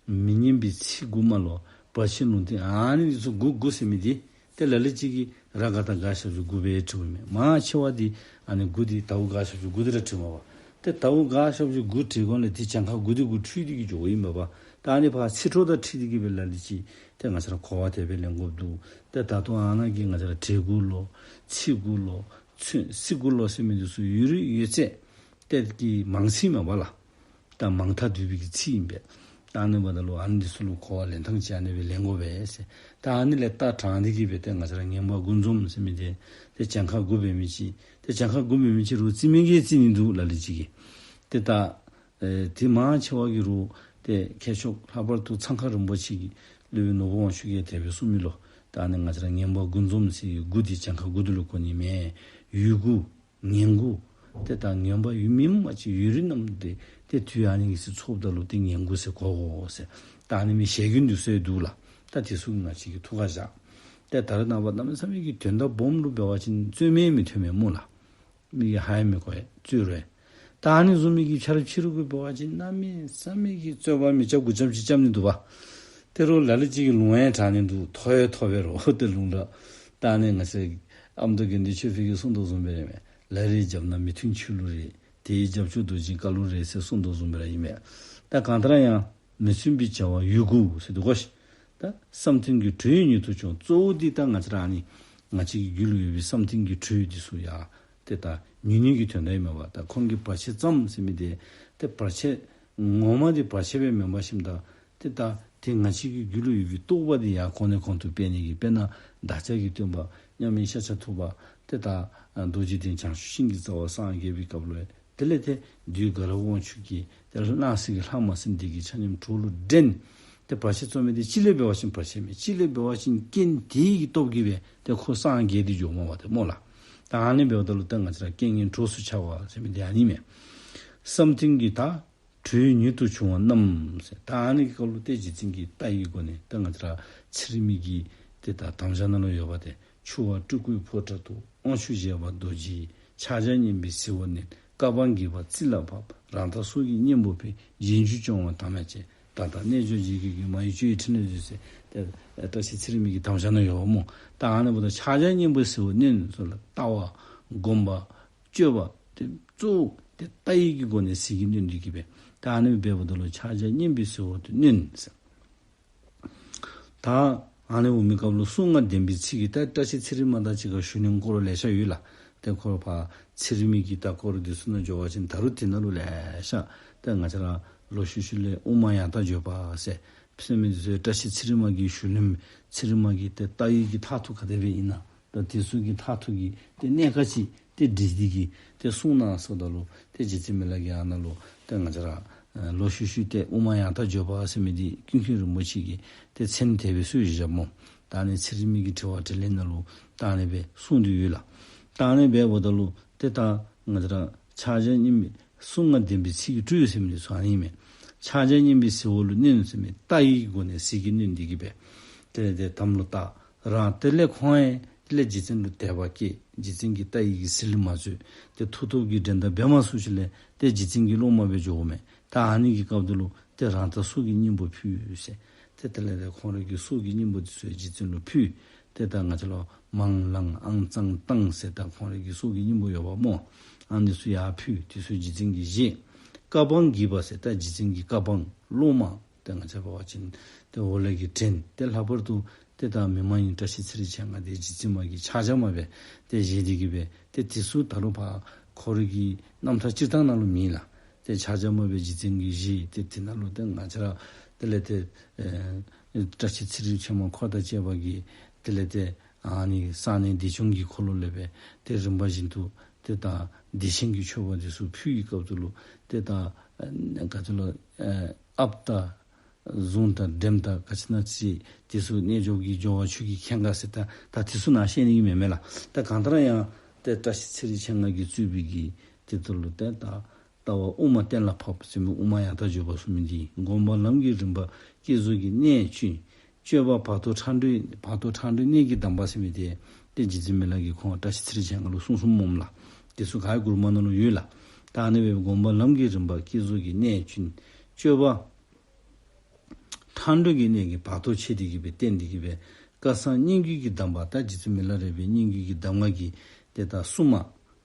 མི་སྙན་པའི་ཚིག་དགུ་སྨྲ་ལོ། བར་ཆད་ལུང་བསྟན་ཨ་ནི་འདི་ཚུ་དགུ་དགུ་ཟེར་མི་འདི་ཏེ་ལ་ལུ་ཅིག་གིས་ར་ག་དང་ག་ཞབས་ཀྱུ་དགུ་སྦེ་བྲིཝ་མས། མང་ཆེ་བ་འདི་ཨ་ནི་དགུ་འདི་དའུ་ག་ཞབས་ཀྱུ་དགུ་འདི་ར་བྲི་མས་པ། ཏེ་དའུ་ག་ཞབས་ཀྱུ་དགུ་བྲི་གོང་ལས་འདི་གྱངས་ཁ་དགུ་འདི་གུ་འཁྲུལ་ཏེ་གི་འགྱོཝ་ཨིན་མས་པ། ད་ཨ་ནི་ཕར་ཚིག་འཕྲོ་དང་འཁྲིལ་ཏེ་གི་སྦེ་ལ་ལུ་ཅིག་ཏེ་ང་བཅས་ར་གོ་བ་དེ་སྦེ་ལེན་དགོཔ་འདུག། ཏེ་ད་ལྟོ་ཨ་ནཱ་གི་ང་བཅས་ར་འདྲེ་དགུ་ལོ། ཚིག་དགུ་ལོ། ཚོད་སྲི་དགུ་ལོ་ཟེར་མི་འདི་ཚུ་ཡོད་རིགས་ཡོད་ཚད་ཏེ་གི་མང་ཚིག་མས་པ་ལགས། ད་མང་ཐག་བསྡུས་པའི་གི་ཚིག་ཨིན་པས། ད་ཨ་ནི་འབདཝ་ད་ལུ་ཨ་ནི་འདི་ཚུ་ལུ་གོ་བ་ལེན་ཐངས་ཅིག་ཨ་ནི་སྦེ་ལེན་དགོ་པས་ཟེར། ད་ཨ་ནི་ལས་ལྟ་དྲངས་ཏེ་གི་སྦེ་ཏེ་ང་བཅས་ར་ངན་པ་དགུ་འཛོམས་ཟེར་མི་འདི་ཏེ་གྱངས་ཁ་དགུ་འབད་མི་ཅིག། ཏེ་གྱངས་ཁ་དགུ་འབད་མི་ཅིག་རུང་རྩིས་མེད་ཀྱིས་རྩིས་ནི་འདུག་ལ་ལུ་ཅིག་གིས། ཏེ་ད་ཨེ་དེ་མང་ཆེ་བ་གིས་རུང་ཏེ་མཁས་མཆོག་ལྷག་པར་དུ་ཚང་ཁ་རིན་པོ་ཆེ་གིས་སློབ་དཔོན་ནོར་བུ་དབང་ཕྱུག་གིས་དེ་སྦེ་གསུངས་མི་ལོ། ད་ཨ་ནི་ང་བཅས་ར་ངན་པ་དགུ་འཛོམས་ཟེར་དགུ་འདི་གྱངས་ཁ་དགུ་འདི་ལུ་གོ་ནི་མས། ཡོད་དགུ། ངན་དགུ། ཏེ་ད་ངན་པ་ཡོད་མི་མ་ཅིག་ཡོད་རིགས་རྣམས་ཏེ་ཏེ་དུས་ཨ་ནི་གི་ཚེ་ཚོགསཔ་ད་ལུ་ཏེ་ངན་དགུ་ཟེར་གོ་དགོ་ཟེར། ད་ཨ་ནི་མི་ཞལ་རྒྱུན་འདི་ཚུ་འདུག་ལགས། ད་དེ་ཚུ་ང་བཅས་ཀྱིས་ཐུགས་ཁར་བཞག། ཏེ་ད་རེས་ནངས་པ་གནམ་མེད་ས་མེད་ཀྱི་དོན་དག་སྦོམ་ལུ་འབད་བ་ཅིན་རྩོད་མེད་མི་ཐོན་མས་སྨོ་ལགས། མི་གིས་ཧ་ཡང་མི་གོ་ཡ་རྩོད་རུང་། ད་ཨ་ནི་བཟུམ་མའི་གི་ཆ་རོགས་ཕྱི་རོལ་གྱི་འབད་བ་ཅིན་གནམ་མེད་ས་མེད་ཀྱི་རྩོད་པ་མི་རྐྱབ་དགུ་རྐྱབ་ཅིག་རྐྱབ་ནི་འདུག་པ། ཏེ་རོགས་ལ་ལུ་ཅིག་གིས་ལུང་ཡང་དྲང་ནི་འདུག། ཐོ་ཡང་ཐོ་སྦེ་རོགས་ཏེ་ལུང་དྲངས། ད་ཨ་ནི་ང་བཅས་ཨ་མདོ་དགེ་འདུན་ཆོས་འཕེལ་གྱིས་གསུངས་དོ་བཟུམ་སྦེ་ར་མས། ལ་རེ་རྒྱབ་ན་མི་མཐུན་ཆོས་ལུགས་རེད། དེའི་རྒྱབ་སྐྱོར་རྡོ་རྗེ་བཀའ་ལུང་རེད་ཟེར་གསུངས་དོ་བཟུམ་སྦེ་ར་ཨིན་མས། ད་གང་ལྟར་ཡང་མི་སྲུན་པའི་བྱ་བ་ཡོད་དགུ་ཟེར་འདུག་གོ་ཤིག། ད་བསམ་གཏན་གྱི་དྲོད་ཉིད་དུ་བྱུང་། གཙོ་བོ་འདི་ད་ང་བཅས་ར་ཨ་ནི་ང་བཅས་ཀྱི་རྒྱུད་ལུ་ཡོད་པའི་བསམ་གཏན་གྱི་དྲོད་འདི་ཚུ་ཡང་ཏེ་ད་ཉུང་ཉུང་གི་དོན་དག་ཨིན་མས་པ། ད་ཁོང་གིས་བར་ཆད་བརྩམས་ཟེར་མི་འདི་ཏེ་བར་ཆད་ངོ་མ་འདི་བར་ཆད་སྦེ་མེན་པར་ཞིནམ་ད་ཏེ་ད་ཏེ་ང་བཅས་ཀྱི་རྒྱུད་ལུ་ཡོད་པའི་རྟོག་པ་འདི་ཡང་གོང་ནས་གོང་དུ་སྤེལ་ནི་གི། དཔེར་ན་བདག་ཅག་གི་སྟོན་པ་མཉམ་མེད་ཤཱཀྱ་ཐུབ་པ་ཏེ་ད་རྡོ་རྗེ་གདན་བྱང་ཆུབ་ཤིང་གི་རྩ་བར་སངས་རྒྱས་པའི་སྐབས་ལུ་དེ་ལས་ཏེ་བདུད་དགའ་རབ་དབང་ཕྱུག་གིས་ཏེ་སྣང་སྲིད་ཀྱི་ལྷ་མ་སྲིན་སྡེ་བརྒྱད་ཆ་མཉམ་གྲོགས་ལུ་འདྲེན། ཏེ་བར་ཆད་བརྩམས་མི་འདི་གཅིག་ལས་འབད་བ་ཅིན་བར་ཆད་མེད། གཅིག་ལས་འབད་བ་ཅིན་རྐྱེན་དེ་གི་སྟོབས་ཀྱིས་སྦེ་ཏེ་ཁོ་སངས་རྒྱས་ཏེ་འགྱོཝ་མས་པ་ཏེ་སྨོ་ལགས། ད་ཨ་ནི་འབདཝ་ད་ལུ་ད་ང་བཅས་ར་རྐྱེན་ངན་གྲོགས་སུ་འཆར་བ་ཟེར་མི་འདི་ཨ་ནི་མས། བསམ་གཏན་གྱི་ད་དྲོད་ཉིད་དུ་བྱུང་བ་རྣམས་ཟེར། ད་ཨ་ནི་གི་སྐབས་ལུ་ཏེ་རྗེ་བཙུན་གྱིས་རྟ་ཡི་སྒོ་ནས་ད་ང་བཅས་ར་ཚེ་རིང་མའི་གི་ཏེ་ད་དམ་བཅའ་ནང་ལུ་ཡོད་པ་ཏེ། ཆུ་བ་སྤྲུལ་སྐུའི་ཕོ་བྲང་དུ། དབང་ཕྱུག་བཞད་པ་རྡོ་རྗེ་ཡིས། ཕྱག་རྒྱ་སྙན་པའི་ཟིལ་པ་མནན། བཀའ་འབངས་དགྱེས་པ་རྩིས་ལ་ཕབ། རང་རྟགས་སྲོག་གི་གཉེན་པོ་ཕུལ། རྗེས་འཇུག་སྐྱོང་བ་དམ་ཡང་བཅས། ད་ལྟ་རྣལ་འབྱོར་རྗེ་གི་རྒྱུད། མ་ཡི་སྤྱོད་ཡུལ་ཕྲིན་ལས་མཛོད་ཟེར། ཏེ་བཀྲ་ཤིས་ཚེ་རིང་མའི་གི་དམ་བཅའ་ནང་ཡོདཔ་སྨོ། ད་ཨ་ནི་འབདཝ་ད་ཕྱག་རྒྱ་སྙན་པའི་ཟིལ་པ་མནན་ཟེར་ལགས། ལྟ་བ་སྒོམ་པ་སྤྱོད་པ་ཏེ་གཙོ་བོ་ཏེ་རྟ་ཡི་གི་སྒོ་ནས་ཟིལ་གྱིས་གནོན་ཏེ་གི་སྦེ། ད་ཨ་ནི་འབདཝ་ད་ལུ་ཕྱག་རྒྱ་སྙན་པའི་ཟིལ་པ་དེ་མནན་ཟེར། ད་ཨ་ནི་འོང་མི་སྐབས་ལུ་གསུང་ང་བདེན་པའི་ཚིག་གིས་ད་བཀྲ་ཤིས་ཚེ་རིང་མ་དང་གཅིག་ཁར་ཞུ་ནི་སྐོར་ལེ་ཤ་ཡོད་ལགས། ཏེ་ཁོ་ཕར་ཚེ་རིང་མའི་གི་ད་སྐོར་འདི་ཚུ་ནང་འགྱོ་བ་ཅིན་ད་རུང་དེ་ནང་ལུ་ལེ་ཤ་ཏེ་ང་བཅས་ར་ལོག་ཤུལ་ཤུལ་ལས་དབུ་མ་ཡང་དག་བརྗོད་པ་ཟེར་ཟེར་མི་འདི་ཚུ་བཀྲ་ཤིས་ཚེ་རིང་མ་གི་ཞུ་ལུགས་ཚེ་རིང་མ་གི་ཏེ་རྟ་ཡི་གི་མཐར་ཐུག་ག་དེ་སྦེ་ཨིན་ན། ད་དེ་ཚུ་གི་མཐར་ཐུག་གི་ཏེ་གནད་ཁག་ཅིག་ཏེ་དྲིས་ཏེ་གི་ཏེ་གསུང་གནང་ཟེརཝ་ད་ལུ་ཏེ་རྗེ་བཙུན་མི་ལ་གིས་ཨ་ནཱ་ལུ་ཏེ་ང་བཅས་ར་ལོག་ཤུལ་ཤུལ་ཏེ་དབུ་མ་ཡང་དག་བརྗོད་པ་ཟེར་མི་འདི་ཀུན་མཁྱེན་རིན་པོ་ཆེ་གིས་ཏེ་མཚན་དེ་སྦེ་གསོལ་བཞགཔ་སྨོ། ད་ཨ་ནི་ཚེ་རིང་མའི་གི་དྲི་བ་དྲིས་ལན་ནང་ལུ་ད་ཨ་ནི་སྦེ་གསུངས་ཏེ་ཡོད་ལགས། ད་ཨ་ནི་སྦེ་འབདཝ་ད་ལུ་ཏེ་ད་ང་བཅས་ར་ཕྱག་རྒྱ་སྙན་པའི་གསུང་ང་བདེན་པའི་ཚིག་གིས་སྤྲུལ་ཟེར་མི་འདི་ཚུ་ཨ་ནི་མས། ཕྱག་རྒྱ་སྙན་པའི་ཟིལ་པ་ལུ་མནན་ཟེར་མི་རྟ་ཡི་གི་སྒོ་ནས་ཟིལ་གྱིས་གནོན་ཏེ་གི་སྦེ་ཏེ་ཏེ་དམ་ལུ་བཏགས། རང་དེ་ལས་ཁོང་ཡང་དེ་ལས་རྗེ་བཙུན་ལུ་དད་པ་སྐྱེས། རྗེ་བཙུན་གྱིས་རྟ་ཡི་གི་ཟིལ་མ་མཛོད། ཏེ་མཐུ་སྟོབས་ཀྱིས་འགྲན་ཟླ་འབད་མ་ཚུགས་ཞིནམ་ལས་ཏེ་རྗེ་བཙུན་གྱི་སློབ་མ་སྦེ་འགྱོཝ་མས། ད་ཨ་ནི་གི་སྐབས་དེ་ལུ་ཏེ་རང་རྟགས་སྲོག་གི་གཉེན་པོ་ཕུལ་ཟེར། ཏེ་དེ་ལས་ཏེ་ཁོང་རའི་གི་སྲོག་གི་སྙིང་པོ་འདི་ཚུ་རྗེ་བཙུན་ལུ་ཕུལ། ཏེ་ད་ང་བཅས་ལུ་མང་ལང་ཨང་གཙང་བཏང་ཟེར་ད་ཁོང་རའི་གི་སྲོག་གི་སྙིང་པོ་ཡོདཔ་སྨོ། ཨ་ནི་ཚུ་ཡར་ཕུལ། དེ་ཚུ་རྗེ་བཙུན་གྱིས་བཞེས། བཀའ་འབངས་བགྱིས་པ་ཟེར་ད་རྗེ་བཙུན་གྱི་བཀའ་འབངས་སློབ་མ་ཏེ་ང་བཅས་འབད་བ་ཅིན་ཏེ་འོག་ལས་ཀྱི་བྲན་ཏེ་ལྷག་པར་དུ་ཏེ་ད་མི་མ་ཡིན་བཀྲ་ཤིས་ཚེ་རིང་མཆེད་ལྔ་འདི་རྗེ་བཙུན་མ་གིས་ཕྱག་རྒྱ་མ་སྦེ་ཏེ་བཞེས་ཏེ་གི་སྦེ་ཏེ་དེ་ཚུ་ད་རུང་ཕར་ཁོ་རའི་གི་རྣམ་ཐར་སྤྱིར་བཏང་ནང་ལུ་མེད་ལགས། ཏེ་ཕྱག་རྒྱ་མ་སྦེ་རྗེ་བཙུན་གྱིས་བཞེས། ཏེ་དེ་ནང་ལུ་ཏེ་ང་བཅས་ར་དེ་ལས་ཏེ་ཨེ་བཀྲ་ཤིས་ཚེ་རིང་མཆེད་ལྔ་འཁོར་དང་བཅས་པ་གིས་དེ་ལས་ཏེ་ཨ་ནི་གསང་གནས་བདེ་སྐྱོང་གི་འཁོར་ལོ་ལས་སྦེ་ཏེ་རིམ་པ་བཞིན་དུ་ཏེ་ད་བདེ་ཆེན་གྱི་མཆོད་པ་འདི་ཚུ་ཕུལ་བའི་སྐབས་སུ་ལུ་ཏེ་ད་ཨ་ག་ཅི་ལོ་ཨེ་ཨཔ་ད་བཟུང་དང་འགྲེམས་དང་ག་ཅི་ན་ཅི་དེ་ཚུ་རྣལ་འབྱོར་གྱི་སྦྱོར་བ་ཆོས་ཀྱི་ཁྱེང་ག་ཟེར་ད་ད་དེ་ཚུ་ནང་བཤད་ནི་གི་མེན་མས་ལགས། ད་གང་ལྟར་ཡང་ཏེ་བཀྲ་ཤིས་ཚེ་རིང་མཆེད་ལྔ་གིས་གཙོས་པའི་གི་ཏེ་དེ་ལུ་ཏེ་ད་ལྟ་བ་དབུ་མ་གཏན་ལ་ཕབ་ཟེར་མི་དབུ་མ་ཡང་དག་བརྗོད་པ་གསུངས་མི་འདི་སྒོམ་པ་ལམ་གྱི་རིམ་པ་བསྐྱེད་རྫོགས་ཀྱི་གནད་བཅུན། སྤྱོད་པ་བར་དོ་ཕྲང་འགྲོའི་བར་དོ་ཕྲང་འགྲོའི་གནད་ཀྱི་གདམས་པ་ཟེར་མི་འདི་ཏེ་རྗེ་བཙུན་མི་ལ་གིས་ཁོང་བཀྲ་ཤིས་ཚེ་རིང་མཆེད་ལྔ་ལུ་གསུངས་གསུངསམ་སྨོ་ལགས། དེ་ཚུ་ག་ར་མགུར་མ་ནང་ལུ་ཡོད་ལགས། ད་ཨ་ནི་སྦེ་སྒོམ་པ་ལམ་གྱི་རིམ་པ་བསྐྱེད་རྫོགས་ཀྱི་གནད་བཅུན། སྤྱོད་པ་ཕྲང་འགྲོའི་གནད་ཀྱི་བར་དོ་ཕྱེ་སྟེ་གི་སྦེ་བསྟན་ཏེ་གི་སྦེ་བཀའ་གསང་སྙན་བརྒྱུད་ཀྱི་གདམས་པ་ད་རྗེ་བཙུན་མི་ལ་རས་པའི་སྙན་བརྒྱུད་ཀྱི་གདམས་ངག་གི་ཏེ་ད་སྲུང་མ་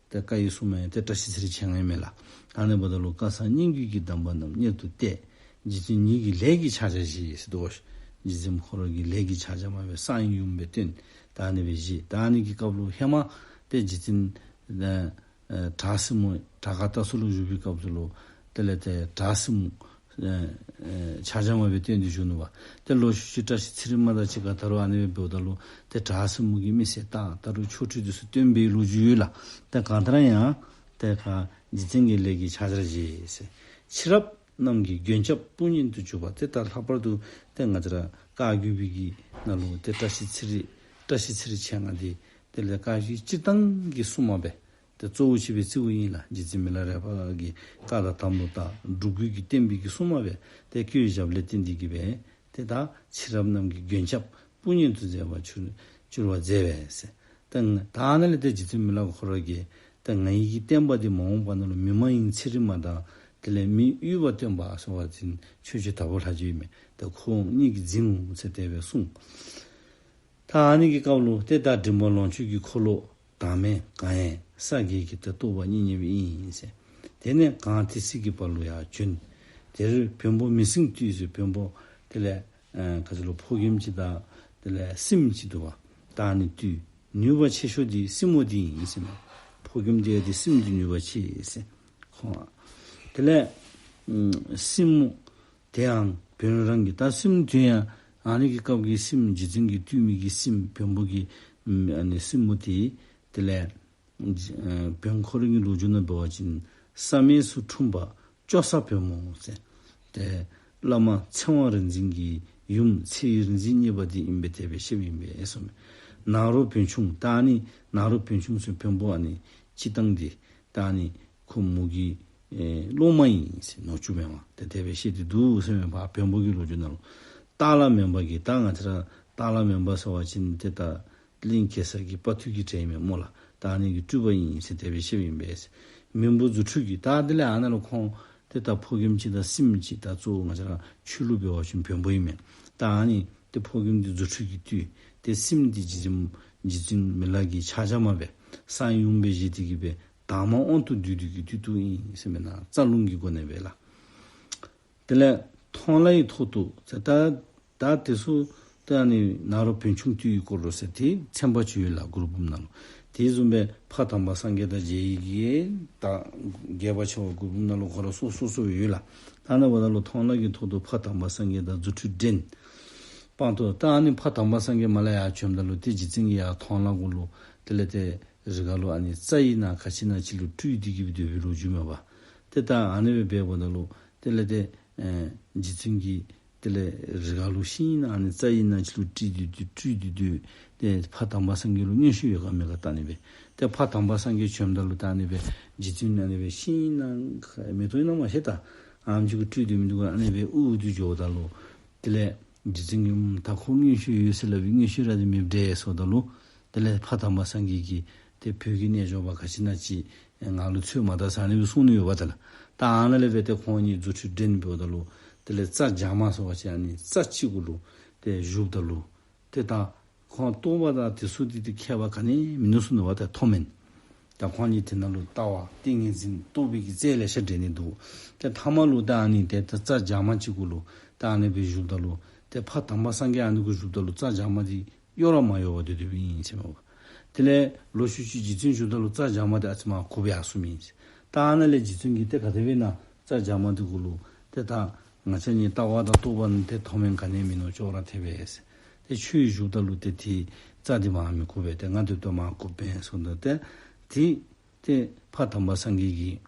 ཏེ་བཀའ་ཡི་སྲུང་མ་ཡང་ཏེ་བཀྲ་ཤིས་ཚེ་རིང་མཆེད་ལྔ་ཨིན་མས་ལགས། ཨ་ནི་འབདཝ་ད་ལུ་བཀའ་གསང་སྙན་བརྒྱུད་ཀྱི་གདམས་པ་རྣམས་གཉེར་དུ་གཏད། རྗེ་བཙུན་ཉིད་ཀྱི་ལས་ཀྱི་ཕྱག་རྒྱ་བཞེས་ཟེར་དོ། རྗེ་བཙུན་ཁོ་ར་གི་ལས་ཀྱི་ཕྱག་རྒྱ་མ་སྦེ་གསང་ཡུམ་སྦེ་སྟོན། ད་ཨ་ནི་སྦེ་བཞེས། ད་ཨ་ནི་གི་སྐབས་ལུ་ཧེ་མ་ཏེ་རྗེ་བཙུན་ཨ་བྲག་སྲིན་མོ་བྲག་དཀར་རྟ་སོ་ལུ་བཞུགས་པའི་སྐབས་སུ་ལུ་དེ་ལས་ཏེ་བྲག་སྲིན་མོ་ཨེ་ཨེ་ཕྱག་རྒྱ་མ་སྦེ་སྟོན་ཏེ་བཞུགས་ནུག་པ། ཏེ་ལོག་ཤུལ་ཅིག་བཀྲ་ཤིས་ཚེ་རིང་མ་དང་གཅིག་ཁར་ད་རུང་ཨ་ནི་སྦེ་འབདཝ་ད་ལུ་ཏེ་བྲག་སྲིན་མོ་གིས་མི་བསད་ད་ད་རུང་ཆོ་འཕྲུལ་འདི་ཚུ་སྟོན་པའི་ལོ་རྒྱུས་ཡོད་ལགས། ཏེ་གང་ལྟར་ཡང་ཏེ་ཁ་རྗེ་བཙུན་གྱི་ལས་ཀྱི་ཕྱག་རྒྱ་བཞེས་ཟེར། ཕྱི་རབས་རྣམས་ཀྱི་མགོན་སྐྱབས་དཔུང་གཉེན་དུ་གྱུར་པ་ཏེ་ད་ལྷག་པར་དུ་ཏེ་ང་བཅས་ར་བཀའ་བརྒྱུད་པའི་གི་ནང་ལུ་ཏེ་བཀྲ་ཤིས་ཚེ་རིང་བཀྲ་ཤིས་ཚེ་རིང་མཆེད་ལྔ་འདི་དེ་ལས་བཀའ་བརྒྱུད་སྤྱིར་བཏང་གི་སྲུང་མ་སྦེ་ཏེ་གཙོ་བོ་ཅིག་སྦེ་བརྩིཝ་ཨིན་ལགས། རྗེ་བཙུན་མི་ལ་རས་པ་གི་བཀའ་དང་དམ་ལུ་བཏགས། སྒྲུབ་བརྒྱུད་ཀྱི་བསྟན་པའི་གི་སྲུང་མ་སྦེ་ཏེ་བཀོད་བཞགཔ་ལས་བརྟེན་ཏེ་གི་སྦེ་ཏེ་ད་ཕྱི་རབས་རྣམས་ཀྱི་མགོན་སྐྱབས་དཔུང་གཉེན་དུ་མཛད་པ་གྱུར་གྱུར་པར་མཛད་པས་ཟེར། ཏེ་ད་ཨ་ནཱ་ལས་ཏེ་རྗེ་བཙུན་མི་ལ་ཁོ་ར་གིས་ཏེ་ང་ཡི་གི་བསྟན་པ་འདི་མ་འོངས་པ་ནང་ལུ་མི་མ་ཡིན་ཚེ་རིང་མ་དང་དེ་ལས་མི་དབུས་པ་སྟོན་པ་ཟེར་བ་ཅིན་ཆོས་རྗེ་དྭགས་པོ་ལྷ་རྗེ་ཨིན་མས། ཏེ་ཁོང་གཉིས་ཀྱིས་འཛིན་འོང་ཟེར་དེ་སྦེ་གསུངས། ད་ཨ་ནི་གི་སྐབས་ལུ་ཏེ་ད་འབྲིང་པོ་ལོངས་སྤྱོད་ཀྱི་འཁོར་ལོ་དང་མེད་གང་ཡིན་ས་དགེ་གི་ཏེ་རྟོགས་པ་གཉིས་གཉིས་པའི་ཨིན་ཟེར། དེ་ནས་གངས་ཏི་སེ་གི་བར་ལུ་ཡང་བྱོན། དེར་བོན་པོ་མི་སྲིང་བཏུལ་ཟེར་བོན་པོ་དེ་ལས་ཨ་ག་ཅི་ལོ་ཕོ་རྒནམ་ཅིག་དང་དེ་ལས་སྲིནམ་ཅིག་འདུག་པ། ད་ཨ་ནི་བཏུལ། ནུས་པ་ཆེ་ཤོས་འདི་སྲིན་མོ་འདི་ཨིན་ཟེར་མས། ཕོ་རྒནམ་འདི་ཡང་འདི་སྲིནམ་འདི་ནུས་པ་ཆེ་ཟེར། ཁོང་དེ་ལས་ཨམ་སྲིན་མོ་དེ་ཡང་བོན་རང་གི་ད་སྲིནམོ་དེ་ཡང་ཨ་ནི་གི་སྐབས་ཀྱི་སྲིནམོ་རྗེ་བཙུན་གྱིས་བཏུལ་མི་གི་སྲིནམོ་བོན་པོ་གི་ཨམ་ཨ་ནི་སྲིནམོ་དེ་དེ་ལས་ཨ་བོན་ཁོ་རའི་གི་ལོ་རྒྱུས་ནང་འབད་བ་ཅིན་བསམ་ཡས་སུ་འཁྲུངས་པ་ཅོ་ས་བོན་མོ་ཟེར། ཏེ་བླ་མ་ཚེ་དབང་རིག་འཛིན་གྱི་ཡུམ་ཚེ་ཡི་རིག་འཛིན་གཉིས་པ་དེ་ཨིན་པས་དེ་སྦེ་བཤདཔ་ཨིན་པས་གསུངས་མས། ནཱ་རོ་བོན་ཆུང་ད་ཨ་ནི་ནཱ་རོ་བོན་ཆུང་ཟེར་བོན་པོ་ཨ་ནི་སྤྱིར་བཏང་འདི་ད་ཨ་ནི་ཁོ་མོ་གི་ཨེ་སློབ་མ་ཨིན་ཟེར་ནུག་ཅོ་མེ་མ་ཏེ་དེ་སྦེ་བཤད་དེ་འདུག་ཟེར་མས། བོན་པོ་གི་ལོ་རྒྱུས་ནང་ལུ་སྟག་ལྷ་མོན་པ་གི་ད་ང་བཅས་ར་སྟག་ལྷ་མོན་པ་ཟེར་བ་ཅིན་ཏེ་ད་གླིང་གེ་སར་གྱི་དཔའ་ཐུལ་གྱི་གྲས་ཨིན་མས་སྨོ་ལགས། ད་ཨ་ནི་གི་སྤྲུལ་པ་ཨིན་ཟེར་དེ་སྦེ་བཤདཔ་ཨིན་པས། མིང་པོ་རྫུ་འཕྲུལ་གྱི་ད་དེ་ལས་ཨ་ནཱ་ལུ་ཁོང་ཏེ་ད་ཕོ་རྒནམ་ཅིག་དང་སྲིནམོ་ཅིག་ད་གཙོ་བོ་ང་བཅས་ར་ཆོས་ལུགས་འབད་བ་ཅིན་བོན་པོ་ཨིན་མས། ད་ཨ་ནི་ཏེ་ཕོ་རྒནམ་འདི་རྫུ་འཕྲུལ་གྱིས་བཏུལ། ཏེ་སྲིནམོ་འདི་རྗེ་བཙུན་རྗེ་བཙུན་མི་ལ་གིས་ཕྱག་རྒྱ་མ་སྦེ་གསང་ཡུམ་སྦེ་བཞེས་ཏེ་གི་སྦེ་དྭངས་མ་དབང་དུ་བསྡུས་ཏེ་གི་བཏུལ་བཏུལཝ་ཨིན་ཟེར་མས་ན། རྩ་རླུང་གི་སྒོ་ནས་སྦེ་ལགས། དེ་ལས་མཐོང་ལྷ་ཡི་ཐོག་ཏུ་ཟེར་ད་ད་དེ་ཚུ་ད་ཨ་ནི་ནཱ་རོ་བོན་ཆུང་བཏུལ་བའི་སྐོར་ལུ་ཟེར་ཏེ་ཚན་པ་ཅིག་ཡོད་ལགས་མགུར་འབུམ་ནང་ལུ། དེ་བཟུམ་སྦེ་ཕ་དམ་པ་སངས་རྒྱས་དང་མཇལ་ཡི་གི་ད་རྒྱས་པ་ཆེ་བ་མགུར་འབུམ་ནང་ལུ་ཁོ་ར་སོ་སོ་སོ་ཡོད་ལགས། ད་ཨ་ནི་འབདཝ་ད་ལུ་མཐོང་ལྷ་གི་ཐོག་ཏུ་ཕ་དམ་པ་སངས་རྒྱས་དང་རྫུ་འཕྲུལ་འགྲན། སྤངས་ཏོ། ད་ཨ་ནི་ཕ་དམ་པ་སངས་རྒྱས་མར་ལས་ཡར་བྱོནམ་ད་ལུ་ཏེ་རྗེ་བཙུན་གྱིས་ཡར་མཐོང་ལྷ་གུ་ལུ་དེ་ལས་ཏེ་རི་ཁ་ལུ་ཨ་ནི་རྩྭ་ཡི་ནང་ག་ཅི་ནང་ཅིག་ལུ་སྤྲུལ་ཏེ་གི་སྦེ་སྡོད་པའི་ལོ་རྒྱུས་མས་པ། ཏེ་ད་ཨ་ནི་སྦེ་འབདཝ་ད་ལུ་དེ་ལས་ཏེ་ཨེ་རྗེ་བཙུན་གྱིས་དེ་ལས་རི་ཁ་ལུ་ཤིང་ནང་ཨ་ནི་རྩྭ་ཡི་ནང་ཅིག་ལུ་སྤྲུལ་ཏེ་སྡོད་སྤྲུལ་ཏེ་སྡོད། ཏེ་ཕ་དམ་པ་སངས་རྒྱས་ལུ་མངོན་ཤེས་ཡོད་ག་མེད་ག་བལྟ་ནི་སྦེ། ཏེ་ཕ་དམ་པ་སངས་རྒྱས་བྱོནམ་ད་ལུ་ད་ཨ་ནི་སྦེ་རྗེ་བཙུན་ཨ་ནི་སྦེ་ཤིང་ནང་མེ་ཏོག་ཨིན་ན་མ་ཤེས་ད་ཨ་ནེམ་ཅིག་གུ་སྤྲུལ་ཏེ་མི་འདུག་ག། ཨ་ནི་སྦེ་ཨུ་ཨུ་སྟེ་འགྱོཝ་ད་ལུ་དེ་ལས་རྗེ་བཙུན་གྱིས་ད་ཁོ་མངོན་ཤེས་ཡོད་ཟེར་སླབ་པའི་མངོན་ཤེས་ར་འདི་མེདཔ་འདྲས་ཟེརཝ་ད་ལུ་དེ་ལས་ཕ་དམ་པ་སངས་རྒྱས་ཀྱིས་ཏེ་བོད་ཀྱི་རྣལ་འབྱོར་པ་ག་ཅི་ནང་ཅིག་ང་ལུ་འཚོལ་མ་ད་ཟེར་ཨ་ནི་སྦེ་གསུངས་ནི་ཡོདཔ་ད་ལགས། ད་ཨ་ནཱ་ལས་སྦེ་ཏེ་ཁོང་གཉིས་རྫུ་འཕྲུལ་འགྲན་འབདཝ་ད་ལུ་ དེ་ལས་རྩྭ་འཇག་མ་ཟེར་བ་ཅིན་ཨ་ནི་རྩྭ་གཅིག་གུ་ལུ་ཏེ་བཞུགསཔ་ད་ལུ་ཏེ་ད་ཁོང་ལྟོ་བ་དང་དེ་ཚུ་འདི་ཏེ་ཁྱད་པར་ག་ནི་མིན་ནུག་ཟེར་ནུག་པ། ཏེ་མཐོ་མེན། ད་ཁོང་གཉིས་དེ་ནང་ལུ་ལྟ་བ་ཏིང་ངེ་འཛིན་རྟོགས་པའི་གི་རྩལ་ལེ་ཤ་འགྲན་ནི་འདུག། ཏེ་ཐ་མ་ལུ་ད་ཨ་ནི་ཏེ་ད་རྩྭ་འཇག་མ་གཅིག་གུ་ལུ་ད་ཨ་ནི་སྦེ་བཞུགསཔ་ད་ལུ་ཏེ་ཕ་དམ་པ་སངས་རྒྱས་ཨ་ནི་གུ་བཞུགསཔ་ད་ལུ་རྩྭ་འཇག་མ་འདི་གཡོ་ར་མ་གཡོ་བར་སྡོད་སྡོདཔ་ཨིན་ཟེར་མས་པ། དེ་ལས་ལོག་ཤུལ་ཅིག་རྗེ་བཙུན་བཞུགསཔ་ད་ལུ་རྩྭ་འཇག་མ་འདི་ཨ་ཙི་མར་གུག་སྦེ་ཡར་སོངམ་ཨིན་ཟེར། ད་ཨ་ནཱ་ལས་རྗེ་བཙུན་གྱིས་ཏེ་ག་དེ་སྦེ་ཨིན་ན་རྩྭ་འཇག་མ་འདི་གུ་ལུ་ཏེ་ད་ང་བཅས་གཉིས་ལྟ་བ་དང་རྟོགས་པ་ནི་ཏེ་མཐོ་དམན་ག་ནི་མིན་ནུག། ཅོག་ར་འཐདཔ་ཨིན་ཟེར། ཏེ་ཁྱོད་བཞུགསཔ་ད་ལུ་ཏེ་ཏེ་རྩྭ་འདི་མར་མི་གུག་པས། ཏེ་ང་སྡོདཔ་ད་མར་གུགཔ་ཨིན་ཟེརཝ་ད་ཏེ་ཏེ་ཏེ་ཕ་དམ་པ་སངས་རྒྱས་ཀྱིས་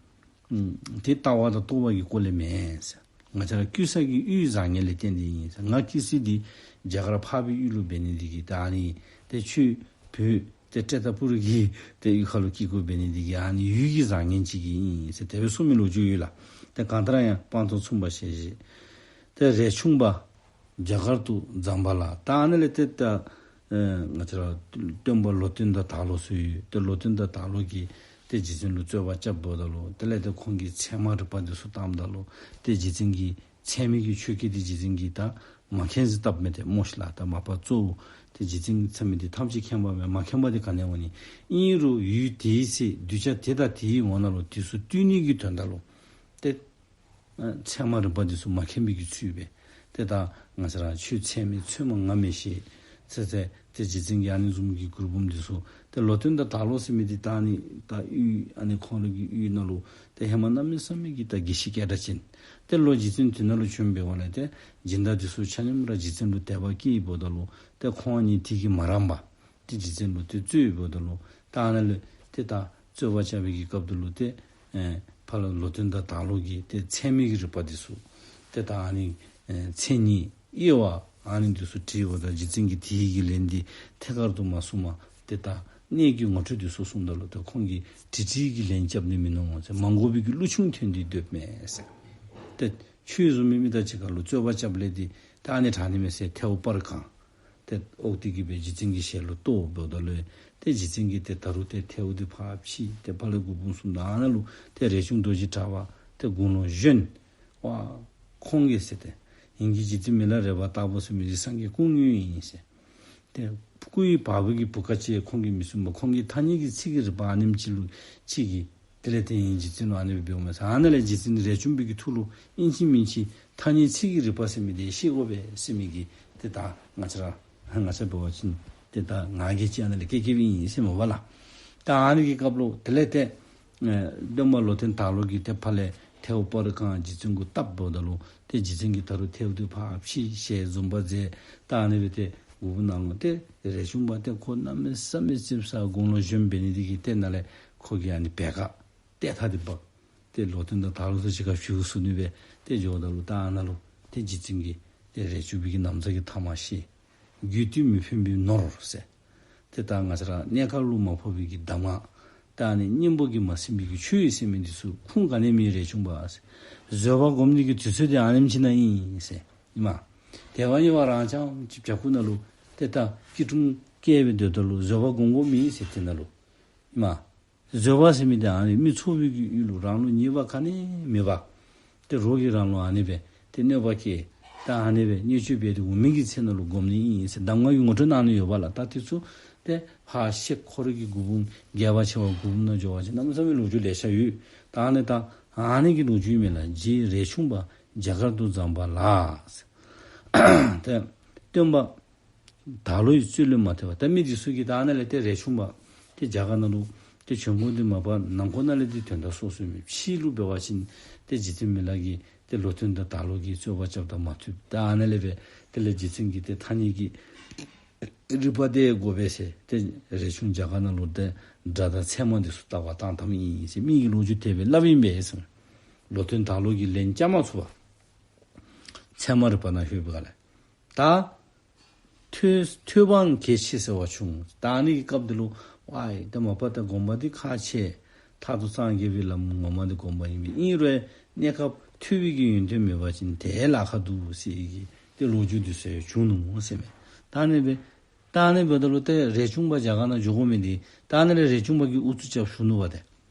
ཨམ་ཏེ་ལྟ་བ་དང་རྟོགས་པ་གི་སྐོར་ལས་མེན་ཟེར། ང་བཅས་ར་ཀུན་བཟང་གི་ཡུལ་བཟང་ངན་ལས་བརྟེན་ཏེ་ཨིན་ཟེར། ང་ཀུན་བཟང་འདི་རྒྱ་གར་འཕགས་པའི་ཡུལ་ལུ་འབད་ནི་འདི་གིས་ད་ཨ་ནི་ཏེ་ཁྱོད་བོད་ཏེ་ཏྲེ་ཏ་པུ་རི་གི་ཏེ་ཡུལ་ཁ་ལུ་སྐྱེ་དགོཔ་འབད་ནི་འདི་གིས་ཨ་ནི་ཡུལ་གྱི་བཟང་ངན་ཅིག་གིས་ཨིན་ཟེར་དེ་སྦེ་གསུངས་མི་ལོ་རྒྱུས་ཡོད་ལགས། ཏེ་གང་ལྟར་ཡང་སྤངས་རྟོགས་མཚུངས་པ་ཞལ་བཞེས། ཏེ་རས་ཆུང་པ་རྒྱ་གར་དུ་འཛོམས་པ་ལ། ད་ཨ་ནི་ལས་ཏེ་ད་ཨེ་ང་བཅས་ར་སྟོན་པ་ལོ་སྟོན་དང་དར་ལོ་ཚུ་ཡོད། ཏེ་ལོ་སྟོན་དང་དར་ལོ་གིས་ཏེ་རྗེ་བཙུན་ལུ་རྩོད་པ་རྐྱབ་འབདཝ་ད་ལུ་དེ་ལས་ཏེ་ཁོང་གིས་ཚད་མ་རིག་པ་འདི་ཚུ་བཏངམ་ད་ལུ་ཏེ་རྗེ་བཙུན་གྱིས་ཚད་མའི་གི་ཆོས་སྐད་འདི་རྗེ་བཙུན་གྱིས་ད་མ་མཁྱེན་ཟེར་བཏབ་མས། ཏེ་སྨོ་ཤིག་ལགས། ད་མ་པ་གཙོ་བོ་ཏེ་རྗེ་བཙུན་གྱིས་ཚད་མ་འདི་ཐམས་ཅད་མཁྱེན་པ་མས། མ་མཁྱེན་པ་འདི་ག་ནི་འོང་ནི། ཨིན་རུང་ཡུལ་དེའི་ཚེ་གདུལ་བྱ་དེ་དང་དེའི་ངོ་ན་ལུ་དེ་ཚུ་བཏུལ་ནི་གི་དོན་དག་ལུ་ཏེ་ཨ་ཚད་མ་རིག་པ་འདི་ཚུ་མ་མཁྱེན་པའི་གི་ཚུལ་སྦེ་ཏེ་ད་ང་བཅས་ར་ཆོས་ཚད་མས་ཚོད་མ་ང་མས་ཞེས་ཚེ་ཚེ་ཏེ་རྗེ་བཙུན་གྱིས་ཨ་ནི་བཟུམ་གྱི་མགུར་འབུམ་འདི་ཚུ་ཏེ་ལོ་སྟོན་དང་དར་ལོ་ཟེར་མི་འདི་ད་ཨ་ནི་ད་ཡུལ་ཨ་ནི་ཁོང་ར་གི་ཡུལ་ནང་ལུ་ཏེ་ཧེ་མ་གནམ་མེད་ས་མེད་ཀྱི་ད་དགེ་བཤེས་སྐད་གྲགས་ཅན། ཏེ་ལོག་རྗེ་བཙུན་དེ་ནང་ལུ་བྱོན་པའི་འོག་ལས་ཏེ་སྦྱིན་བདག་འདི་ཚུ་ཆ་མཉམ་ར་རྗེ་བཙུན་ལུ་དད་པ་སྐྱེས་འབདཝ་ད་ལུ་ཏེ་ཁོང་གཉིས་དེ་གིས་མ་རངས་པར་ཏེ་རྗེ་བཙུན་ལུ་ཏེ་རྩོདཔ་ད་ལུ་ད་ཨ་ནཱ་ལས་ཏེ་ད་རྩོད་པ་རྐྱབ་པའི་གི་སྐབས་དེ་ལུ་ཏེ་ཨེ་ཕར་ལུ་ལོ་སྟོན་དང་དར་ལོ་གིས་ཏེ་ཚད་མའི་གི་རིག་པ་འདི་ཚུ་ཏེ་ད་ཨ་ནི་ཨེ་མཚན་ཉིད་དབྱེ་བ་ཨ་ནི་འདི་ཚུ་དྲིས་པ་ད་རྗེ་བཙུན་གྱིས་དེའི་གི་ལན་འདི་ཐད་ཀར་དུ་མ་གསུངས་པར་ཏེ་ད་གནད་ཀྱི་ངོ་སྤྲོད་འདི་ཚུ་གསུངམ་ད་ལུ་ཏེ་ཁོང་གིས་དྲི་དྲིས་ཀྱི་ལན་རྐྱབ་ནི་མིན་ནུག་ཟེར། མ་གོ་བའི་གི་ཀླུ་ཆུང་ཐོན་ཏེ་སྡོདཔ་མས་ཟེར། ཏེ་ཁྱོད་བཟུམ་མའི་མི་དང་གཅིག་ཁར་ལུ་རྩོད་པ་རྐྱབ་ལས་ཏེ་ད་ཨ་ནི་དྲག་ནི་མས་ཟེར་ཐལཝ་སྤར་གང་ཏེ་འོག་ཏེ་གི་སྦེ་རྗེ་བཙུན་གྱི་ཞལ་ལུ་གཏོརཝ་ད་ལུ་ཏེ་རྗེ་བཙུན་གྱིས་ཏེ་ད་རུང་ཏེ་ཐལཝ་འདི་ཕར་ཕྱེ་ཏེ་ཕར་ལས་མགུར་འབུམ་གསུངམ་ད་ཨ་ནཱ་ལུ་ཏེ་རས་ཆུང་རྡོ་རྗེ་གྲགས་པ་ཏེ་དགུང་ལོ་གཞོན། ཝ་ཁོང་གིས་ཟེར་ཏེ་ཡིན་གྱི་རྗེ་བཙུན་མི་ལ་རས་པ་ལྟ་བུ་ཟེར་མི་འདི་སངས་རྒྱས་སྐུ་དངོས་ཨིན་ཟེར། ཏེ་སྐུ་ཡི་བ་སྤུ་གི་བུ་ག་ཅི་ཁོང་གིས་མི་གསུང་པར་ཁོང་གིས་ཐ་སྙད་ཀྱི་ཚིག་གི་རིག་པ་ཨ་ནེམ་ཅིག་ལུ་ཅིག་གིས་དེ་ལས་ཏེ་ཡིན་རྗེ་བཙུན་ལུ་ཨ་ནི་སྦེ་འབདཝ་མས་ཟེར། ཨ་ནཱ་ལས་རྗེ་བཙུན་རས་ཆུང་པའི་གི་ཐུགས་ལུ་ཨིན་ཅི་མིན་ཅི་ཐ་སྙད་ཚིག་གི་རིག་པ་ཟེར་མི་འདི་ཤེས་དགོ་པས་ཟེར་མི་གི་ཏེ་ད་ང་བཅས་ར་ང་བཅས་འབད་བ་ཅིན་ཏེ་ད་ང་རྒྱལ་ཅིག་ཨ་ནཱ་ལས་སྐྱེ་སྐྱེཝ་ཨིན་ཟེར་མས་པ་ལགས། ད་ཨ་ནི་གི་སྐབས་ལུ་དེ་ལས་ཏེ་ཨེ་སྟོན་པ་ལོ་སྟོན་དར་ལོ་གིས་ཏེ་ཕར་ལས་ཐལཝ་སྤར་གང་རྗེ་བཙུན་གུ་བཏབ་འབདཝ་ད་ལུ་ཏེ་རྗེ་བཙུན་གྱིས་ད་རུང་ཐལཝ་འདི་ཕར་ཕྱེ་ཞལ་འཛུམ་པ་མཛད། ད་ཨ་ནི་སྦེ་ཏེ་མགུར་ནང་ལུ་ཏེ་རས་ཆུང་པ་ཏེ་ཁོ་གནམ་མེད་ས་མེད་ཙིགཔ་ཟ་དགུང་ལོ་གཞོན་འབད་ནི་འདི་གིས་ཏེ་ནཱ་ལས་ཁོ་གིས་ཨ་ནི་བེར་ཀ་ཏེ་ཐག་འདི་འབག་ཏེ་ལོ་སྟོན་དང་དར་ལོ་ཚུ་གཅིག་ཁར་བཞུགས་ཚུགས་ནི་སྦེ་ཏེ་འགྱོཝ་ད་ལུ་ད་ཨ་ནཱ་ལུ་ཏེ་རྗེ་བཙུན་གྱིས་ཏེ་རས་ཆུང་པའི་གི་ན་བཟའ་གི་ཐ་མ་བཤེད། རྒྱུད་དུ་མི་ཕན་པའི་ནོར་ཟེར། ཏེ་ད་ང་བཅས་ར་གནས་སྐབས་ལུ་མ་ཕོག་པའི་གི་གདམས་ངག་ད་ཨ་ནི་གཉེན་པོ་གིས་མ་ཟིན་པའི་གི་ཆོས་ཟེར་མི་འདི་ཚུ་ཁུངས་ག་ནི་མེད་རས་ཆུང་པ་ཟེར། བཟོད་པ་སྒོམ་ནི་གི་དུས་ཚོད་འདི་ཨ་ནེམ་ཅིག་ནང་ཨིན་ཟེར་ཨིན་མས། དལ་བ་ཉལ་བ་རང་རྐྱངམ་གཅིག་བྱག་ཁུག་ནང་ལུ་ཏེ་ད་སྐྱིལ་ཀྲུང་བཀལ་སྦེ་སྡོདཔ་ད་ལུ་བཟོད་པ་སྒོམ་དགོཔ་མེད་ཟེར་དེ་ནང་ལུ་ཨིན་མས། བཟོད་པ་ཟེར་མི་འདི་ཨ་ནི་མི་ཚོགས་པའི་གི་ཡུལ་ལུ་རང་ལུ་ཉེས་པ་ག་ནི་མེད་པར་ཏེ་རོགས་ཀྱིས་རང་ལུ་ཨ་ནི་སྦེ་ཏེ་གནོད་པ་བཀལ་ད་ཨ་ནི་སྦེ་བརྙས་བཅོས་འབད་དེ་འོང་མི་གི་ཚེ་ནང་ལུ་སྒོམ་ནི་ཨིན་ཟེར་གདམས་ངག་གི་ངོ་སྤྲོད་གནང་ནི་ཡོད་པ་ལགས། ད་དེ་ཚུ་ཏེ་ཕར་ཤེས་ཁོ་རའི་གི་མགུར་འབུམ་རྒྱས་པ་ཆེ་བ་མགུར་འབུམ་ནང་འགྱོ་བ་ཅིན་གནམ་མེད་ས་མེད་ལོ་རྒྱུས་ལེ་ཤ་ཡོད། ད་ཨ་ནི་ད་ཨ་ནི་གི་ལོ་རྒྱུས་མེན་ལགས། རྗེ་རས་ཆུང་པ་རྒྱ་གར་དུ་འཛོམས་པ་ལ་ཟེར། ཏེ་སྟོན་པ་དར་ལོ་ཡི་རྩོད་ལུས་མ་ཐེག་པ། ད་མི་འདི་ཚུ་གིས་ད་ཨ་ནཱ་ལས་ཏེ་རས་ཆུང་པ་ཏེ་རྒྱ་གར་ནང་ལུ་ཏེ་བྱོན་དགོ་འདི་མ་པ་ནང་འཁོད་ནང་ལས་ཏེ་དོན་དག་སོ་སོ་མེད། ཕྱི་ལུ་འབད་བ་ཅིན་ཏེ་རྗེ་བཙུན་མི་ལ་གིས་ཏེ་ལོ་སྟོན་དང་དར་ལོ་གིས་རྩོད་པ་རྐྱབ་ད་མ་ཐུབ། ད་ཨ་ནཱ་ལས་སྦེ་དེ་ལས་རྗེ་བཙུན་གྱིས་ཏེ་ཐ་སྙད་ཀྱི་རིག་པ་དེ་དགོ་པས་ཟེར་ཏེ་རས་ཆུང་རྒྱ་གར་ནང་ལུ་ཏེ་སྒྲ་དང་ཚད་མ་འདི་ཚུ་བལྟ་བར་བཏང་བཏངམ་ཨིན་ཟེར་མི་གིས་ལོ་རྒྱུས་དེ་སྦེ་སླབ་ཨིན་པས་ཟེར། ལོ་སྟོན་དར་ལོ་གིས་ལན་རྐྱབ་མ་ཚུགས་པར་ཚད་མ་རིག་པ་ནང་ལྷོད་པའི་སྒང་ལས་ད་ཐོས་ཐོས་པའང་གལ་ཆེ་ཟེར་བ་བྱུང་། ད་ཨ་ནི་གི་སྐབས་འདི་ལུ་ཝའི་ད་མ་པ་ད་སྒོམ་པ་འདི་ཁག་ཆེ། མཐར་ཐུག་སངས་རྒྱས་པའི་ལམ་ངོ་མ་འདི་སྒོམ་པ་ཨིན་པས། ཨིན་རུང་གནས་སྐབས་ཐོས་པའི་གི་ཡོན་ཏན་མེད་པ་ཅིན་དེ་ལཱ་ཁག་འདུག་ཟེར་གྱི་ཏེ་ལོ་རྒྱུས་འདི་ཚུ་བྱུང་ནུག་ཟེར་མས། ད་ཨ་ནི་སྦེ་ད་ཨ་ནི་འབདཝ་ད་ལུ་ཏེ་རས་ཆུང་པ་རྒྱ་གར་ནང་འགྱོ་དགོ་མི་འདི་ད་ཨ་ནི་ལས་རས་ཆུང་པ་གིས་ཨུ་ཚུགས་རྐྱབ་ཞུ་ནུག་པ་ཏེ།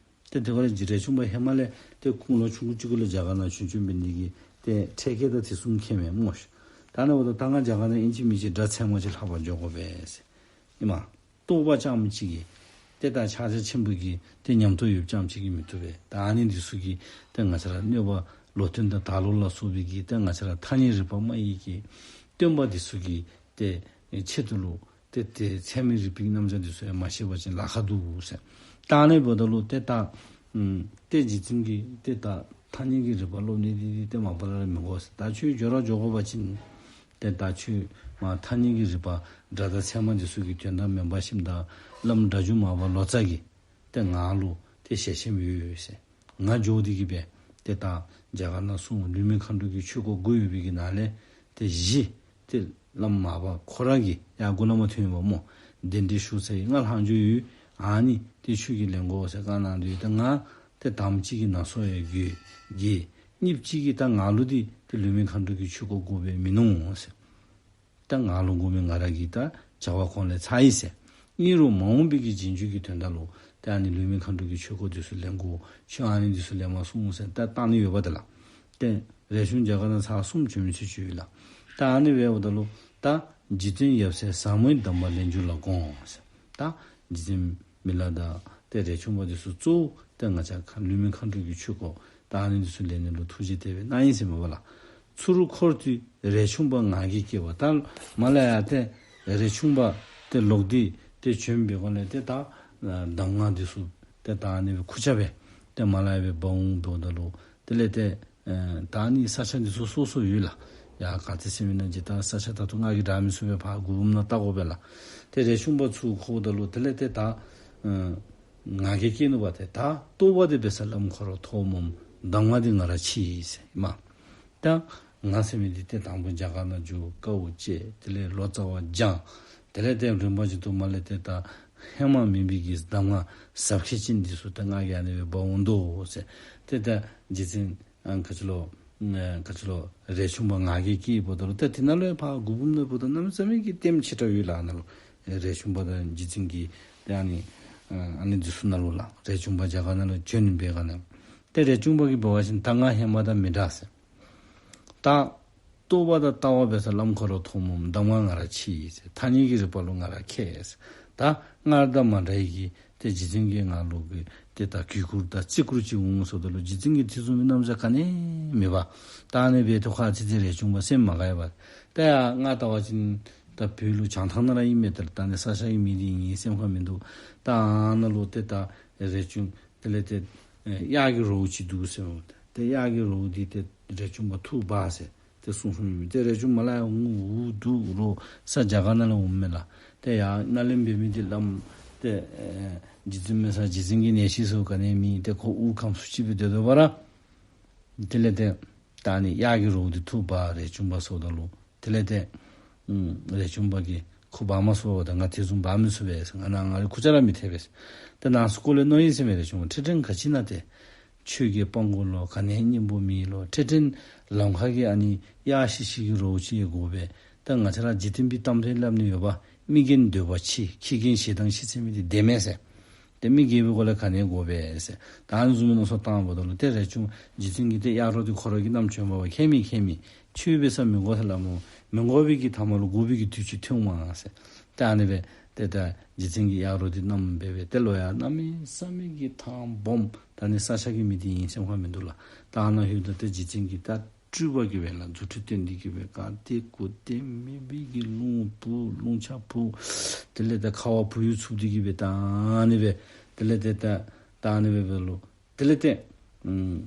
ཏེ་དེ་སྒང་ལས་རས་ཆུང་པ་ཧེ་མ་ལས་ཏེ་ཁོང་ལོ་ཆུང་ཀུ་ཅིག་གུ་ལས་རྒྱ་གར་ནང་བྱོན་བྱོན་འབད་ནི་གི་ ཏེ་འཕྲལ་སྐད་དང་དེ་གསུམ་མཁྱེན་མས་སྨོ་ཤིག། ད་ཨ་ནི་འབདཝ་ད་ད་ང་རྒྱ་གར་ནང་ཨིན་ཅི་མིན་ཅི་སྒྲ་ཚད་མ་ཅིག་ལྷག་པར་འགྱོ་དགོ་པས་ཟེར། ཨིན་མས། རྟོགས་པ་རྐྱངམ་གཅིག་གིས་ཏེ་ད་ཕྱག་རྒྱ་ཆེན་པོ་གི་ཏེ་ཉམས་རྟོགས་ཡོདཔ་རྐྱངམ་གཅིག་གིས་མི་བཏུབ་པས། ད་ཨ་ནི་འདི་ཚུ་གིས་ཏེ་ང་བཅས་ར་གནོད་པ་ལོག་སྟོན་དང་དག་སློང་ལ་སོགས་པའི་གི་ཏེ་ང་བཅས་ར་ཐ་སྙད་རིག་པ་སྨྲ་བའི་གི་སྟོན་པ་འདི་ཚུ་གི་ཏེ་ཆེད་དུ་ལུ་ཏེ་ཏེ་ཚད་མའི་རིག་པའི་རྣམ་གཞག་འདི་ཚུ་ཡང་མ་ཤེས་པ་ཅིན་ལཱ་ཁག་འདུག་ཟེར། ད་ཨ་ནི་འབདཝ་ད་ལུ་ཏེ་ད་ཨམ་ཏེ་རྗེ་བཙུན་གྱིས་ཏེ་ད་ཐ་སྙད་ཀྱི་རིག་པ་སློབ་ནི་འདི་འདི་ཏེ་མ་པ་ལས་ར་མི་དགོ་ཟེར། ད་ཁྱོད་འགྱོ་ར་འགྱོ་དགོ་པ་ཅིན་ཏེ་ད་ཁྱོད་མ་ཐ་སྙད་ཀྱི་རིག་པ་སྒྲ་དང་ཚད་མ་འདི་ཚུ་གི་དོན་དག་མེན་པར་ཞིནམ་ད་བླམ་སྒྲ་སྒྱུར་མར་པ་ལོ་ཙཱ་གིས་ཏེ་ང་ལུ་ཏེ་ཞལ་ཆེམས་ཡོད་ཟེར། ང་འགྱོ་སྟེ་གི་སྦེ་ཏེ་ད་རྒྱ་གར་ནང་སོང་ལུས་མེད་མཁའ་འགྲོ་གི་ཆོས་སྐོར་དགུ་ཡོད་པའི་གི་ནང་ལས་ཏེ་བཞི་ཏེ་བླམ་མར་པ་ཁོ་ར་གིས་ཡར་འགོ་ལས་མར་ཐོན་ཡོདཔ་སྨོ། གདན་འདྲེན་ཞུ་ཚར་ཡི། ང་ལྷག་འགྱོ་ཡོད། ཨ་ནི་ཏེ་ཁྱོད་ཀྱིས་ལེན་དགོ་ཟེར་བཀའ་གནང་དོ་ཡོད། ཏེ་ང་ཏེ་དང་པ་ཅིག་གིས་ནང་སོ་ཡང་འགྱོ་གེ། གཉིས་པ་ཅིག་གིས་ད་ང་ལུ་འདི་ཏེ་ལུས་མེད་མཁའ་འགྲོ་གི་ཆོས་སྐོར་དགོ་པས་མིན་ནུག་ཟེར། ད་ང་ལུ་དགོ་མི་ང་ར་གིས་ད་བྱ་བ་ཁོང་ལས་ཚར་ཡི་ཟེར། ཨིན་རུང་མ་འོངས་པའི་གི་རྗེས་འཇུག་གི་དོན་དག་ལུ་ཏེ་ཨ་ནི་ལུས་མེད་མཁའ་འགྲོ་གི་ཆོས་སྐོར་འདི་ཚུ་ལེན་དགོ། ཁྱོད་ཨ་ནི་འདི་ཚུ་ལེན་མ་སོང་ཟེར་ད་བཏང་ནི་ཡོདཔ་ད་ལགས། ཏེ་རས་ཆུང་རྒྱ་གར་ནང་ཚར་གསུམ་བྱོན་མི་ཚུ་ཅིག་ཡོད་ལགས། ད་ཨ་ནི་འབདཝ་ད་ལུ་ད་རྗེ་བཙུན་ཡབ་སྲས་ཟབ་མོའི་གདམས་པ་ལེན་རྒྱུ་ལ་དགོངས་ཟེར། ད་རྗེ་བཙུན་མི་ལ་དང་ཏེ་རས་ཆུང་པ་འདི་ཚུ་གཙོ་བོ་ཏེ་ང་བཅས་ཁ་ལུས་མེད་མཁའ་འགྲོ་གི་ཆོས་སྐོར་ད་ཨ་ནི་འདི་ཚུ་ལེན་ནི་ལུ་ཐུགས་བཞེད་དེ་སྦེ་གནང་ཡི་ཟེར་མས་པ་ལགས། ཚུར་འཁོར་དུས་རས་ཆུང་པ་ངག་གིས་བསྐྱེད་པ། ད་མར་ལས་ཡར་ཏེ་རས་ཆུང་པ་ཏེ་ལོག་སྟེ་ཏེ་བྱོན་པའི་སྒང་ལས་ཏེ་ད་གདམས་ངག་འདི་ཚུ་ཏེ་ད་ཨ་ནི་སྦེ་ཁུར་ཆ་སྦེ་ཏེ་མར་ལས་ཡར་སྦེ་འབག་འོང་འབདཝ་ད་ལུ་དེ་ལས་ཏེ་ཨེ་ད་ཨ་ནི་ས་ཆ་འདི་ཚུ་སོ་སོ་ཡོད་ལགས། ཡར་ག་ཏེ་ཟེར་མི་ན་ཇི་ལྟར་ས་ཆ་ད་ལྟོ་ང་གིས་བསྒྲགས་མི་ཚུགས་པས། ཕར་མགུ་འབུམ་ནང་བལྟ་དགོ་པས་ལགས། ཏེ་རས་ཆུང་པ་ཚུར་འཁོརཝ་ད་ལུ་དེ་ལས་ཏེ་ད་ཨེ་ངག་གིས་བསྐྱེད་ནུག་པ། ཏེ་ད་རྟོགས་པ་འདི་འབད་སར་བླམ་ཁོ་ར་ཐོབ་སྨོ། གདམས་ངག་འདི་ང་ར་ཕྱིས་ཟེར་མས། ད་ང་ཟེར་མི་འདི་ཏེ་དང་པ་རྒྱ་གར་ནང་འགྱོ། དཀའཝ་སྤྱད། དེ་ལས་ལོ་ཙཱ་བ་སྦྱང་། དེ་ལས་ཏེ་རིམ་པ་བཞིན་དུ་མར་ལས་ཏེ་ད་ཧེ་མ་མེད་པའི་གི་གདམས་ངག་ཟབ་ཁྱད་ཅན་འདི་ཚུ་ད་ང་གིས་ཨ་ནི་སྦེ་འབག་འོང་དོ་ཟེར། ཏེ་ད་རྗེ་བཙུན་ཨ་ག་ཅི་ལོ་ཨ་ག་ཅི་ལོ་རས་ཆུང་པ་ངག་གིས་བསྐྱེད་འབདཝ་ད་ལུ་ད་དེ་ནང་ལུ་ཡང་ཕར་མགུ་འབུམ་ནང་འབདཝ་ད་གནམ་མེད་ས་མེད་ཀྱི་ལྟདམོ་ཆེ་དྲགས་ཡོད་ལགས། ནང་ལུ་རས་ཆུང་པ་དང་རྗེ་བཙུན་གྱི་ཏེ་ཨ་ནི་ཨ་ཨ་ནི་འདི་ཚུ་ནང་ལུ་ལགས། རས་ཆུང་པ་རྒྱ་གར་ནང་ལུ་བྱོན་པའི་སྒང་ལས་ཏེ་རས་ཆུང་པ་གིས་འབད་བ་ཅིན་ད་ང་ཧེ་མ་དང་མི་འདྲ་ཟེར། ད་རྟོགས་པ་དང་ལྟ་བ་འབད་སར་བླམ་ཁོ་ར་ཐོབ་སྨོ། གདམས་ངག་ང་ར་ཕྱིས་ཟེར། ཐ་སྙད་ཀྱི་རིག་པ་ལུ་ང་ར་མཁས་ཟེར། ད་སྔར་དང་མ་འདྲ་བའི་གི་ཏེ་རྗེ་བཙུན་གྱིས་ང་ལུ་གི་ཏེ་ད་གུས་བཀུར་དང་བརྩི་བཀུར་ཅིག་འོང་སོངམ་ད་ལུ་རྗེ་བཙུན་གྱིས་དེ་བཟུམ་མའི་རྣམ་གཞག་ག་ནི་མེད་པར་ད་ཨ་ནི་སྦེ་ཏེ་ཁོ་ཨ་ཙི་ཙི་རས་ཆུང་པ་སེམས་མ་དགའ་བར་ད་ཡར་ང་བལྟ་བ་ཅིན་ད་བོད་ལུ་བྱང་ཐང་ནང་ར་ཨིན་མས། ད་ད་ཨ་ནི་ས་ཆ་གི་མིང་འདི་ངེའི་སེམས་ཁར་མིན་འདུག། ད་ཨ་ནཱ་ལུ་ཏེ་ད་རས་ཆུང་དེ་ལས་ཏེ་ཨེ་གཡག་གི་རྭཝ་ཅིག་འདུག་ཟེར་མས། ཏེ་གཡག་གི་རྭཝ་འདི་ཏེ་རས་ཆུང་པ་འཐུ་འབག་ཟེར་ཏེ་གསུངས་གསུངསམ་ཨིན་མས། ཏེ་རས་ཆུང་པ་ལ་ཡང་འུ་འུ་སྡུག་རོ་ས་རྒྱ་གར་ནང་ལས་འོངམ་མས་ལགས། ཏེ་ཡར་སྣེ་ལེན་འབད་མི་འདི་བླམ་ཏེ་ཨེ་རྗེ་བཙུན་མེད་ས་རྗེ་བཙུན་གྱི་གནས་ཤིག་ཟེར་ག་ནི་མེད། ཏེ་ཁོ་དབུགས་ཁམས་སུ་ཅིག་སྦེ་སྡོད་སྡོད་པ་ར་དེ་ལས་ཏེ་ད་ཨ་ནི་གཡག་གི་རྭཝ་འདི་འཐུ་འབག་རས་ཆུང་པ་སོངམ་ད་ལུ་དེ་ལས་ཏེ་ཨམ་རས་ཆུང་པ་གིས་ཁོ་འབག་མ་ཚུགས་པར་ད་ང་དེ་བཟུམ་འབག་མི་ཚུགས་པས་ཟེར། ང་ནཱ་ང་རའི་ཁུར་ཆ་ར་མི་ཐེག་པས་ཟེར། ཏེ་ནང་སོ་སྐོར་ལས་མནོ་ཡི་ཟེར་མས་རས་ཆུང་པ། འཕྲལ་འཕྲལ་ག་ཅི་ཨིན་ན་ཏེ་ཆོས་ཀྱི་སྤང་སྒོ་ལོ་ག་ནི་སྙིང་པོ་མེད་ལོ། འཕྲལ་འཕྲལ་ལམ་ཁ་གི་ཨ་ནི་གཡག་ཤི་ཤི་གི་རྭཝ་ཅིག་ཡང་དགོ་པས། ད་ང་བཅས་ར་འཇིག་རྟེན་པའི་གཏམ་དེ་སླབ་ནི་ཡོད་པ། མི་རྒན་འདོད་པ་ཆེ། ཁྱི་རྒན་ཞེ་སྡང་ཆེ་ཟེར་མི་འདི་བདེན་མས་ཟེར། ཏེ་མི་རྒས་པའི་སྒོ་ལས་ག་ནི་དགོ་པས་ཟེར། ད་ཨ་ནི་བཟུམ་མའི་མནོ་བསམ་བཏངམ་ད་ལུ་ཏེ་རས་ཆུང་རྗེ་བཙུན་གྱིས་ཏེ་གཡག་རྭཝ་འདི་ཁོ་ར་གིས་བསྣམས་བྱོན་པ་པ་ཁྱད་མེད་ཁྱད་མེད། ཁྱོད་འབད་སར་མི་དགོ་ཟེར་སླབ་སྨོ། མི་དགོ་པའི་གི་མཐའ་མ་ལུ་དགོ་པའི་གི་དུས་ཅིག་ཐོན་འོང་མས་ཟེར། ཏེ་ཨ་ནི་སྦེ་ཏེ་ད་རྗེ་བཙུན་གྱིས་གཡག་རྭཝ་འདི་བསྣམས་སྦེ་སྦེ་ཏེ་ལོག་ཡར་གནམ་མེད་ས་མེད་ཀྱི་ཐང་སྦོམ་ད་ཨ་ནི་ས་ཆ་གི་མིང་འདི་ངེའི་སེམས་ཁར་མིན་འདུག་ལགས། ད་ཨ་ནཱ་ལྷོདཔ་ད་ཏེ་རྗེ་བཙུན་གྱིས་ད་སྤྲུལ་པ་གིས་སྦེ་ལགས་རྫུ་འཕྲུལ་སྟོན་ཏེ་གིས་སྦེ་ག་ཏེ་གུ་ཏེ་མེད་པའི་གི་རླུང་འཕུ་རླུང་ཆག་འཕུ། དེ་ལས་ད་ཁ་བ་བུ་ཡུག་འཚུབ་སྟེ་གིས་སྦེ་ད་ཨ་ནི་སྦེ་དེ་ལས་ཏེ་ད་ད་ཨ་ནི་སྦེ་འབདཝ་ད་ལུ་དེ་ལས་ཏེ་ཨམ་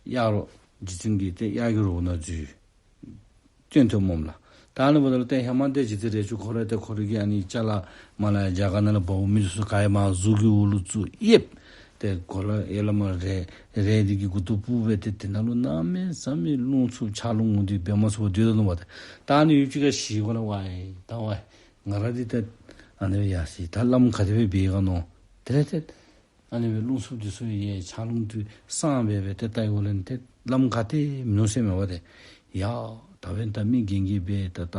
གཡག་རྭཝ་རྗེ་བཙུན་གྱིས་ཏེ་གཡག་གི་རྭཝ་ནང་འཛུལ་སྟོན་ཐོན་སྨོ་ལགས། ད་ཨ་ནི་འབདཝ་ད་ལུ་ཏེ་ཧེ་མ་ཏེ་རྗེ་བཙུན་རས་ཆུང་ཁོ་ར་ཏེ་ཁོ་ར་གི་ཨ་ནི་ཅ་ལ་མར་ལས་རྒྱ་གར་ནང་ལས་འབག་འོང་མི་ཚུ་ག་ཡང་མ་གཟུགས་ཀྱི་འོག་ལུ་བཙུགས་ཡེབ། ཏེ་གོ་ལ་ཡར་ལས་མར་རལ་རལ་འདི་གིས་མགུ་ཏོ་སྤུབས་སྦེ་ཏེ་དེ་ནང་ལུ་གནམ་མེད་ས་མེད་རླུང་འཚུབ་ཆར་རླུང་འོང་སྟེ་འབད་མ་ཚུགས་པར་སྡོད་དོ་ནུག་པ། ཏེ་ད་ཨ་ནི་ཡུདཔ་ཅིག་ཁར་ཞི་གོ་ལས་ཝའེ་ད་ཝའེ་ང་ར་འདི་ཏེ་ཨ་ནི་སྦེ་ཡར་སོ་ཡི། ད་བླམ་ག་དེ་སྦེ་འབད་ག་མནོ། དེ་ལས་ཏེ་ཨ་ནི་སྦེ་རླུང་འཚུབ་འདི་ཚུ་ཡང་ཆར་རླུང་འདི་སངས་སྦེ་སྦེ་ཏེ་ལྟ་ཡི་གོ་ལས་ཏེ་བླམ་ག་ཏེ་མིན་ནུག་ཟེར་མས་པ་ཏེ། ཡ་ད་འབདན་ད་མི་རྒན་རྒས་སྦེ་ད་ད་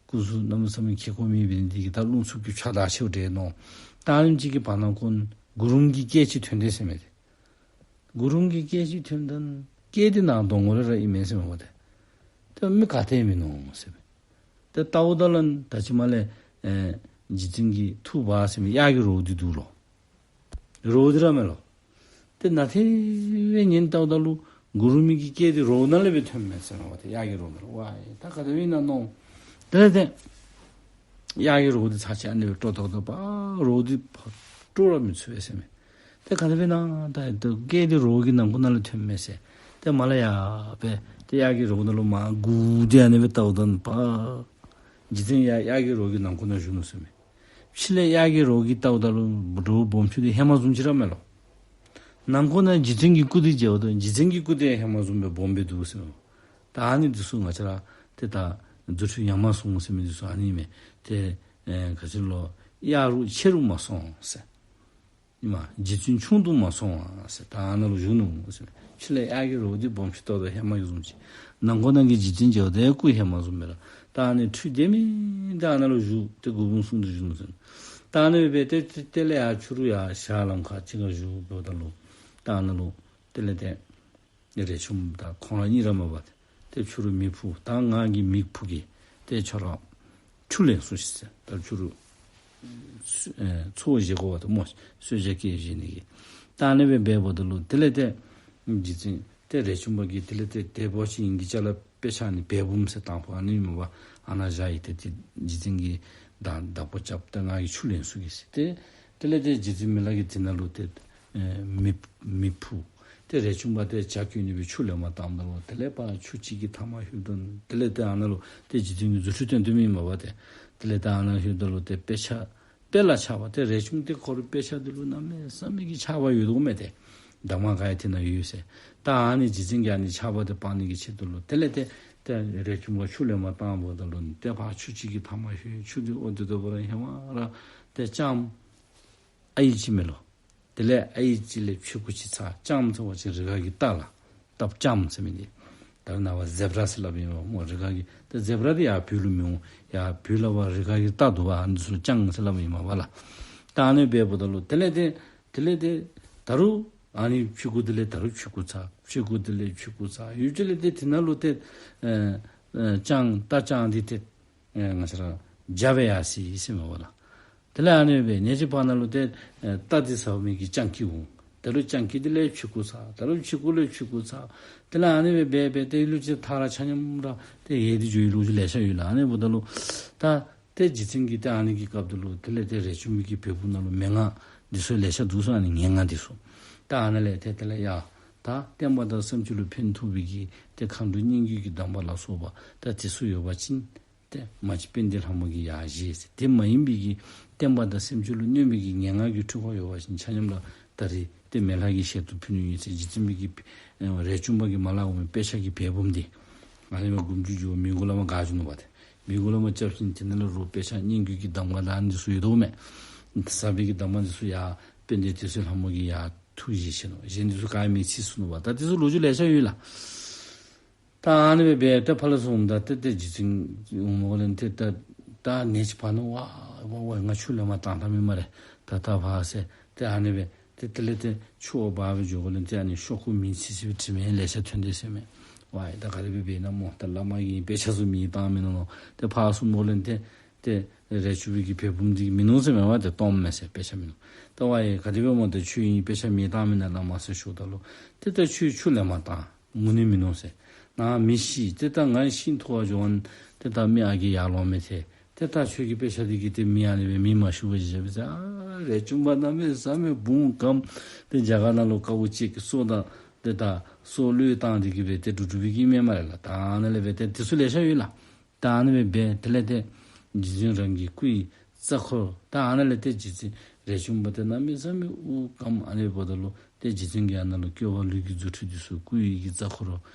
སྐུ་གཟུགས་གནམ་མེད་ས་མེད་ཁེ་ཀོ་མེད་པའི་འདི་གིས་ད་རླུང་འཚུབ་ཀྱིས་ཆརཔ་དྲག་ཆེཝ་འདྲས་མནོ། ད་ཨ་ནེམ་ཅིག་གི་བར་ན་ཁོང་གུ་རུམ་གྱི་སྐད་ཅིག་ཐོན་ཏེ་ཟེར་མས་ཏེ། གུ་རུམ་གྱི་སྐད་ཅིག་ཐོན་ཏེ་སྐད་འདི་ནང་གདོང་ཁ་ལས་ར་ཨིན་མས་ཟེར་མས་པ་ཏེ། ཏེ་མི་ག་ཏེ་མིན་ནུག་ཟེར་མས། ཏེ་བལྟཝ་ད་ལུ་ད་ཅི་མ་ལས་ཨེ་རྗེ་བཙུན་གྱི་ཐུགས་འབག་ཟེར་མི་གཡག་གི་རྭཝ་འདི་འདུག་ལོ། རྭཝ་འདི་ར་མས་ལོ། ཏེ་ནཱ་ཏེ་སྦེ་ཉན་བལྟཝ་ད་ལུ་མགུ་རུ་མི་གི་སྐད་འདི་རྭཝ་ནང་ལས་སྦེ་ཐོནམ་མས་ཟེར་མས་པ། ཏེ་གཡག་གི་རྭཝ་ནང་ལས། ཝའི་ད་ག་དེ་སྦེ་ཨིན་ན་མནོ། ཏེ་ཏེ་གཡག་གི་རྭཝ་འདི་ཚར་གཅིག་ཨ་ནི་སྦེ་དཀྲོག་དཀྲོག་དོ་བ། རྭཝ་འདི་ཕར་དཀྲོག་ར་མི་ཚུགས་པས་ཟེར་མས། ཏེ་ག་དེ་སྦེ་ཨིན་ན་ད་ཏེ་སྐད་འདི་རྭཝ་གི་ནང་ཁོག་ནང་ལས་ཐོནམ་མས་ཟེར། ཏེ་མར་ལས་ཡར་སྦེ་ཏེ་གཡག་གི་རྭཝ་ནང་ལུ་མར་སྒུར་ཏེ་ཨ་ནི་སྦེ་བལྟཝ་ད་པ། རྗེ་བཙུན་ཡར་གཡག་གི་རྭཝ་གི་ནང་ཁོག་ནང་བཞུགས་ནུག་ཟེར་མས། ཕྱི་ལས་གཡག་གི་རྭཝ་གིས་བལྟཝ་ད་ལུ་རྭཝ་སྦོམ་ཆུང་འདི་ཧེ་མ་བཟུམ་ཅིག་ར་མས་ལོ། ནང་ཁོག་ནང་རྗེ་བཙུན་གྱི་སྐུ་འདི་མཇལཝ་ད་རྗེ་བཙུན་གྱི་སྐུ་འདི་ཧེ་མ་བཟུམ་སྦེ་སྦོམ་སྦེ་འདུག་ཟེར་མས། ད་ཨ་ནི་འདི་ཚུ་ང་བཅས་ར་ཏེ་ད་རྫུ་འཕྲུལ་ཡ་མ་ཟུང་ཟེར་མི་འདི་ཚུ་ཨ་ནི་མས། ཏེ་ཨེ་ག་ཅི་ལོ། གཡག་རྭཝ་ཆེ་རུ་མ་སོང་ཟེར། ཨིན་མས། རྗེ་བཙུན་ཆུང་དུ་མ་སོང་བ་ཟེར། ད་ཨ་ནཱ་ལུ་བཞུགས་ནུག་ཟེར། ཕྱི་ལས་གཡག་གི་རྭཝ་འདི་སྦོམ་ཅིག་བལྟཝ་ད་ཧེ་མ་གི་བཟུམ་ཅིག། ནང་ཁོག་ནང་གི་རྗེ་བཙུན་མཇལཝ་ད་སྐུ་ཧེ་མ་བཟུམ་སྦེ་ར། ད་ཨ་ནི་འཕྲོ་འདི་མེད། ད་ཨ་ནཱ་ལུ་བཞུགས་ཏེ་མགུར་འབུམ་གསུངས་ཏེ་བཞུགས་ནུག་ཟེར། ད་ཨ་ནི་སྦེ་ཏེ་ཏེ་དེ་ལས་ཡར་ཕྱི་རུ་ཡར་ཞག་ལམ་ཁ་ཅིག་ཁར་བཞུགསཔ་ད་ལུ་ད་ཨ་ནཱ་ལུ་དེ་ལས་ཏེ་རས་ཆུང་དང་ཁོང་ར་གཉིས་ར་མ་པ་ཏེ་ཕྱི་རུ་མི་འབོ། ད་ང་གིས་མི་འབོ་གེ། ཏེ་ཁྱོད་ར་ཆུ་ལེན་སོང་ཤིག་ཟེར། ད་ཕྱི་རུ་ཨེ་འཚོ་བཞེས་དགོ་པ་ཏེ་སྨོ། གསོལ་ཇ་བསྐོལ་བཞེས་ནི་གི། ད་ཨ་ནི་སྦེ་འབདཝ་ད་ལུ་དེ་ལས་ཏེ་རྗེ་བཙུན་ཏེ་རས་ཆུང་པ་གིས་དེ་ལས་ཏེ་དེ་འབོ་ཅིག་ཨིན་གྱི་ཅ་ལ་དཔེ་ཆ་ནི་བལ་འབུམ་ཟེར་དང་ཕུ་ཨ་ནི་མ་པ་ཨ་ནཱ་བཞག་ཡི། ཏེ་ཏེ་རྗེ་བཙུན་གྱིས་བདག་བདག་པོ་རྐྱབ་སྟེ་ང་གིས་ཆུ་ལེན་སོང་གེ་ཟེར། ཏེ་དེ་ལས་ཏེ་རྗེ་བཙུན་མི་ལ་གིས་དེ་ནང་ལུ་ཏེ་ཨེ་མི་མི་འབོ། ཏེ་རས་ཆུང་པ་ཏེ་ཇ་བསྐོལ་ནི་སྦེ་ཆུ་ལེན་པར་བཏངམ་ད་ལུ་དེ་ལས་ཕར་ཆུ་ཅིག་གི་མཐའ་མར་ལྷོདཔ་ད་དེ་ལས་ཏེ་ཨ་ནཱ་ལུ་ཏེ་རྗེ་བཙུན་གྱི་རྫུ་འཕྲུལ་སྟོན་སྟོནམ་ཨིན་མ་པ་ཏེ། དེ་ལས་ཏེ་ཨ་ནཱ་ལྷོདཔ་ད་ལུ་ཏེ་དཔེ་ཆ་དཔེ་ལ་ཆགས་པ་ཏེ་རས་ཆུང་ཏེ་ཁོ་རའི་དཔེ་ཆ་འདི་ལུ་གནམ་མེད་ས་མེད་ཀྱི་ཆགས་པ་ཡོད་དོ་མས་ཏེ། གདམས་ངག་ག་ཡང་དེ་ནང་ཡོད་ཟེར། ད་ཨ་ནི་རྗེ་བཙུན་གྱིས་ཨ་ནི་ཆགས་པ་དེ་སྤང་ནི་གི་ཆེད་དུ་ལུ་དེ་ལས་ཏེ་ཏེ་རས་ཆུང་པ་ཆུ་ལེན་པར་བཏངམ་ད་ལུ་ཏེ་ཕར་ཆུ་ཅིག་གི་མཐའ་མར་ལྷོད། ཆུ་འདི་འོ་དེ་དོ་བ་ར་ཧེ་མ་ར་ཏེ་ལྕངམ་ཨའི་ཅིག་མས་ལོ། དེ་ལས་ཨའི་ཅིག་ལས་ཕྱུ་གུ་ཅིག་ཚར། ལྕངམ་ཟེར་བ་ཅིན་རི་ཁ་གི་རྟ་ལགས། རྟ་ལྕངམ་ཟེར་མི་འདི། ད་རེས་ནངས་པ་ཛེབ་ར་ཟེར་སླབ་ཨིན་པ་སྨོ། རི་ཁ་གི་ཏེ་ཛེབ་ར་འདི་ཡར་བོད་ལུ་མི་འོང་། ཡར་བོད་ལུ་འབད་རི་ཁ་གི་རྟ་འདུག་པ། ཨ་ནི་ཚུ་ལུ་ལྕངམ་ཟེར་སླབ་ཨིན་མས་པ་ལགས། ད་ཨ་ནི་འབདཝ་ད་ལུ་དེ་ལས་ཏེ་དེ་ལས་ཏེ་ད་རུང་ཨ་ནི་ཕྱུ་གུ་དེ་ལས་ད་རུང་ཕྱུ་གུ་ཚར། ཕྱུ་གུ་དེ་ལས་ཕྱུ་གུ་ཚར། ཡུན་ཅིག་ལས་ཏེ་དེ་ནང་ལུ་ཏེ་ཨེ་ཨེ་ལྕངམ་རྟ་ལྕངམ་འདི་ཏེ་ཨེ་ང་བཅས་ར་བྱ་སྦེ་ཡར་སོ་ཡི་ཟེར་མས་པ་ལགས། དེ་ལས་ཨ་ནི་སྦེ་ཉིནམ་ཅིག་བར་ན་ལུ་ཏེ་ཨེ་རྟ་འདི་ཟ་མི་གི་སྤྱང་ཀི་འོང་། ད་རུང་སྤྱང་ཀི་འདི་ལས་ཕྱུ་གུ་ཚར། ད་རུང་ཕྱུ་གུ་ལས་ཕྱུ་གུ་ཚར། དེ་ལས་ཨ་ནི་སྦེ་འབད་འབད་ཏེ་ལུ་ཅིག་ཐག་ར་ཆ་མཉམ་ར་ཏེ་ཡལ་ཏེ་འགྱོ་ཡི་ལོ་རྒྱུས་ལེ་ཤ་ཡོད་ལགས། ཨ་ནི་འབདཝ་ད་ལུ་ད་ཏེ་རྗེ་བཙུན་གྱིས་ཏེ་ཨ་ནི་གི་སྐབས་དེ་ལུ་དེ་ལས་ཏེ་རས་ཆུང་པའི་གི་བལ་འབུམ་ནང་ལུ་མན་ངག་འདི་ཚུ་ལེ་ཤ་འདུག་ཟེར། ཨ་ནི་མན་ངག་འདི་ཚུ་ད་ཨ་ནཱ་ལས་ཏེ་དེ་ལས་ཡ་ད་བསྟན་པ་དང་བསམ་སྤྱོད་ལུ་ཕན་ཐོགས་པའི་གི་ཏེ་མཁའ་འགྲོ་སྙན་བརྒྱུད་ཀྱི་གདམས་པ་ལ་སོགས་པ་ད་དེ་ཚུ་ཡོད་པ་ཅིན་ཏེ་མ་གཅིག་དཔལ་ལྡན་ལྷ་མོ་གིས་ཡར་བཞེས་ཟེར། དེ་མ་ཡིན་པའི་གི་བསྟན་པ་དང་སེམས་ཅན་ལུ་གནོད་པའི་གི་ངན་སྔགས་ཀྱི་འཁྲུལ་འཁོར་ཡོད་པ་ཅིན་ཆ་མཉམ་ར་ད་རེས་ཏེ་མེ་ལྷ་གི་ཞལ་དུ་ཕུལ་ནི་ཨིན་ཟེར། རྗེ་བཙུན་པའི་གི་ཨེ་རས་ཆུང་པ་གིས་མར་ལས་འོང་མི་དཔེ་ཆ་གི་བལ་འབུམ་འདི་ཨ་ནི་མར་སྒོམ་རྒྱུག་རྒྱུག་མི་གུ་ལས་མར་བཀག་འགྱོ་ནུག་པ་ཏེ། མི་གུ་ལས་མར་རྐྱབ་ཞིནམ་དེ་ནང་ལུ་རུང་དཔེ་ཆ་སྙན་བརྒྱུད་ཀྱི་གདམས་ངག་དང་ཨ་ནི་ཚུ་ཡོད་དོ་མས། ཟབ་པའི་གི་གདམས་ངག་འདི་ཚུ་ཡར་དཔལ་ལྡན་དུད་སོལ་ལྷ་མོ་གིས་ཡར་འཐུ་བཞེས་ཞིནམ་གཞན་འདི་ཚུ་ག་ཡང་མི་ཚིག་ཚུགས་ནུག་པ། ད་དེ་ཚུ་ལོ་རྒྱུས་ལེ་ཤ་ཡོད་ལགས། ད་ཨ་ནི་སྦེ་འབད་ཏེ་ཕར་ལས་སོངམ་ད་ཏེ་ཏེ་རྗེ་བཙུན་འོངམ་ལས་ཏེ་ད་ད་ཉིནམ་ཅིག་བར་ན་ཝ་ཝ་ཝ་ང་ཆུ་ལེན་པར་བཏང་ད་མི་སྨ་རེ། ད་ད་ཕར་ཟེར་ཏེ་ཨ་ནི་སྦེ་ཏེ་དེ་ལས་ཏེ་ཆུ་འོག་འབག་སྦེ་འགྱོཝ་ལས་ཏེ་ཨ་ནི་ཤོག་ཀུ་མེ་ཚིག་ཚིག་སྦེ་དྲི་མེད་ལེ་ཤ་ཐོན་ཏེ་ཟེར་མས། ཝའི་ད་ག་དེ་སྦེ་འབད་ན་སྨོ། ད་བླ་མ་གིས་དཔེ་ཆ་ཚུ་མེ་བཏང་མི་ནུག་ལོ། ཏེ་ཕར་སོངམ་ལས་ཏེ་ཏེ་རས་ཆུང་པའི་གི་བལ་འབུམ་འདི་མིན་ནུག་ཟེར་མས་པ། ཏེ་སྟོངམ་མས་ཟེར། དཔེ་ཆ་མིན་ནུག། ད་ཝའི་ག་དེ་སྦེ་སྨོ། ད་ཁྱོད་ཀྱིས་དཔེ་ཆ་མེ་བཏང་མི་ནུག་བླ་མ་ཟེར་ཞུཝ་ད་ལུ་ཏེ་ད་ཁྱོད་ཆུ་ལེན་པར་བཏང་། དངོས་གནས་མིན་ནུག་ཟེར། ནཱ་མི་ཤི། ཏེ་ད་ང་ཤི་འཐོར་བར་འགྱོ་བ་ན་ཏེ་ད་མི་ཨ་རྒས་ཡར་ལོང་མི་ཐལ། ཏེ་ད་ཁྱོད་ཀྱི་དཔེ་ཆ་འདི་གིས་ཏེ་མི་ཨ་ནི་སྦེ་མེ་མ་ཤོར་བར་བཞག་པས་ཟེར། ཨ་རས་ཆུང་པ་གནམ་མེད་ས་མེད་བུང་གམ་ཏེ་རྒྱ་གར་ནང་ལུ་དཀའཝ་སྤྱད་ཀྱི་སྲོག་དང་ཏེ་ད་སྲོག་བློས་བཏང་སྟེ་གི་སྦེ་ཏེ་འདྲོག་འདྲོག་པའི་གི་མི་སྨ་རེ་ལགས། ད་ཨ་ནཱ་ལས་སྦེ་ཏེ་དེ་ཚུ་ལེ་ཤ་ཡོད་ལགས། ད་ཨ་ནི་སྦེ་འབད་དེ་ལས་ཏེ་རྗེ་བཙུན་རང་གི་སྐུ་ཡི་རྩ་འཁོར་ད་ཨ་ནཱ་ལས་ཏེ་རྗེ་བཙུན་རས་ཆུང་པ་ཏེ་གནམ་མེད་ས་མེད་དབུགས་སྐམ་ཨ་ནི་འབདཝ་ད་ལུ་ཏེ་རྗེ་བཙུན་གྱིས་ཨ་ནཱ་ལུ་སྐྱོབ་པ་ལུས་ཀྱི་རྫུ་འཕྲུལ་འདི་ཚུ་སྐུ་ཡི་གི་རྩ་འཁོར་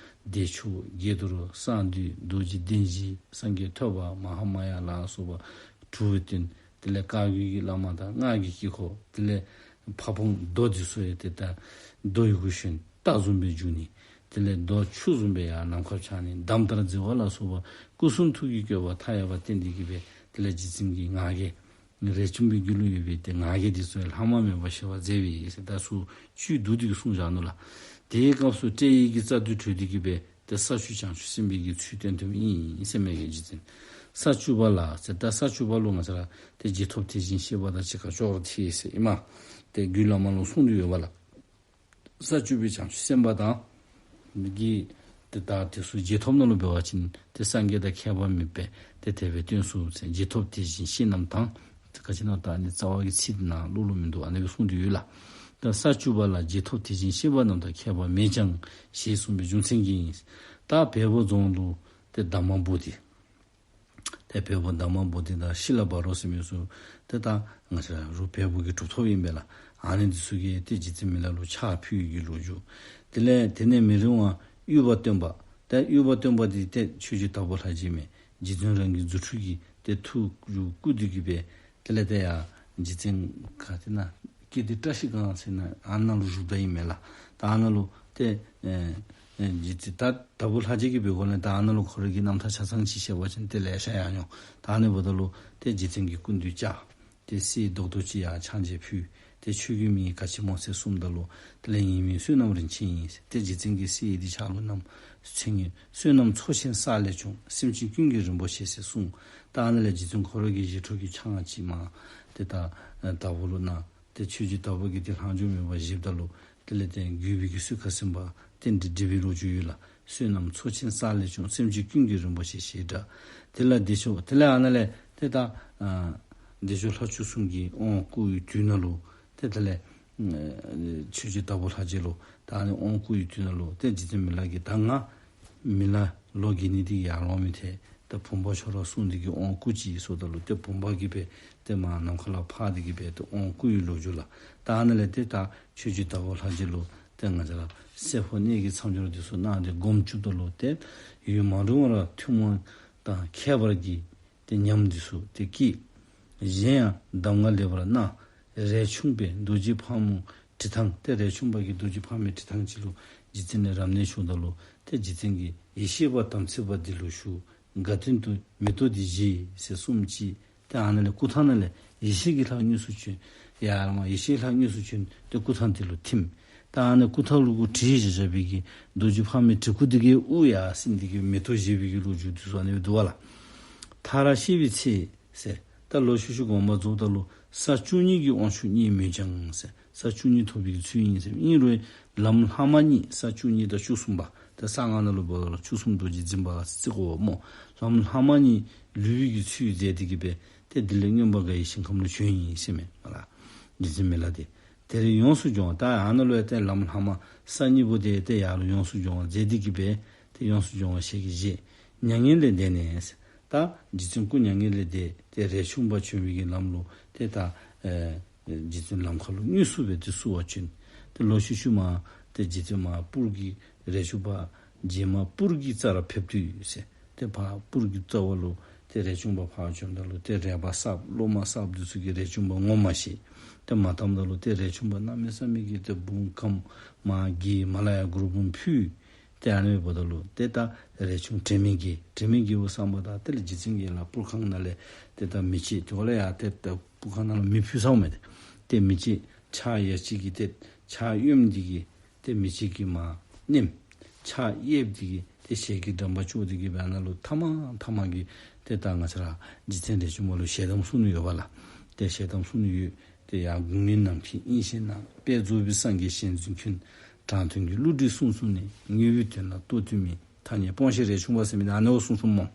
བདེ་མཆོག་དགྱེས་རྡོར་གསང་འདུས་རྡོ་རྗེ་གདན་བཞི་སངས་རྒྱས་ཐོད་པ་མ་ཧཱ་མ་ཡ་ལ་སོགས་པ་དྲུག་པོའི་སྟེང་དེ་ལས་བཀའ་བརྒྱུད་ཀྱི་བླ་མ་དང་སྔགས་ཀྱི་དཀྱིལ་འཁོར་དེ་ལས་ཕ་བོང་རྡོ་འདི་ཚུ་ཡང་ཏེ་ད་རྡོ་ཡི་གུ་ཞོན་རྟ་བཟུམ་སྦེ་རྒྱུག་ནི། དེ་ལས་རྡོ་ཆུ་བཟུམ་སྦེ་ཡར་ནམ་མཁར་འཕྱང་ནི། འདམ་ལྟར་འཛེག་པ་ལ་སོགས་པ་སྐུ་གསུང་ཐུགས་ཀྱི་བཀོད་པ་མཐའ་ཡས་པ་བསྟན་ཏེ་གི་སྦེ་དེ་ལས་རྗེ་བཙུན་གྱི་ང་རྒྱལ་རས་ཆུང་པའི་རྒྱུད་ལུ་ཡོད་པའི་ཏེ་ང་རྒྱལ་འདི་ཚུ་ཡང་ལྷག་མ་མེད་པར་ཞི་བར་མཛད་པས་ཟེར་ད་ཚུར་བཅུད་བསྡུ་སྟེ་གི་གསུངས་བཞག་ནུག་ལགས། དེའི་སྐབས་སུ་སྤྲེའུ་གི་རྩ་མདུད་གྲོལ་ཏེ་གི་སྦེ་ ཏེ་ས་བཅུ་བྱང་ཆུབ་སེམས་དཔའི་གི་ཚུལ་སྟོན་ཐུབ་ཨིན་ཟེར་མི་གི་རྗེ་བཙུན། ས་བཅུ་པ་ལ་ཟེར་ད་ས་བཅུ་པ་ལུ་ང་བཅས་ར་ཏེ་རྗེས་ཐོབ་དེ་བཞིན་གཤེགས་པ་དང་གཅིག་ཁར་ཅོག་ར་འཐདཔ་ཟེར་ཨིན་མས། ཏེ་རྒྱུད་བླ་མ་ལུ་གསུངས་ཏེ་ཡོད་པ་ལགས། ས་བཅུ་པའི་བྱང་ཆུབ་སེམས་དཔའ་དང་གི་ཏེ་ད་དེ་ཚུ་རྗེས་ཐོབ་ནང་ལུ་འབད་བ་ཅིན་ཏེ་སངས་རྒྱས་དང་ཁྱད་པར་མེདཔ་སྦེ་ཏེ་དེ་སྦེ་སྟོན་ཚུགས་ཟེར། རྗེས་ཐོབ་དེ་བཞིན་གཤེགས་རྣམས་དང་། ཏེ་ག་ཅི་ཨིན་ན་ད་ཨ་ནི་རྩ་བ་གི་ཚིག་འདི་ནང་ལུ་ལུ་མིན་འདུག། ཨ་ནི་སྦེ་གསུངས་ཏེ་ཡོད་ལགས། ད་ས་བཅུ་པ་ལ་རྗེས་ཐོབ་དེ་བཞིན་གཤེགས་པ་རྣམས་དང་ཁྱད་པར་མེད་ཀྱང་ཞེས་གསུངས་པའི་རྒྱུ་མཚན་གྱིས། ད་བལ་པོ་རྫོང་ལུ་ཏེ་དར་མ་བོ་དྷི། ཏེ་བལ་པོ་དར་མ་བོ་དྷི་དང་ཤི་ལ་བ་རོ་ཟེར་མི་ཚུ་ཏེ་ད་ང་བཅས་ར་རུ་བལ་པོ་གི་གྲུབ་ཐོབ་ཨིན་པས་ལགས། ཨ་ནི་འདི་ཚུ་གིས་ཏེ་རྗེ་བཙུན་མི་ལ་ལུ་ཕྱག་ཕུལ་བའི་གི་ལོ་རྒྱུས། དེ་ལས་དེ་ནས་མི་རིང་བར་དབུས་པ་སྟོན་པ། ཏེ་དབུས་པ་སྟོན་པ་འདི་ཏེ་ཆོས་རྗེ་དྭགས་པོ་ལྷ་རྗེ་མས། རྗེ་བཙུན་རང་གི་རྫུ་འཕྲུལ་གྱིས་ཏེ་ཐུགས་རྒྱུད་བསྐུལ་ཏེ་གི་སྦེ་དེ་ལས་ཏེ་ཡར་རྗེ་བཙུན་ག་ཏེ་ན་ཀིརྟི་བཀྲ་ཤིས་སྒང་ཟེར་ན་ཨ་ནཱ་ལུ་བཞུགསཔ་ད་ཨིན་མས་ལགས། ད་ཨ་ནཱ་ལུ་ཏེ་ཨེ་ཨེ་རྗེ་བཙུན་ད་དྭགས་པོ་ལྷ་རྗེ་གིས་འབད་དགོ་ལས་ད་ཨ་ནཱ་ལུ་ཁོ་ར་གི་རྣམ་ཐར་ཆ་ཚང་ཅིག་བཤད་པ་ཅིན་ཏེ་ལེ་ཤ་ཡར་འགྱོ། ད་ཨ་ནི་འབདཝ་ད་ལུ་ཏེ་རྗེ་བཙུན་གྱི་སྐུ་མདུན་བཅར། ཏེ་གསེར་རྡོག་ཏོ་ཅིག་ཡར་ཕྱག་མཇལ་ཕུལ། ཏེ་ཁྱོད་ཀྱི་མིང་ག་ཅི་སྨོ་ཟེར་གསུངམ་ད་ལུ་དེ་ལས་ངེའི་མིང་བསོད་ནམས་རིན་ཆེན་ཨིན་ཟེར། ཏེ་རྗེ་བཙུན་གྱིས་གསེར་འདི་ཕྱག་ལུ་བསྣམས། མཚན་ཉིད་བསོད་ནམས་མཚོ་ཆེན་ས་ལས་བྱུང་། སེམས་ཅན་ཀུན་གྱི་རིན་པོ་ཆེ་ཟེར་གསུངས། ད་ཨ་ནཱ་ལས་རྗེ་བཙུན་ཁོ་ར་གིས་ཞི་ཁྲོ་གི་ཕྱག་ཅིག་མར་ཏེ་ད་དྭགས་པོ་ལུ་གནང་། ཏེ་ཆོས་རྗེ་དྭགས་པོ་གིས་ཏེ་ལྷག་འཕྲོ་མེད་པར་བཞེསཔ་ད་ལུ་དེ་ལས་ཏེ་བརྒྱུད་པའི་གི་སྲོལ་ཁ་ཟིན་པ་ཏེ་འདི་འབྲི་བའི་ལོ་རྒྱུས་ཡོད་ལགས། བསོད་ནམས་མཚོ་ཆེན་ས་ལས་བྱུང་། སེམས་ཅན་ཀུན་གྱི་རིན་པོ་ཆེ་ཞེས་གྲགས། དེ་ལས་བདེ་མཆོག་དེ་ལས་ཨ་ནཱ་ལས་ཏེ་ད་ཨ་བདེ་མཆོག་ལྷ་བཅུ་གསུམ་གྱི་དབང་བསྐུར་བའི་དུས་ནང་ལུ་ཏེ་དེ་ལས་ཨ་ཆོས་རྗེ་དྭགས་པོ་ལྷ་རྗེ་ལུ་ད་ཨ་ནི་དབང་བསྐུར་བའི་དུས་ནང་ལུ་ཏེ་རྗེ་བཙུན་མི་ལ་གིས་ད་ང་མི་ལ་ལོ་རྒས་ནི་འདི་ཡར་ལོང་མི་ཐལ། ད་བུམ་པ་ཁྱོད་ར་བསྲུང་སྟེ་གི་དབང་བསྐུར་ཅིག་ཟེརཝ་ད་ལུ་ཏེ་བུམ་པ་གིས་སྦེ་ཏེ་མར་ནམ་མཁའ་ལུ་འཕར་ཏེ་གི་སྦེ་ཏེ་དབང་བསྐུར་བའི་ལོ་རྒྱུས་ལགས། ད་ཨ་ནཱ་ལས་ཏེ་ད་ཆོས་རྗེ་དྭགས་པོ་ལྷ་རྗེ་ལུ་ཏེ་ང་བཅས་ར་བསྲེ་འཕོ་གནས་ཀྱི་མཚམས་སྦྱོར་འདི་ཚུ་གནང་སྟེ་སྒོམ་བཅུགཔ་ད་ལུ་ཏེ་ཡུན་མ་རིང་བར་ཐུན་མོང་དང་ཁྱད་པར་གྱི་ཏེ་ཉམས་འདི་ཚུ་ཏེ་སྐྱེས། གཞན་ཡང་གདམས་ངག་ལེགས་པར་གནང་། རས་ཆུང་པས་རྡོ་རྗེ་ཕག་མོའི་བྲིས་ཐངས། ཏེ་རས་ཆུང་པ་གིས་རྡོ་རྗེ་ཕག་མོའི་བྲིས་ཐངས་ཅིག་ལུ་རྗེ་བཙུན་ལས་རབ་གནས་ཞུཝ་ད་ལུ་ཏེ་རྗེ་བཙུན་གྱིས་ཡེ་ཤེས་པ་དམ་ཚིག་པ་འདི་ལུ་ཞུ། དགའ་སྟོན་དུ་མེ་ཏོག་འདི་བཞེས་ཟེར་གསུངམ་ཅིག། ཏེ་ཨ་ནཱ་ལས་སྐུ་ཐང་ནང་ལས་ཡེ་ཤེས་ཀྱི་ལྷ་དངོས་སུ་བྱོན། ཡར་མར་ཡེ་ཤེས་ལྷ་དངོས་སུ་བྱོན་ཏེ་སྐུ་ཐང་འདི་ལུ་ཐིམ། ད་ཨ་ནི་སྐུ་ཐང་ལུ་གུ་བྲིས་བཞག་བཞག་པའི་གི་རྡོ་རྗེ་ཕག་མོའི་བྲིས་སྐུ་འདི་གི་དབུ་ཡར་བསྣམས་ཏེ་གི་མེ་ཏོག་བཞེས་པའི་གི་ལོ་རྒྱུས་འདི་ཚུ་ཨ་ནི་སྦེ་འདུག་པ་ལགས། མཐར་གཤེགས་པའི་ཚེ་ཟེར། ད་ལོག་ཤུལ་ཤུལ་དགོངས་པ་རྫོགསཔ་ད་ལུ་ས་བཅུ་གཉིས་ཀྱི་དབང་ཕྱུག་རྙེད་མོད་ཀྱང་ཟེར། ས་བཅུ་གཉིས་ཐོབ་པའི་གི་ཚུལ་ཨིན་ཟེར། ཨིན་རུང་ལམ་ལྷག་མ་གཉིས་ས་བཅུ་གཉིས་དང་བཅུ་གསུམ་པ་ད་གསང་སྔགས་ནང་ལུ་འབདཝ་ད་ལུ་བཅུ་གསུམ་རྡོ་རྗེ་འཛིན་པ་ཟེར་གོཝ་སྨོ། ལམ་ལྷག་མ་གཉིས་ལུས་པའི་གི་ཚུལ་མཛད་དེ་གི་སྦེ་ཏེ་དེ་ལས་མངོན་པར་དགའ་བའི་ཞིང་ཁམས་ལུ་བྱོན་ཡི་ཟེར་མས་ལགས། རྗེ་བཙུན་མི་ལ་འདི། དེར་ཡོངས་སུ་སྦྱོང་བ། ད་ཨ་ནཱ་ལུ་ཡང་ཏེ་ལམ་ལྷག་མ་ས་གཉིས་པོ་དེ་ཏེ་ཡར་ལུ་ཡོངས་སུ་སྦྱོང་བ་མཛད་དེ་གི་སྦེ་ཏེ་ཡོངས་སུ་སྦྱོང་བ་ཞལ་གྱིས་བཞེས། མྱ་ངན་ལས་འདས་ནས་ཟེར། ད་རྗེ་བཙུན་སྐུ་མྱ་ངན་ལས་འདས་ཏེ་རས་ཆུང་པ་བྱོན་པའི་གི་ལམ་ལུ་ཏེ་ད་ཨེ་རྗེ་བཙུན་ལམ་ཁ་ལུ་དངོས་སུ་སྦེ་ཏེ་བསུ་བར་བྱོན། ཏེ་ལོག་ཤུལ་ཤུལ་མར་ཏེ་རྗེ་བཙུན་མར་སྤུར་གྱི་རས་ཆུང་པ་རྗེས་མ་སྤུར་གྱི་རྩ་ར་ཕེབས་དུས་ཟེར། ཏེ་ཕར་སྤུར་གྱི་རྩ་བ་ལུ་ཏེ་རས་ཆུང་པ་ཕར་བྱོནམ་ད་ལུ་ཏེ་རས་པ་གསརཔ་སློབ་མ་གསརཔ་འདི་ཚུ་གིས་རས་ཆུང་པ་ངོ་མ་ཤེས། ཏེ་མ་བལྟཝ་ད་ལུ་ཏེ་རས་ཆུང་པ་གནམ་མེད་ས་མེད་ཀྱི་ཏེ་བུམོ་གམ་མར་གྱི་མར་ལས་ཡར་གུར་བུམ་ཕུལ། ཏེ་ཨ་ནི་འབདཝ་ད་ལུ་ཏེ་ད་རས་ཆུང་དྲན་མེད་བརྒྱལ། དྲན་མེད་བརྒྱལ་བ་སངས་པ་དང་དེ་ལས་རྗེ་བཙུན་གྱིས་ལ་སྤུར་ཁང་ནང་ལས་ཏེ་ད་མེ་ལྕེ་དེ་ཁ་ལས་ཡར་ཏེ་ད་སྤུར་ཁང་ནང་ལུ་མེ་ཕུལ་ཚརཝ་མས། ཏེ་མེ་ལྕེ་ཕྱག་ཡ་གཅིག་གིས་ཏེ་ཕྱག་གཡོནམ་འདི་གིས་ཏེ་མེ་ལྕེ་གིས་མར་མནན། ཕྱག་གཡསཔ་འདི་གིས་ཏེ་ཞལ་གྱི་འགྲམ་པ་ཅོག་འདི་གིས་སྦེ་ཨ་ནཱ་ལུ་ཐ་མ་ཐ་མ་གི་ཏེ་ད་ང་བཅས་ར་རྗེ་བཙུན་རས་ཆུང་པ་ལུ་ཞལ་གདམས་གསུང་ནི་ཡོད་པ་ལགས། ཏེ་ཞལ་གདམས་གསུང་ནི་ཡོད། ཏེ་ཡང་དགུང་ལོ་ནམ་མཁའི་དབྱིངས་ཤེས་ན། དཔལ་རྫོགས་པའི་སངས་རྒྱས་ཞལ་འཛིན་མཁྱེན། དྲང་དོན་གྱི་བསླུ་བྲིད་གསུང་གསུངས་ནས། དངོས་པོའི་དོན་ལ་རྟོག་བཏུལ་མིན། ཐ་སྙད་སྤོང་ཤེས་རས་ཆུང་པ་ཟེར་མི་འདི་ཨ་ནི་བ་གསུང་གསུངམ་སྨོ།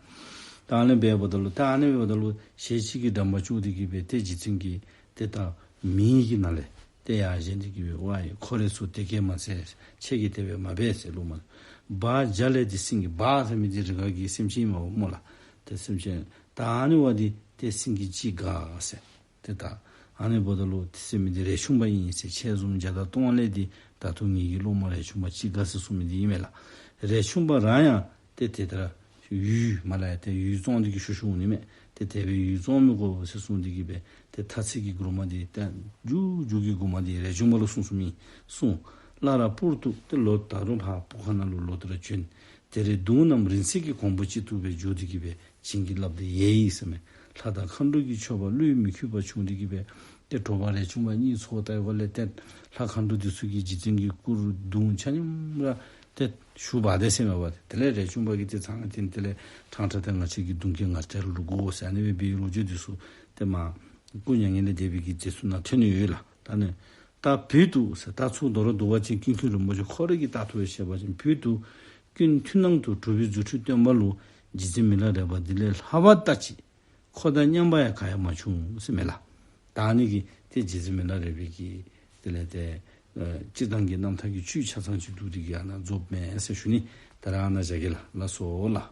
ད་ཨ་ནི་འབདཝ་ད་ལུ་ད་ཨ་ནི་འབདཝ་ད་ལུ་ཞལ་གཅིག་གི་འགྲམ་པ་ཅོག་འདི་གིས་སྦེ་ཏེ་རྗེ་བཙུན་གྱིས་ཏེ་ད་མེ་གི་ནང་ལས་ཏེ་ཡར་བཞེངས་ཏེ་གི་སྦེ་ཝའི་ཁོ་རེ་ཚུ་དེ་སྐད་མ་ཟེར། ཁྱེད་ཀྱིས་དེ་སྦེ་མ་འབད་ཟེར་སློབ་མ། བ་བྱ་ལས་ཏེ་སེང་གེ་བ་ཟེར་མི་འདི་རི་ཁ་གི་སེམས་ཅན་ཨིན་མས་སྨོ་ལགས། ཏེ་སེམས་ཅན་ད་ཨ་ནི་བ་འདི་ཏེ་སེང་གེ་ཅིག་དགའ་ཟེར། ཏེ་ད་ཨ་ནི་འབདཝ་ད་ལུ་ཏེ་ཟེར་མི་འདི་རས་ཆུང་པ་ཨིན་ཟེར། ཁྱེད་བཟུམ་བརྒྱ་དང་སྟོང་ལས་འདི་ད་ལྟོ་ངེ་གི་སློབ་མ་རས་ཆུང་པ་ཅིག་དགའ་ཟེར་གསུངས་མི་འདི་ཨིན་མས་ལགས། རས་ཆུང་པ་རང་ཡང་ཏེ་དེ་ལྟར་ཡུལ་མར་ལས་ཡར་ཏེ་ཡུལ་བཙོང་སྟེ་གི་ཤུལ་ཤུལ་འོང་ནི་མས། ཏེ་དེ་སྦེ་ཡུལ་བཙོང་མི་དགོ་ཟེར་གསུངས་ཏེ་གི་སྦེ་ཏེ་ཐ་ཚིག་གི་མགུར་མ་འདི་ཏེ་མཇུག་མཇུག་གི་མགུར་མ་འདི་རས་ཆུང་པ་ལུ་གསུངས་གསུངསམ་ཨིན་གསུངས། སླར་སྤུར་དུ་ཏེ་ལོག་ད་རུང་ཕར་སྤུར་ཁང་ནང་ལུ་ལོག་སྟེ་ར་བྱོན། དེར་གདུང་རྣམས་རིང་བསྲེལ་གྱི་གོང་བུ་གཅིག་ཏུ་སྦེ་འགྱུར་ཏེ་གི་སྦེ་བྱིན་གྱིས་བརླབས་ཏེ་ཡལ་ཡི་ཟེར་མས། ལྷ་དང་མཁའ་འགྲོ་གི་མཆོད་པ་བློས་མི་འཁྱུད་པ་བྱུང་སྟེ་གི་སྦེ་ཏེ་དྲོ་པ་རས་ཆུང་པ་གཉིད་ཚོར་བལྟ་བའི་སྒོ་ལས་ཏེ་ལྷ་མཁའ་འགྲོ་འདི་ཚུ་གིས་རྗེ་བཙུན་གྱི་སྐུ་རུ་གདུང་ཆ་མཉམ་ར་ ཏེ་ཞུ་བ་དེ་ཟེར་མས་པ། དེ་ལས་རས་ཆུང་པ་གིས་ཏེ་ཚང་ཏེ་དེ་ལས་ཕྲང་ཕྲང་ཏེ་ང་བཅས་ཀྱི་གདུང་བརྒྱུད་ང་བཅས་ར་ལུ་དགོ་ཟེར་ཨ་ནི་སྦེ་འབད་བའི་ལོ་རྒྱུས་འདི་ཚུ་ཏེ་མར་སྐུ་མྱ་ངན་ལས་འདས་པའི་གི་མཛད་ཚུལ་ནང་ཐོན་ནི་ཡོད་ལགས། ད་ནི་ད་བོད་དུ་ཟེར་ད་ཚུར་མདོ་ར་འདུལ་བ་ཅན་ཀུན་མཁྱེན་རིན་པོ་ཆེ་ཁོ་ར་གིས་ད་ལྟོ་ཡང་བཤད་པ་ཅིན་བོད་དུ་ཀུན་མཐུན་སྣང་དུ་གྲུབ་པའི་རྫུ་འཕྲུལ་སྟོན་པ་ལུ་རྗེ་བཙུན་མི་ལ་རས་པ་འདི་ལས་ལྷག་པ་ལྟ་ཅི། ཁོ་དང་མཉམ་པ་ཡང་ག་ཡང་མ་བྱུང་ཟེར་མས་ལགས། ད་ཨ་ནི་གིས་ཏེ་རྗེ་བཙུན་མི་ལ་རས་པའི་གི་དེ་ལས་ཏེ་ཨ་སྤྱིར་བཏང་གི་རྣམ་ཐར་གྱི་བཅུད་ཆ་ཚང་ཅིག་བསྡུ་སྟེ་གིས་ཨ་ནཱ་རྫོགསཔ་མས་ཟེར་ཞུ་ནི། ད་རེས་ཨ་ནཱ་བཞག་གེ་ལགས། ལགས་སོ་ལགས།